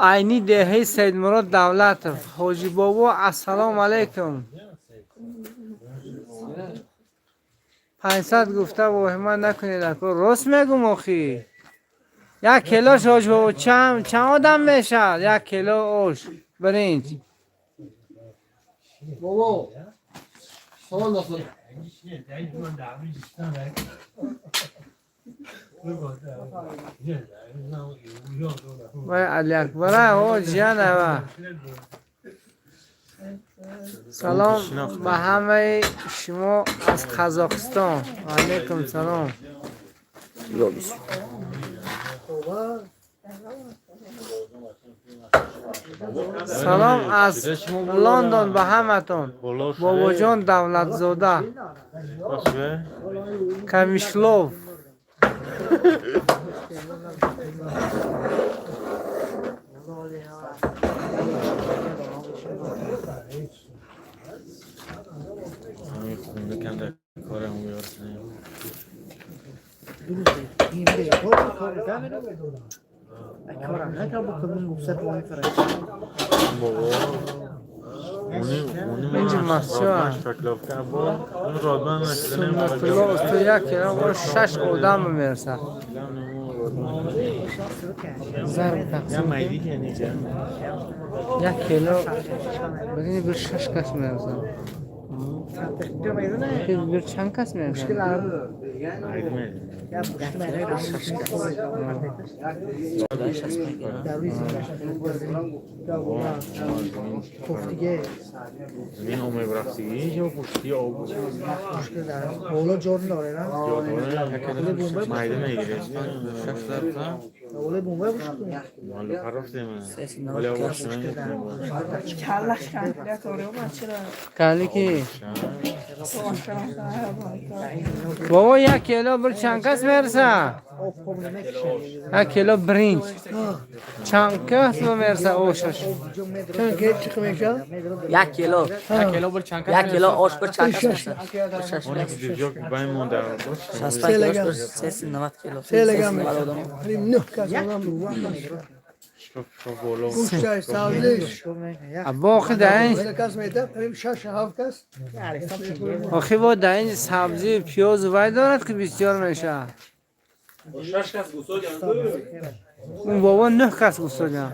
Айни деҳаи Саидмурод Давлатов. Ҳоҷи бобо, ассалому алайкум. 500 гуфта воҳима накунед, ако, рост мегум. Охи, як килош, ҳоҷи бобо, чанд одам мешавад як кило ош биринҷ? Бобо. Савол дохил. Вай Алиакбара, о ҷиянава. Салом ба ҳамаи шумо аз Қазоқистон. Алайкум салом. Салом аз Лондон ба ҳаматон. Бобоҷон Давлатзода Камишлов. Инҷа масчоа Суннатулло усто, як кило ош шаш одам мерасад. Зарб тақсим, як кило бигини бир шаш кас мерасад. Бир чанд кас мерасад? Кали ки бобо, як кило бир чанд кас мераса? Як кило биринҷ чанд кас мераса ошаш? Як кило. Як кило бир чанд кас? Як кило ош бир чанд кас мераса? 65 кило ош бир 390 кило. 390 одам. Або охи дар ин, охи бо дар ин сабзӣ, пиёзу вай дорад, ки бисёр мешавад. Он бобо нӯҳ кас густодиам.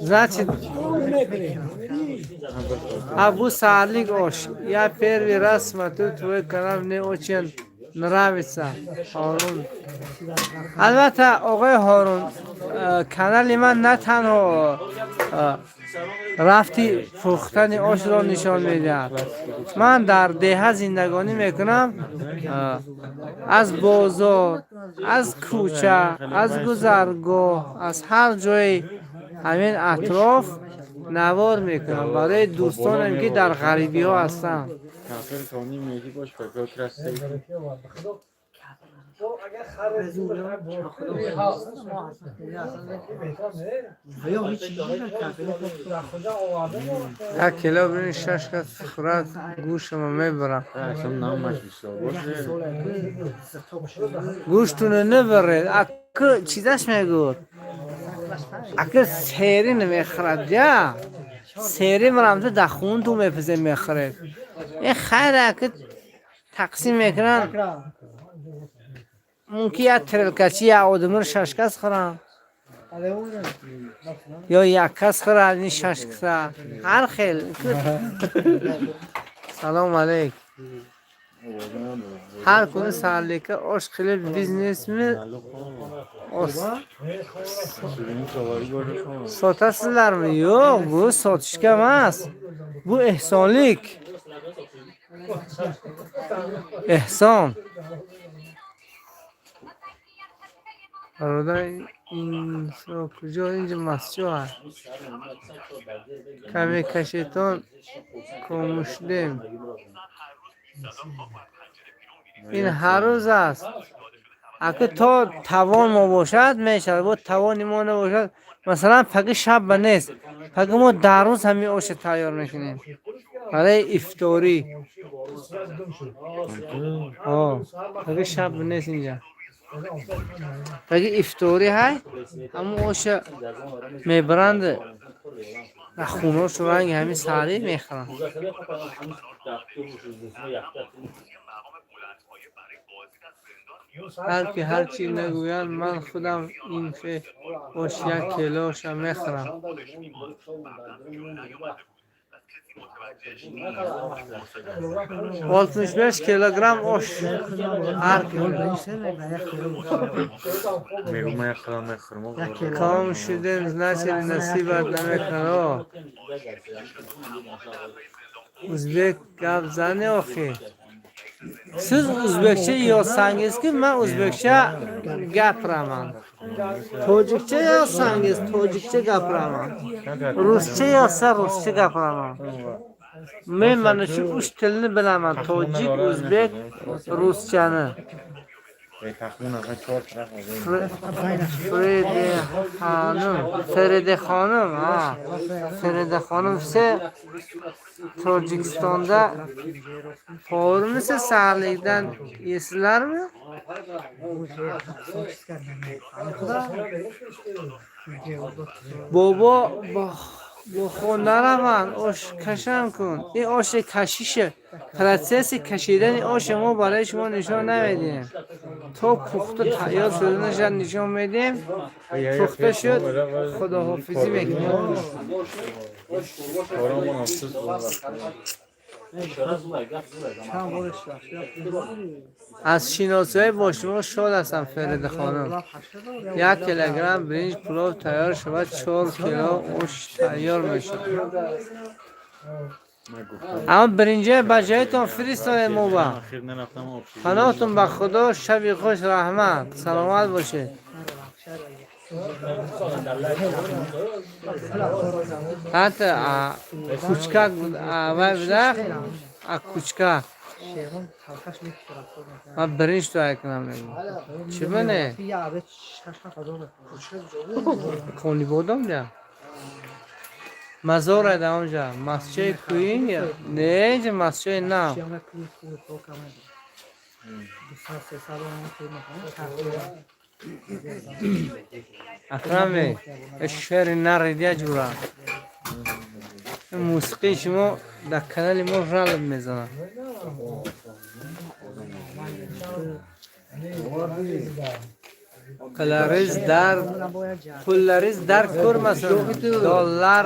Значит, Абу Саалик ош. Я первый раз смотрю твой канал, мне очень нравится. Ҳорун. Албатта, оғои Ҳорун, канали ман на танҳо рафти пухтани ошро нишон медиҳад. Ман дар деҳа зиндагонӣ мекунам, аз бозор, аз кӯча, аз гузаргоҳ, аз ҳар ҷои ҳамин атроф навор мекунам барои дӯстонам, ки дар ғарибиҳо ҳастанд. Як кило биринҷ шаш кас хӯрад, гӯшама мебарам. Гӯштуно набаред, ака чизаш мегӯд, ака сери намехӯрад, я сери марамта дар хунту мепизе, мехӯред. Э, хайр, ака тақсим мекунанд, мумкин як тарелкачи як одамро шаш кас хӯранд ё як кас хӯрад, ин шаш каса, ҳар хел. Салом алейк. Ҳар куни саҳарлика ош қилиб бизнесми sotasizlarmi? Yo'q, bu sotishga emas, bu ehsonlik, ehson. Бародар, инсо куҷо? Инҷо масҷо аст. Каме кашетон, комушдем. Ин ҳар рӯз аст, ака, то тавон мо бошад, мешавад. Бо тавони мо набошад, масалан, паги шаб ба нест, паги мо дар рӯз ҳамин оша тайёр мекунем барои ифторӣ. Паги шаб нест инҷа, паги ифторӣ ҳай, ҳамун оша мебаранд хуношо, ранги ҳамин саҳарӣ мехӯранд. Ҳар ки ҳар чӣ нагӯянд, ман худам ин хе ош як килоша мехӯрам. 65 килограмм ош ҳар кун. Ком шудем, значит, насибат намекунад. Узбек гап зане охи. Siz o'zbekcha yozsangizki, man o'zbekcha gapiraman. Tojikcha yozsangiz, tojikcha gapiraman. Ruscha yozsa, ruscha gapiraman. Men mana shu uch tilni bilaman: tojik, o'zbek, ruschani. Feride xonim, Feride xonim, ha. Feride xonim, все Tojikistonda to'g'rimisiz, saharlikdan yeysizlarmi? Bobo, бо нараванд, ош кашам кун. Ин оши кашише, процесси кашидани оши мо барои шумо нишон намедиҳем. То пухта тайёр шуданаша нишон медиҳем. Пухта шуд, худоҳофизӣ мекунем. Аз шиносоӣ бо шумо шод ҳастам, Ферида хонум. 1 килограмм биринҷ пулов тайёр шавад, 4 кило ош тайёр мешавад. Аммо биринҷа ба ҷоятон фиристодем мо ба. Паноҳтон ба Худо, шаби хуш, раҳмат, саломат бошед. Ҳатто кучкак вай буда, кучкак. Ман биринҷ тайёр кунам мегӯм. Чӣ бане? Конибодом ҷа? Мазора дар онҷа. Масҷиди кӯҳӣ? Не, инҷа масҷиди нав. Акраме, шеъри наридия ҷура. Мусиқии шумо дар канали мо жалб мезанад. Pullariz dard ko'rmasin, dollar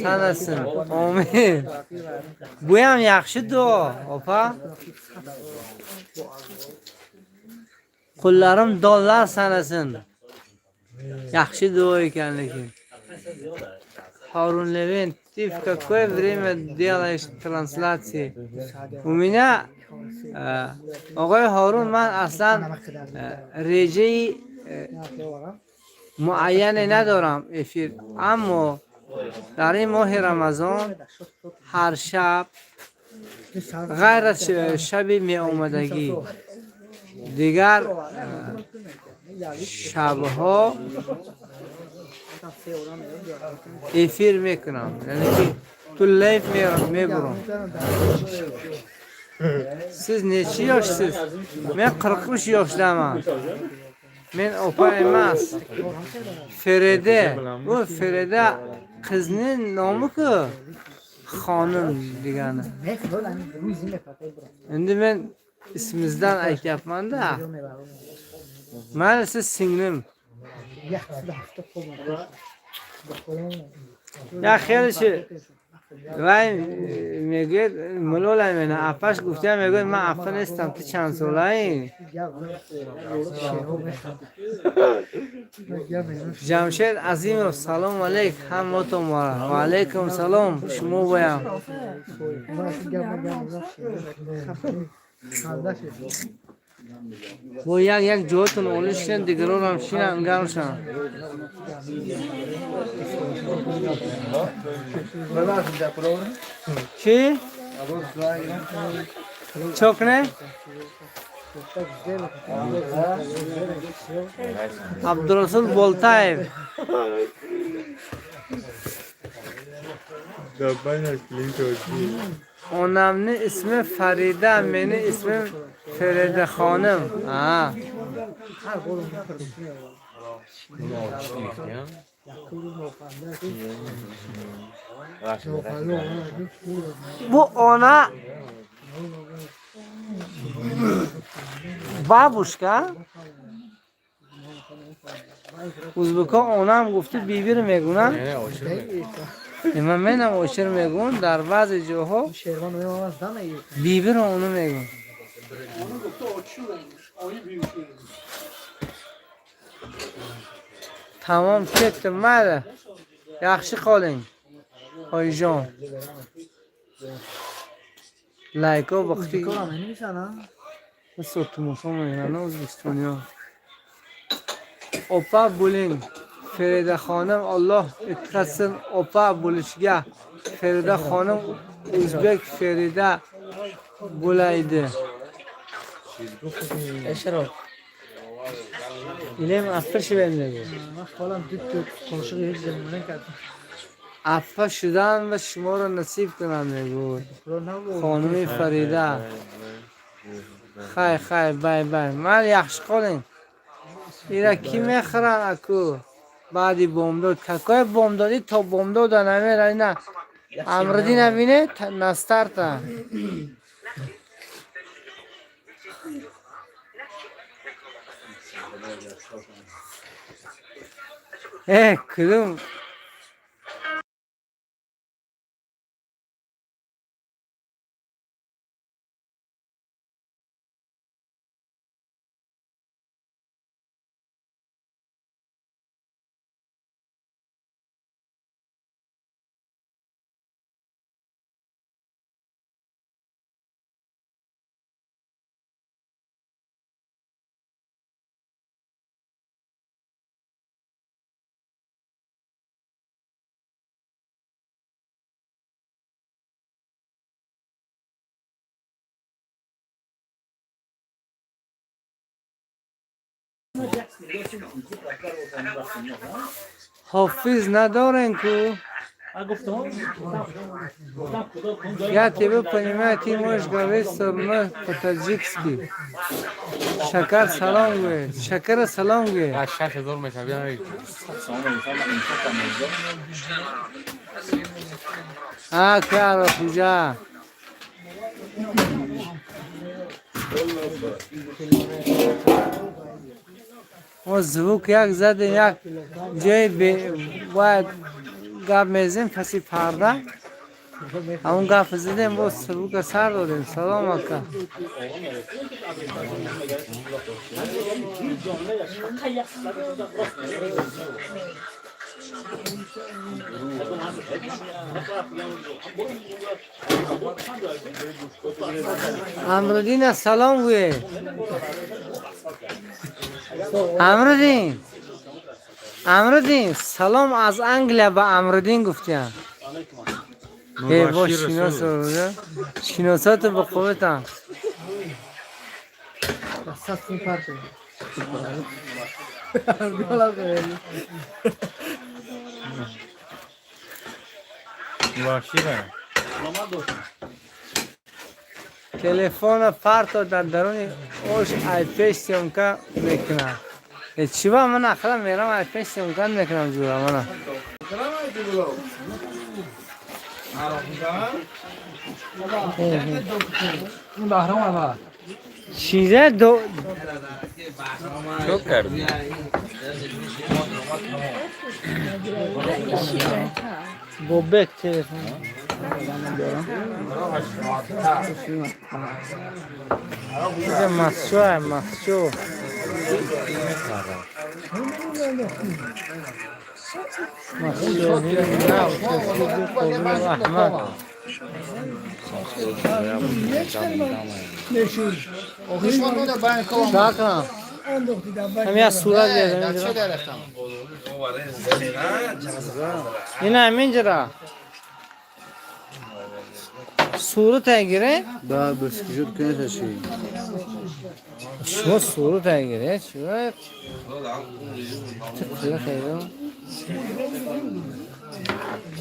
sanasin. Omin. Buyam yaxshi duo, opa. Qullarim dollar sanasin. Yaxshi duo ekan lekin. Harun Levent, ты в какое время делаешь трансляции? У меня оғои Ҳорун, ман аслан реҷаи муайяне надорам эфир, аммо дар ин моҳи Рамазон ҳар шаб, ғайр аз шаби меомадагӣ. Дигар шабҳо эфир мекунам, яъне ки ту live мебурам. Siz necha yoshsiz? Men 43 yoshdaman. Men opa emas. Feride. Bu Ferida qizning nomi-ku. Xonim degani. Endi men ismizdan aytyapman-da. Mayli, siz singlim. Я хеле вай мегӯяд, мулола мена апаш гуфта, мегӯяд, ман апа нестам, ту чанд солаӣ? Ҷамшед Азимов, салом алейк ҳаматон. Ва алайкум салом, шумо боям. Бо як як ҷоятон олӣ шин, дигаронам шинан, гармшан. Чӣ? Чо кунем? Абдурасул Болтаев. Onamni ismi Farida, meni ismim Ferida xonim. Ha. Bu ona бабушка. Узбекҳо онам гуфти бибир мегӯнанд. Ман менам очир мегӯн, дар баъзе ҷоҳо бибиро ону мегӯн. Tamom, ketdim, mayli. Yaxshi qoling. Oyijon. Layko vaqti. Tomosha мекунанд o'zbekistonyo. Opa bo'ling. Ferida xonim, Alloh etqazsin opa bo'lishga. Ferida xonim o'zbek Ferida bo'laydi. Ashraf. Ilm affa shivendagi. Affa shudan va shumoro nasib kunam мегӯяд. Xonimi Farida. Xay, xay, bay, bay. Mayli, yaxshi qoling. Ира ки мехӯранд аку? Баъди бомдод. Какой бомдод? И то бомдода намера ина. Амридина бине на старта. Э, кудум ҳофиз надорен ку? Я тебя понимаю, ты можешь говорить со мной по-таджикски. Шакар салом гӯед. Шакара салом гӯед. 6000 мешавад. А, кара, куҷа? Мо звук як задем, як ҷои бояд гап мезем паси парда. Ҳамон гап задем, боз звука сар додем. Салом, ака. Амрудина салом гӯед. Амрудин. Амрудин, салом аз Англия ба Амрудин гуфтиям. Э, бо шинос шиносоту ба қувватам. 100 сум партия. Телефона парто дар даруни ош айпеш съёмка мекунад. Чиба ман ахла мерам, айпеш съёмка мекунам, ҷура мана. Чизе до Чок кардӣ. Бобек телефон. Чизе масчо, масчо. Масчо нав қобил Аҳмад. Чакам. Ҳамин аз сурат гирифтам. Ина ҳаминҷара. Сурат гире? Да, бескижут, конечно, ши. Шумо сурат гире? Чӣ?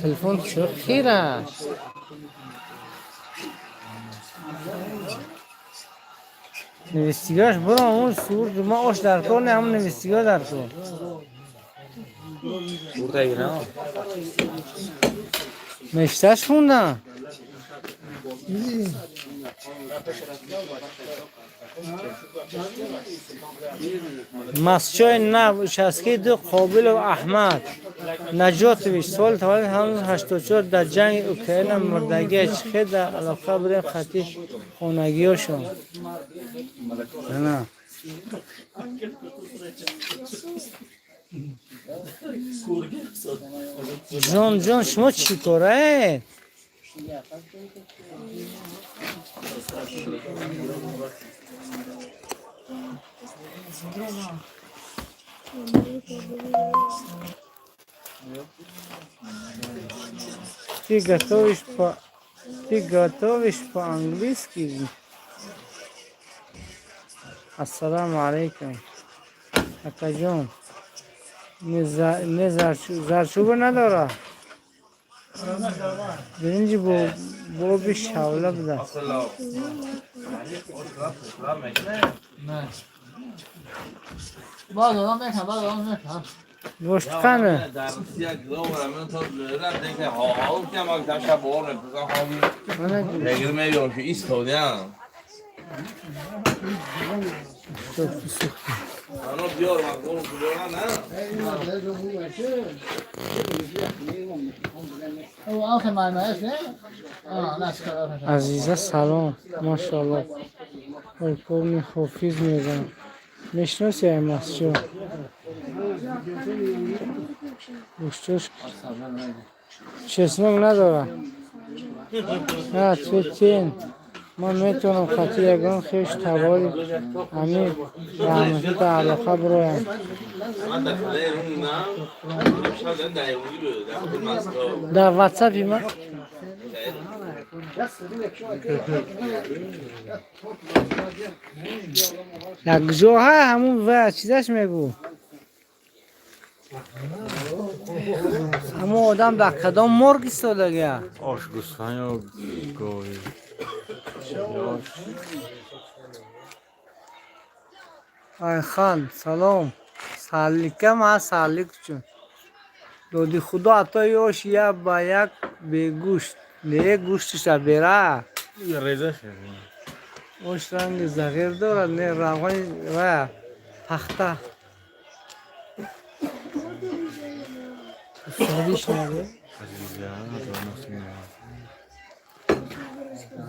Телефон чӣ хира? Навистигаш буро, ҳамун сурат ма ош дар кор не, ҳамун навистига дар кор. Сурат гирам. Навишташ хундан. Масчои нав участки ду Қобилов Аҳмад Наҷотович соли таваллуд 1984 дар ҷанги Украина мурдагия. Чӣ хел дар алоқа будем хати хонагиёшон. На. Ҷон ҷон, шумо чӣ кораед? Ты готовишь по-английски? Ассаламу алейкум. Акаҷон. Не зарчуба надора. Биринҷи боби шавла буда. Баъд одам мекунад, баъд одам мекунад. Гӯшт қане? Мана сӯхти. Охе маймаеш не? Азиза, салом. Машалло. Полковник Ҳофиз мегӯям. Мешиноси ай масчо? Гӯштош чеснок надора. На, тен. Ман метавонам хати ягон хеш табори амир раҳматӣ дар алоқа бироям. Дар ватсапи ман як ҷо ҳа, ҳамун ва чизаш мегӯ. Ҳамун одам дар кадом морг истодагия? Ош гӯсфанд ё гови? Айхан, салом. Сарлика ма сарлик чун. Доди худо атои ош я ба як бегӯшт. Не, гӯштиша бера. Реза шуд. Ош ранги зағир дорад, не равғани ва пахта. Садиш наде. Азиза,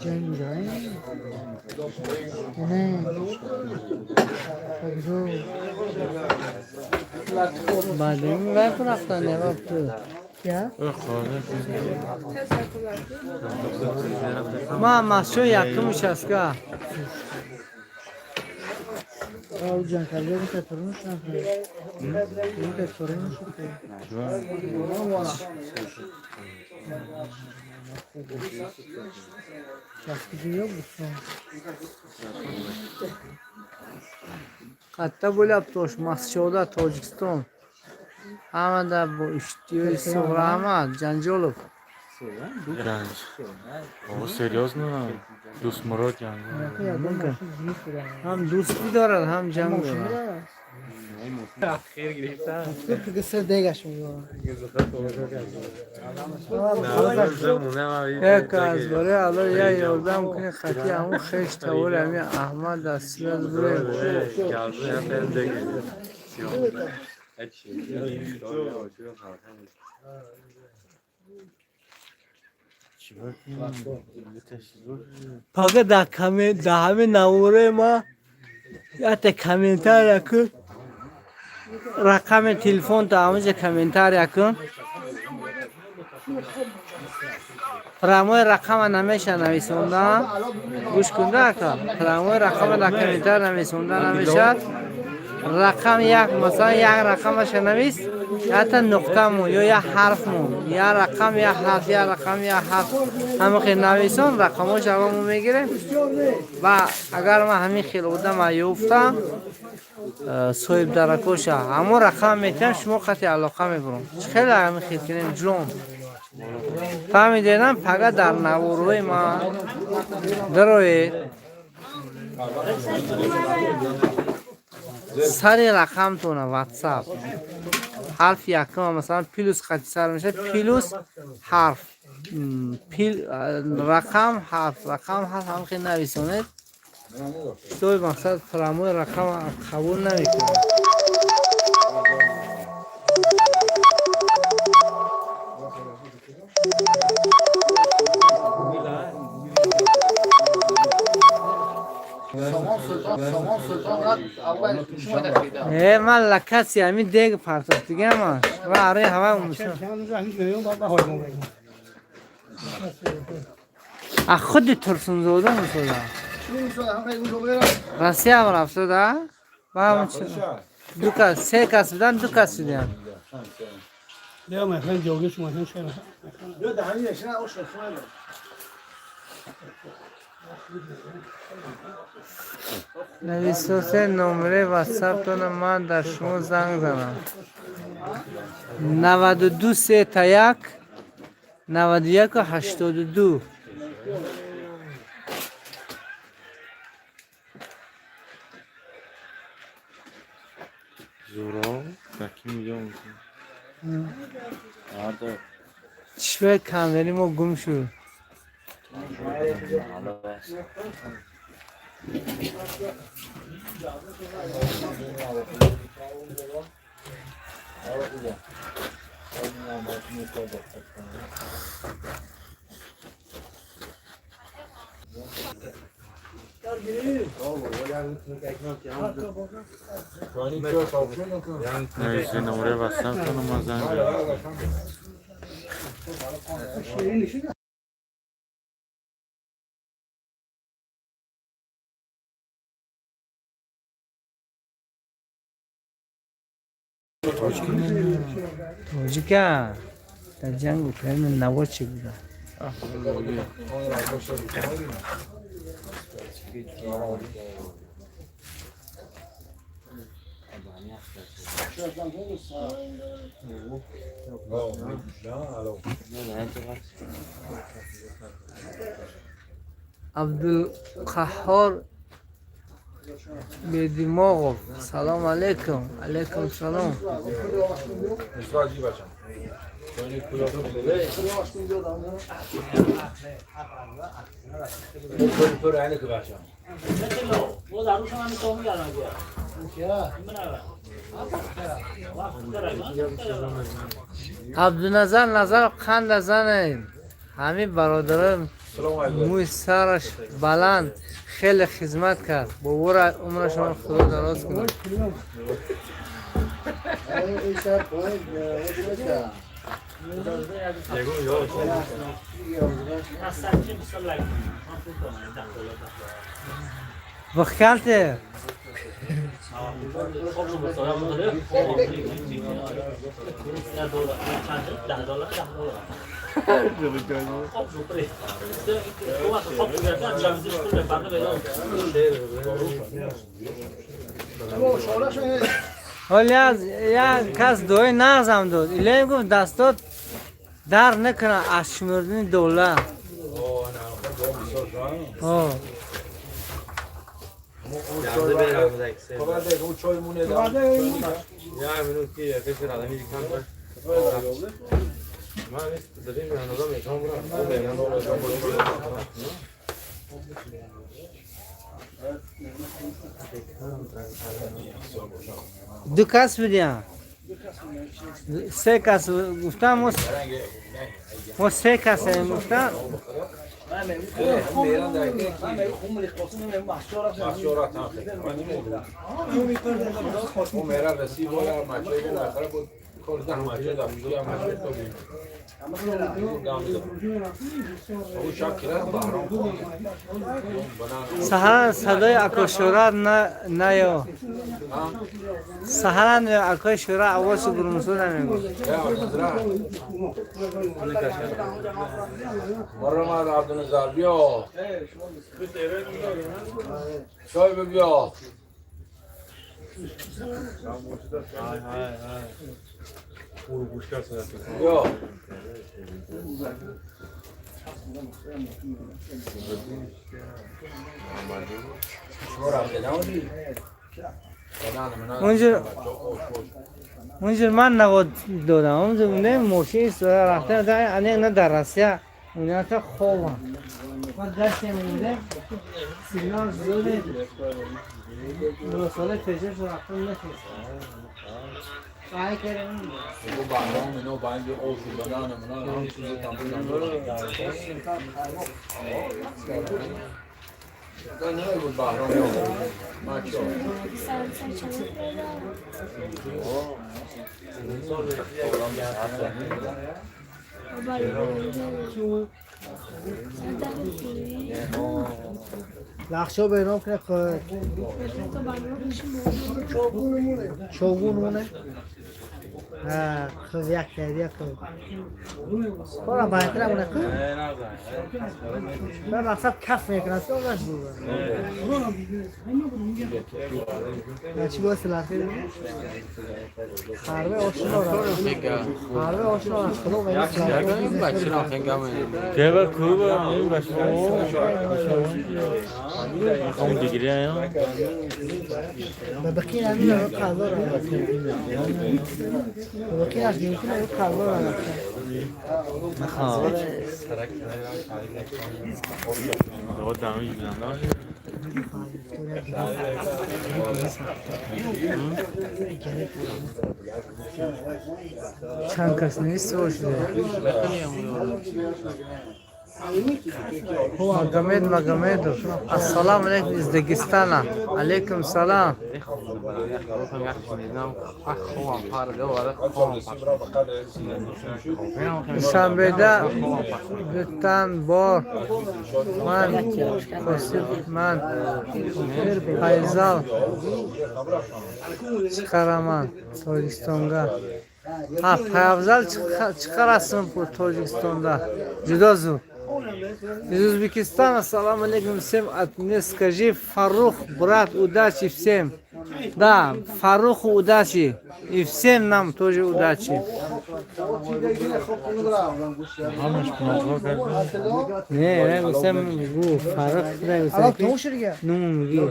ҷанг ҷай. Не. Пагзо. Баъдин вай рафтан не ту. Я? Ма масчо якум участка. Ау ҷанг карда ка турмуш накунад. Ка турмуш. Қатта bo'lyapti, Maskovda, Tojikiston. Ҳамада бо иштиёи суғ раҳмат, Ҷанҷолов. Ганҷ. О, серьёзно? Дӯстмурод ҷанг. Ҳам дӯстӣ дорад, ҳам ҷанг дорад. Як аз барои Алло як ёрдам кунӣ, хати ҳамун хеш тавори ҳамин Аҳмад дастсират бурем. Пага дар ҳамин навораи ма якта комментария кун, рақами телефонта ҳамаҷа комментария кун. Прямой рақама намеша нависондан. Гӯш кунда ака, прямой рақама дар комментария нависонда намешад. Рақам як, масалан, як рақамаша навис, якта нуқта мон ё як ҳарф мон, як рақам, як ҳарф, як рақам, як ҳарф, ҳама хел нависон, рақамҳоша мо мегирем. Ва агар ман ҳамин хел одама ёфтам, соҳиб даракоша ҳамон рақам метиҳам, шумо қати алоқа мебурам. Чӣ хеле ҳамин хел кунем, ҷон? Фаҳмидедам? Пага дар наворҳои ман дароед, сари рақамтона ватсап ҳарфи якума, масалан, плюс қати сар мешавад, плюс ҳарф, рақам, ҳарф, рақам, ҳарф, ҳам хел нависонед. Соҳиби мақсад прямой рақам қабул намекунад. Ман лакатси ҳамин дег партофтигаман ва арои ҳава умшо. А худи Турсунзода мусода. Россия ҳам рафтода? Ду кас, се кас будан, ду кас шудиям. Нависосе номери ватсаптона, ман дар шумо занг занам. 92 сета 1 91 82. Зуро, таки миллион. Чишмаи камери мо гум шуд. Нависи номери ватсаптона, ман занг занам. Тоҷика дар ҷанг Украина наводчик буда. Абдулқаҳҳор Бедимоғов, салом алейкум. Алейкум салом. Абдуназар Назаров, қанда занед? Ҳамин бародарам мӯи сараш баланд хеле хизмат кард. Бовора умрашон Худо дароз кунад. Бухгалтер. ҳоли як кас дуои нағзам дод. Илоҳим гуфт дастот дар накунад аз шумурдани дола. Ду кас будем, се кас гуфтам, мо се кас гуфтам. Саҳаран садои акошӯра наё. Саҳаран акои шӯра овози гурмусу намегӯ. محمد عبدالنظر بیا چای بیا. بیا اونجور من نواد دادم اونجور نه ماشین رفته نه نه در روسیه اونجا تا خوابم من دستم مونده سیگنال زیاده سال تجربه شو رفتم نشست سعی کردم بگو بهرام اینا با این اوش بدن من هم چیز تمام نه بود بهرام ما چه لخشا به نام کنه چوگون مونه خب یک تهدیه خب خورا باید مونه خب من مقصد کف میکنم تو آنش بود چی باید لخشا خربه آشنا را خربه آشنا را خدا که با کوبا این بچه اون دیگری ها ببخشید همین رو قضا را ببخشید از دیگه رو قضا را نخواه چند کس نیست باشه. Магомед Магомедов. Ассалам алейкум из Дагестана. Алейкум салам. Душанбеда дутан бор ман Қосиб ман Файзал чиқараман Тоҷикистонга. Ҳа, Файзал чиқарасин Тоҷикистонда. Ҷудо зуд. Из Узбекистана, салам алейкум всем, от мне скажи, Фарух, брат, удачи всем. Да, Фаруху удачи, и всем нам тоже удачи. Не, не, всем гу, Фарух, ну, мги.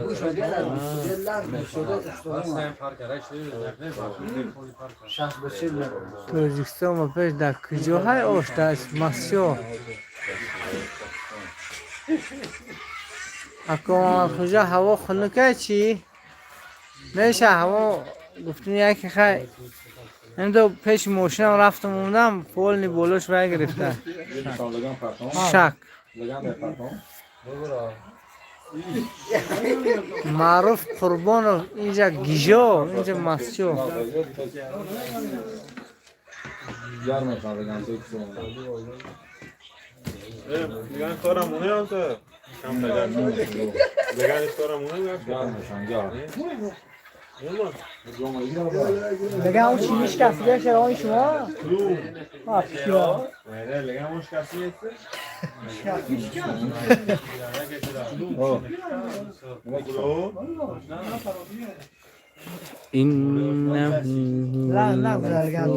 Тоҷикистон ва пеш дар куҷоҳай оштааст Масё? Ако куҷо ҳаво хунукай чӣ? Меша ҳаво гуфтем яке хай индо пеши мошинам рафтам омадам полни болош вай гирифта. Шак. Маъруф Қурбонов инҷа гижо, инҷа масчо. میگن کارم مونه هم تو کم پدر میگن کارم مونه. لگن اون چینیش کسی چرا این شما؟ آه. إنه لا لا لگن.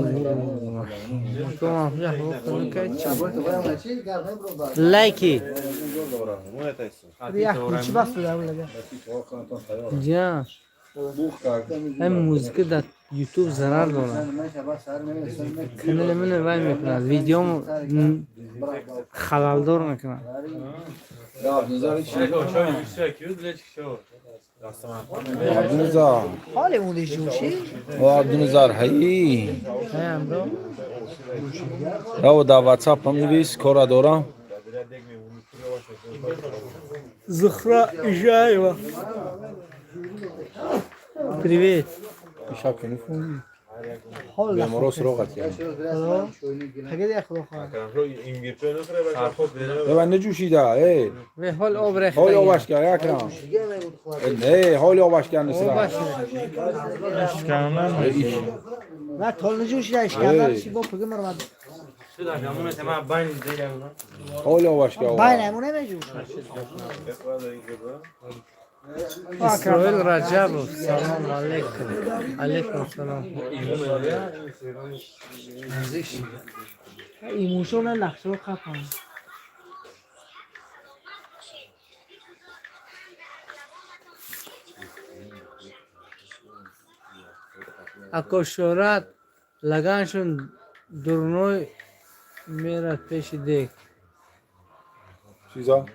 لایکی. چی بس لگن؟ جا این موزیک در یوتیوب ضرر داره. канали ман вай мекунад, видеомо халалдор мекунад. عبدالنظر. حال اون جوشی؟ عبدالنظر هی. امرو. رو در واتساپ هم نویس کار دارم. Зухра Ижаева. Привет. شب که نفهمی. حال بیمارا سراغت کردم. اگه دیگه خدا خواهد. به من نجوشیده ای. به حال آب رخته. حال آبش کرد اکرم. نه حال آبش کرد آب نصر. نه تال نجوشیده اشکندر چی با پگه مرمد. حال آبش کرد. باین امونه نجوش. Исроил Раджабов. Салом алейкум. Алейкум салом. ایموشون نقشه رو خفن. Ако шӯҳрат лаганшон дурной мерад пеши дег. چیزا؟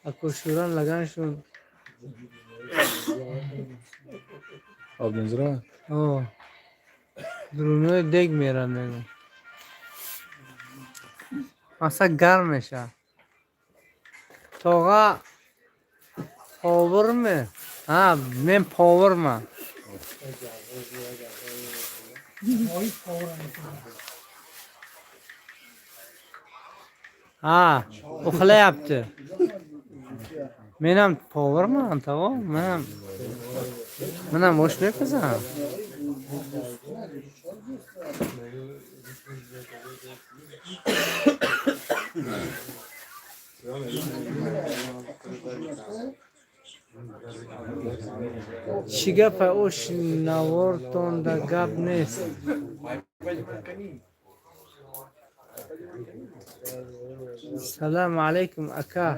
Ако шӯҳрат лаганшон عبدالنظر. О, дурунои дег мерад мегӯ. Маса гарм мешавад. Тоға поварме? Ҳа, мен повармам. Ҳа, uxlayapti. Menam поварман, tog'a. Menam osh mepazam. Чӣ гапа ош навортонда гап нест. Салам алейкум, ака.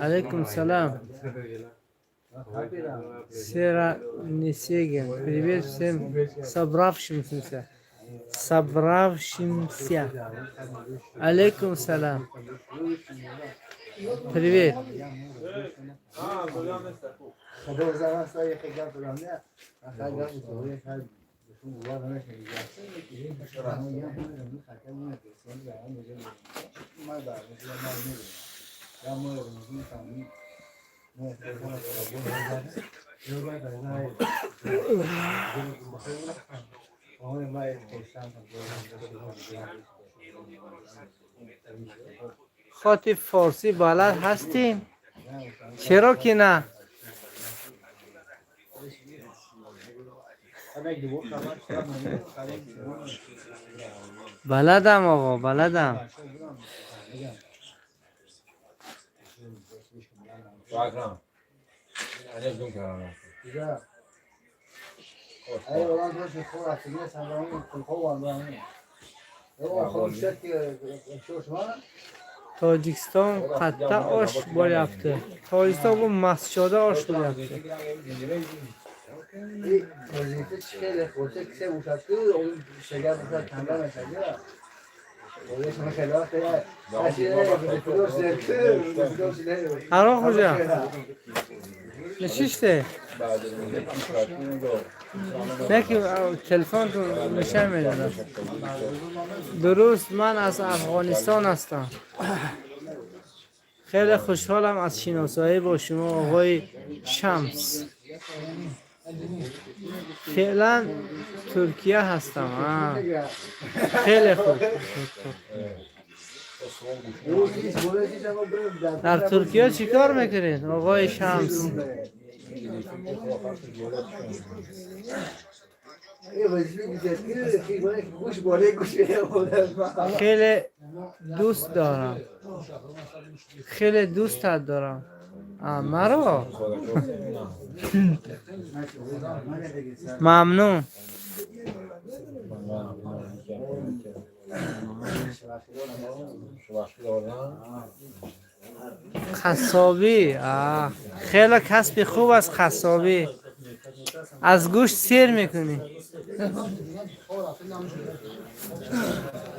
Алейкум салам. Сера Несегин. Привет всем собравшимся. Собравшимся. Алейкум салам. Привет. خاطی فارسی بلد هستیم؟ چرا که نه؟ بلدم آقا، بلدم. اکرم. Tojikiston qayerda osh bo'lyapti? Tojikiston bu Masjoda osh bo'lyapti. Ароқ хоҷа. Нишиште? Яки телефонтон нишон медодад. Дуруст, ман аз Афғонистон ҳастам. Хеле хушҳолам аз шиносоӣ бо шумо, оғои Шамс. Феълан Туркия ҳастам. Хеле хуб. Дар Туркия чӣ кор мекунед, оғои Шамс? خیلی دوست دارم، خیلی دوستت دارم. مرا ممنون. قصابی خیلی کسب خوب است. قصابی از گوشت سیر میکنی.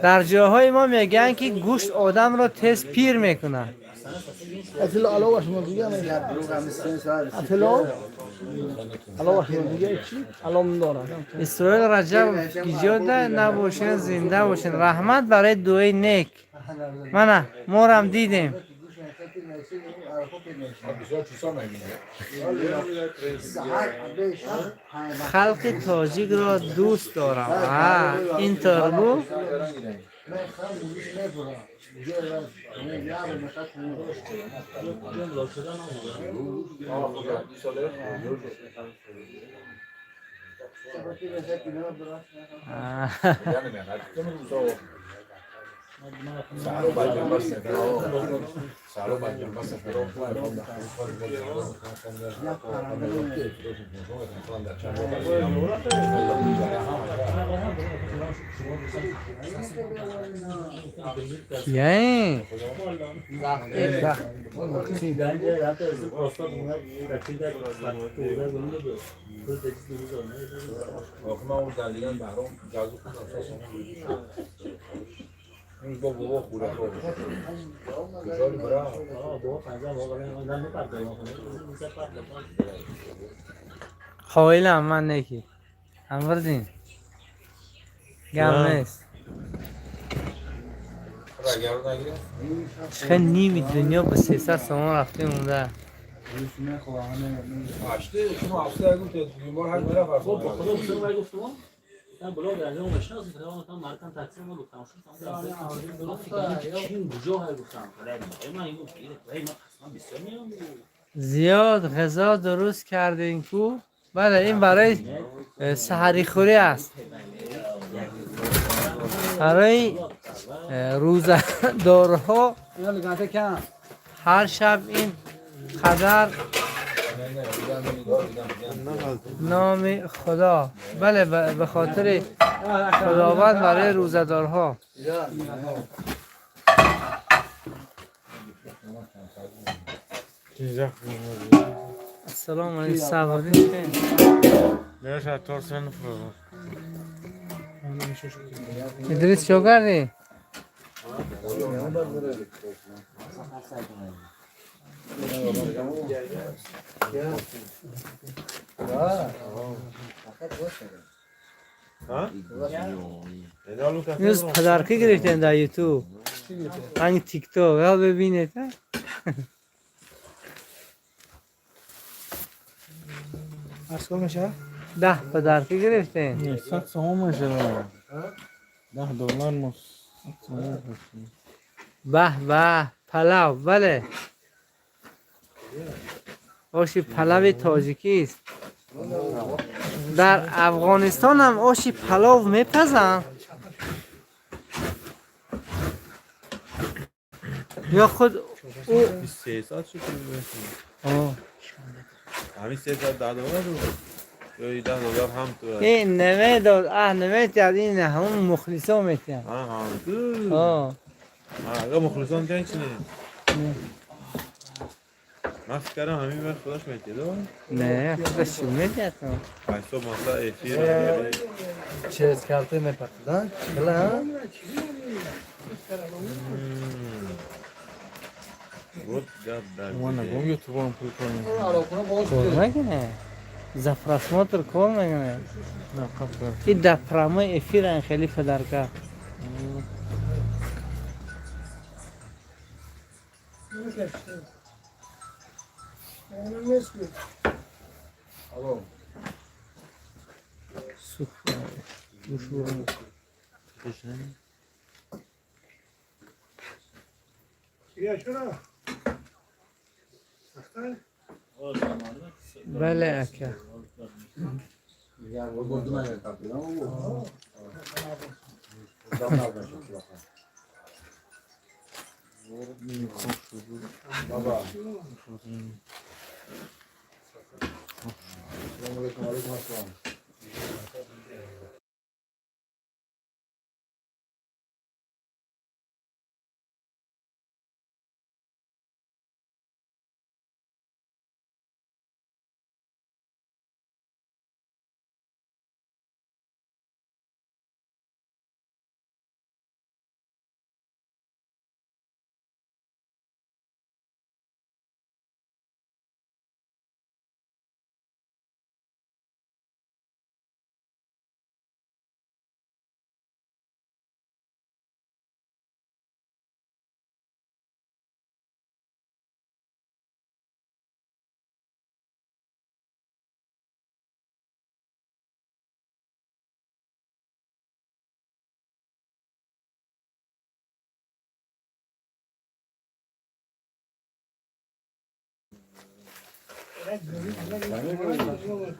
در جاهای ما میگن که گوشت آدم را تیز پیر میکنه. اسرائیل رجب گیجاده نباشین، زنده باشین. رحمت برای دوی نیک. منه مورم دیدیم. خلق تاجیک را دوست دارم. این ترگو کیه؟ قایلم من نکی هم بردین گم نیست. چه نیمی دنیا به 300 سومان رفته مونده. زیاد غذا درست کردین کو؟ بله این برای سحری خوری است، برای روزه دارها هر شب این قدر نام خدا. بله به خاطر خداوند برای روزه دارها. السلام علیکم. سوادین ادریس چه کردی؟ نیوز پدرکی گرفتن در یوتیوب، رنگ تیک توک ها ببینید. میشه؟ 10 پدرکی گرفتن. 100 سوم میشه. $10 مو. به به پلاو. بله آش پلاو تاجیکی است. در افغانستان هم آش پلاو میپزن یا خود او 3 ساعت شد. همین 3 ساعت $10 رو یا $10 هم تو این نمیداد. نمیتید. این همون مخلصا میتید. ها ها اگه مخلصان چه چی من فکر کردم همین وقت خودش میتید. نه خودش میتید. حساب مثلا افیر چیز کرده میپرد. بله کار میکنه. за просмотр кор мекунад. И дар прямой эфир хеле подарка. Бале, ака.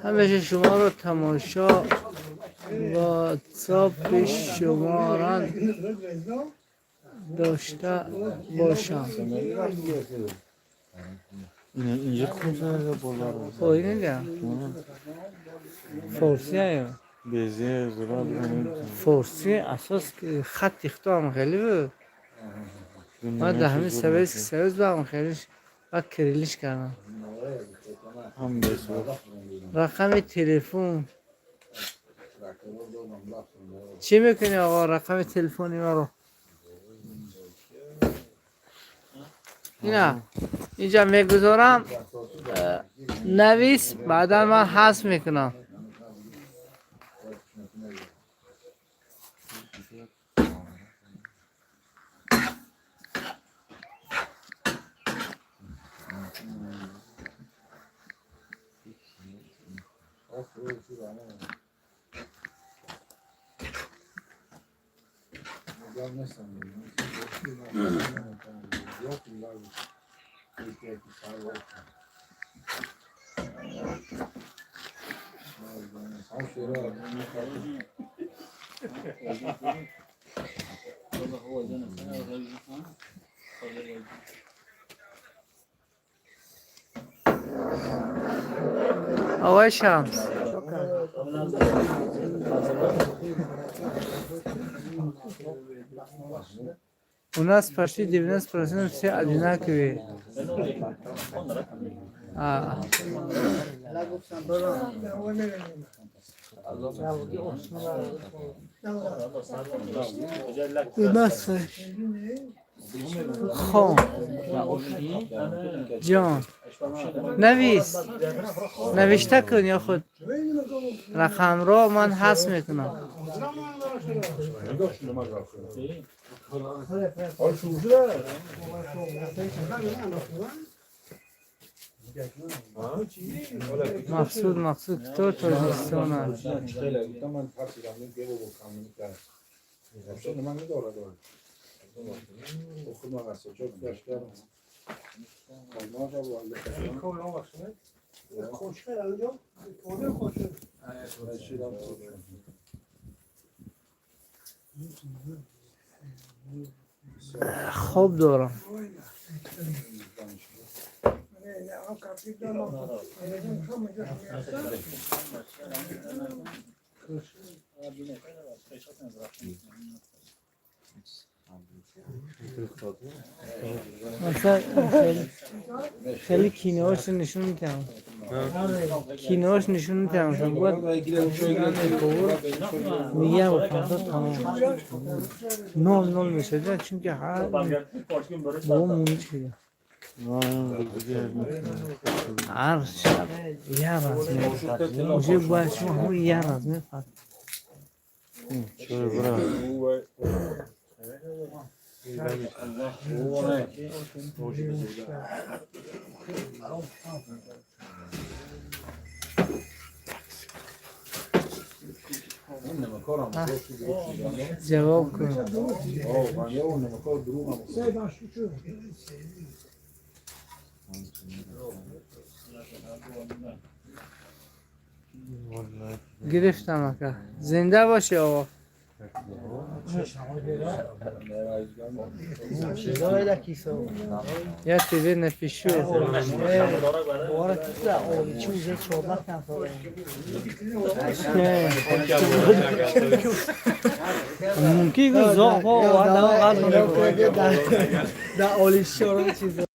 ҳамеша шуморо тамошо ватсапи шуморо дошта бошам. اینجا خوب بالا رو پایینه فارسی ها بیزی زراد فارسی اساس خط اختام خیلی بود. من در همین سویس که سویس با هم خیلیش و کریلیش کردم. هم رقم تلفن چی میکنی آقا؟ رقم تلفنی ما رو نه اینجا میگذارم، نویس، بعدا من حذف میکنم. آقای شمس у нас почти 90% все одинаковые. А. У нас хон ҷон навис, навишта кун ё худ рақамро ман ҳазф мекунам. Мақсуд, Мақсуд кто Тоҷикистон аст? Хоб дорам. مثلا خیلی کینه هاش نشون میدم، کینه هاش نشون میدم. مثلا باید میگم با 500 تمام 0-0 میشه، چون که هر با مونده شده هر شب یه راز میفرد اونجا باید شما همون یه راز میفرد. جواب کن. Гирифтам, ака, зинда бошӣ, оғо. Я тебе напишу. Мумкин зоғ Да олишчоро чизо.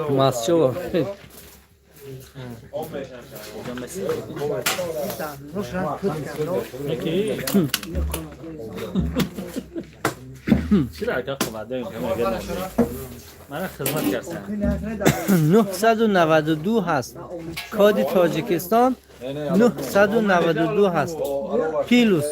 Масчова. من خدمت کردم. 992 هست کادی تاجیکستان، 992 هست پیلوس.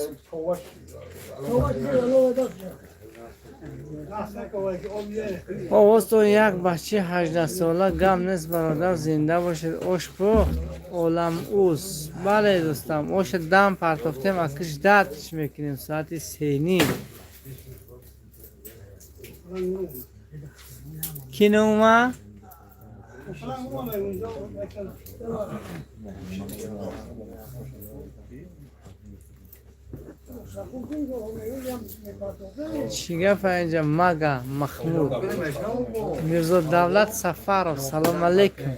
Овозтон як бачаи 18сола гам нест, бародар, зинда бошед. Ош пухт, олам уз. Бале, дӯстам, оша дам партофтем, акиш датш мекунем соати 3:30. Ки нума? Чӣ гапа инҷа? Мага Махмуд Мирзо Давлат Сафаров, салом алейкум.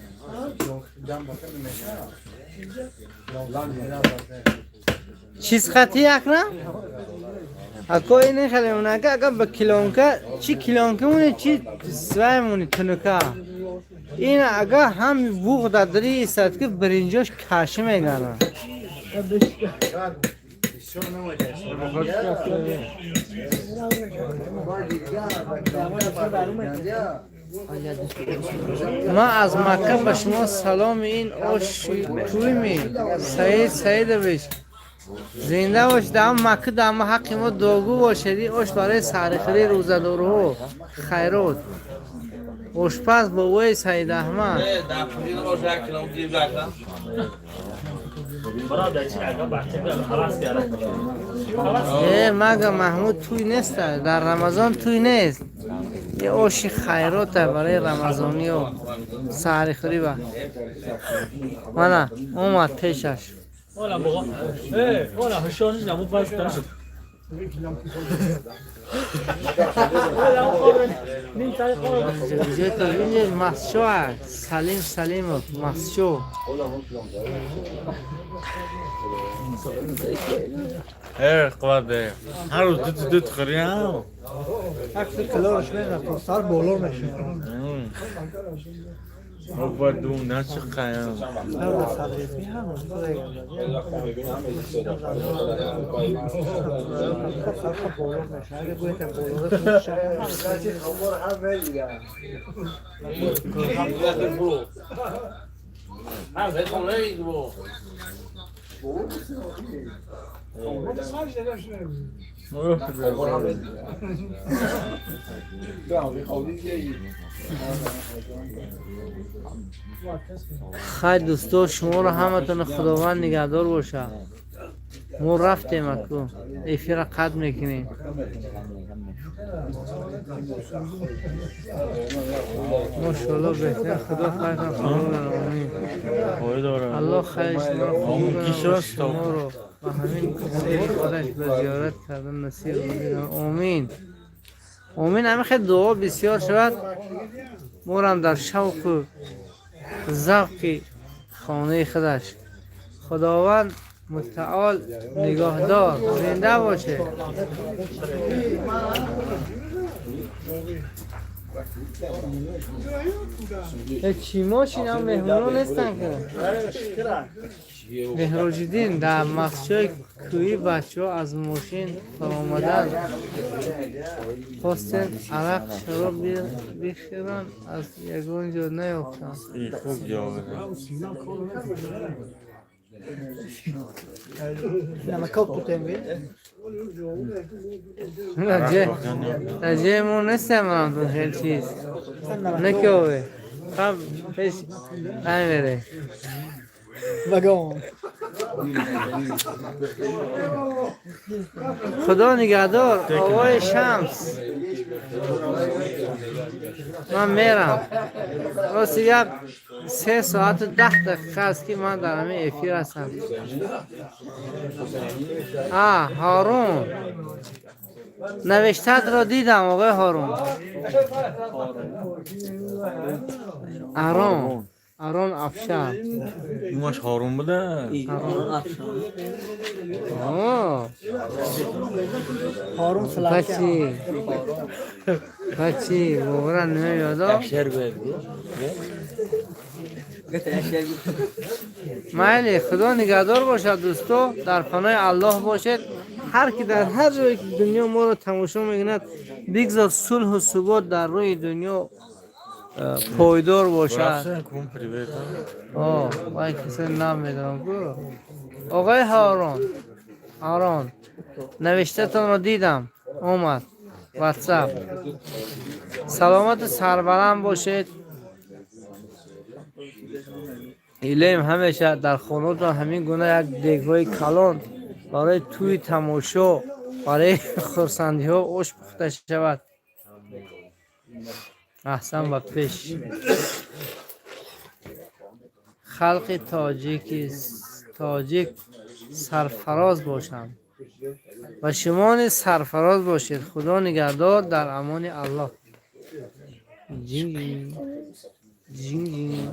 Чиз хати акрам? Ако ин хеле унака, ака ба килонка, чи килонка муни, чи свай муни тунука. Ин ага ҳам буғ дадари истад, ки биринҷош каши мегарад. Ман аз Макка ба шумо салом. Ин ош туйми, Саид Саидович, зинда бошед. Ам Макка дама ҳаққи мо дуогӯ бошед. Ин ош барои саҳрихӯрии рӯзадорҳо хайрот. Ошпаз бобои Саид Аҳмад. Э, мага Маҳмуд, туй нест, дар Рамазон туй нест. Е оши хайрота барои рамазониё саҳрихӯрӣ ба. Мана омад пешаш. Ола бобо. Э, ола هوشیار نبود باز شد. Масчо Салим Салимов Масчо. اه قواده هر روز دو دو تخری هم عکس کلارش میره سر بالا میشه. بابا دو نه چه قیم. Хайр, дӯсто, шуморо ҳаматон Худованд нигаҳдор бошад. Мо рафтем, аку эфира қатъ мекунем. Мошоалло, беҳтарин, Худо хайртон қабул кунад, омин. Аллоҳ хайри шуморо қабул кунад, шуморо ба ҳамин сери худаш ба зиёрат кардан насиб кунад, омин, омин. Ҳамин хел дуо бисёр шавад, морам дар шавқу завқи хонаи худаш Худованд мутаол нигоҳдор. Зинда бошед. Чӣ мошин ам меҳмонон нестанд ки. Меҳроҷиддин, дар мақсчои кӯҳӣ бачаҳо аз мошин фаромадан хостем арақ шароб бихӯранд, аз ягон ҷо наёфтанд. خوب جواب. نجه مو نیستم من تو خیلی چیز نکوه خب پیش نمیره وگان. خدا نگهدار آقای شمس، من میرم. راستی گپ 3 ساعت و 10 دقیقه است که من در همین افیر هستم. هارون نوشتت را دیدم آقای هارون. آرون آرون افشار. Имаш Ҳорун буда. آه. هارون سلاکی. بچی بچی واقعا نمیادم. افشار گوید. مایلی خدا نگهدار باشد دوستا، در پناه الله باشد. هر کی در هر جایی که دنیا ما رو تماشا میکند بگذار صلح و ثبات در روی دنیا پایدار باشد. آه وای کسی نمیدونم کو. آقای هارون آرون نوشته‌تان رو دیدم اومد واتساپ. سلامت و سربلند باشید. ایلیم همیشه در خانه‌تان همین گونه یک دیگ‌های کلان برای توی تماشا، برای خرسندی ها اوش پخته شود. احسن و پیش. خلق تاجیک سرفراز باشند و شما نیز سرفراز باشید. خدا نگهدار، در امان الله. جینگ جینگ جینگ.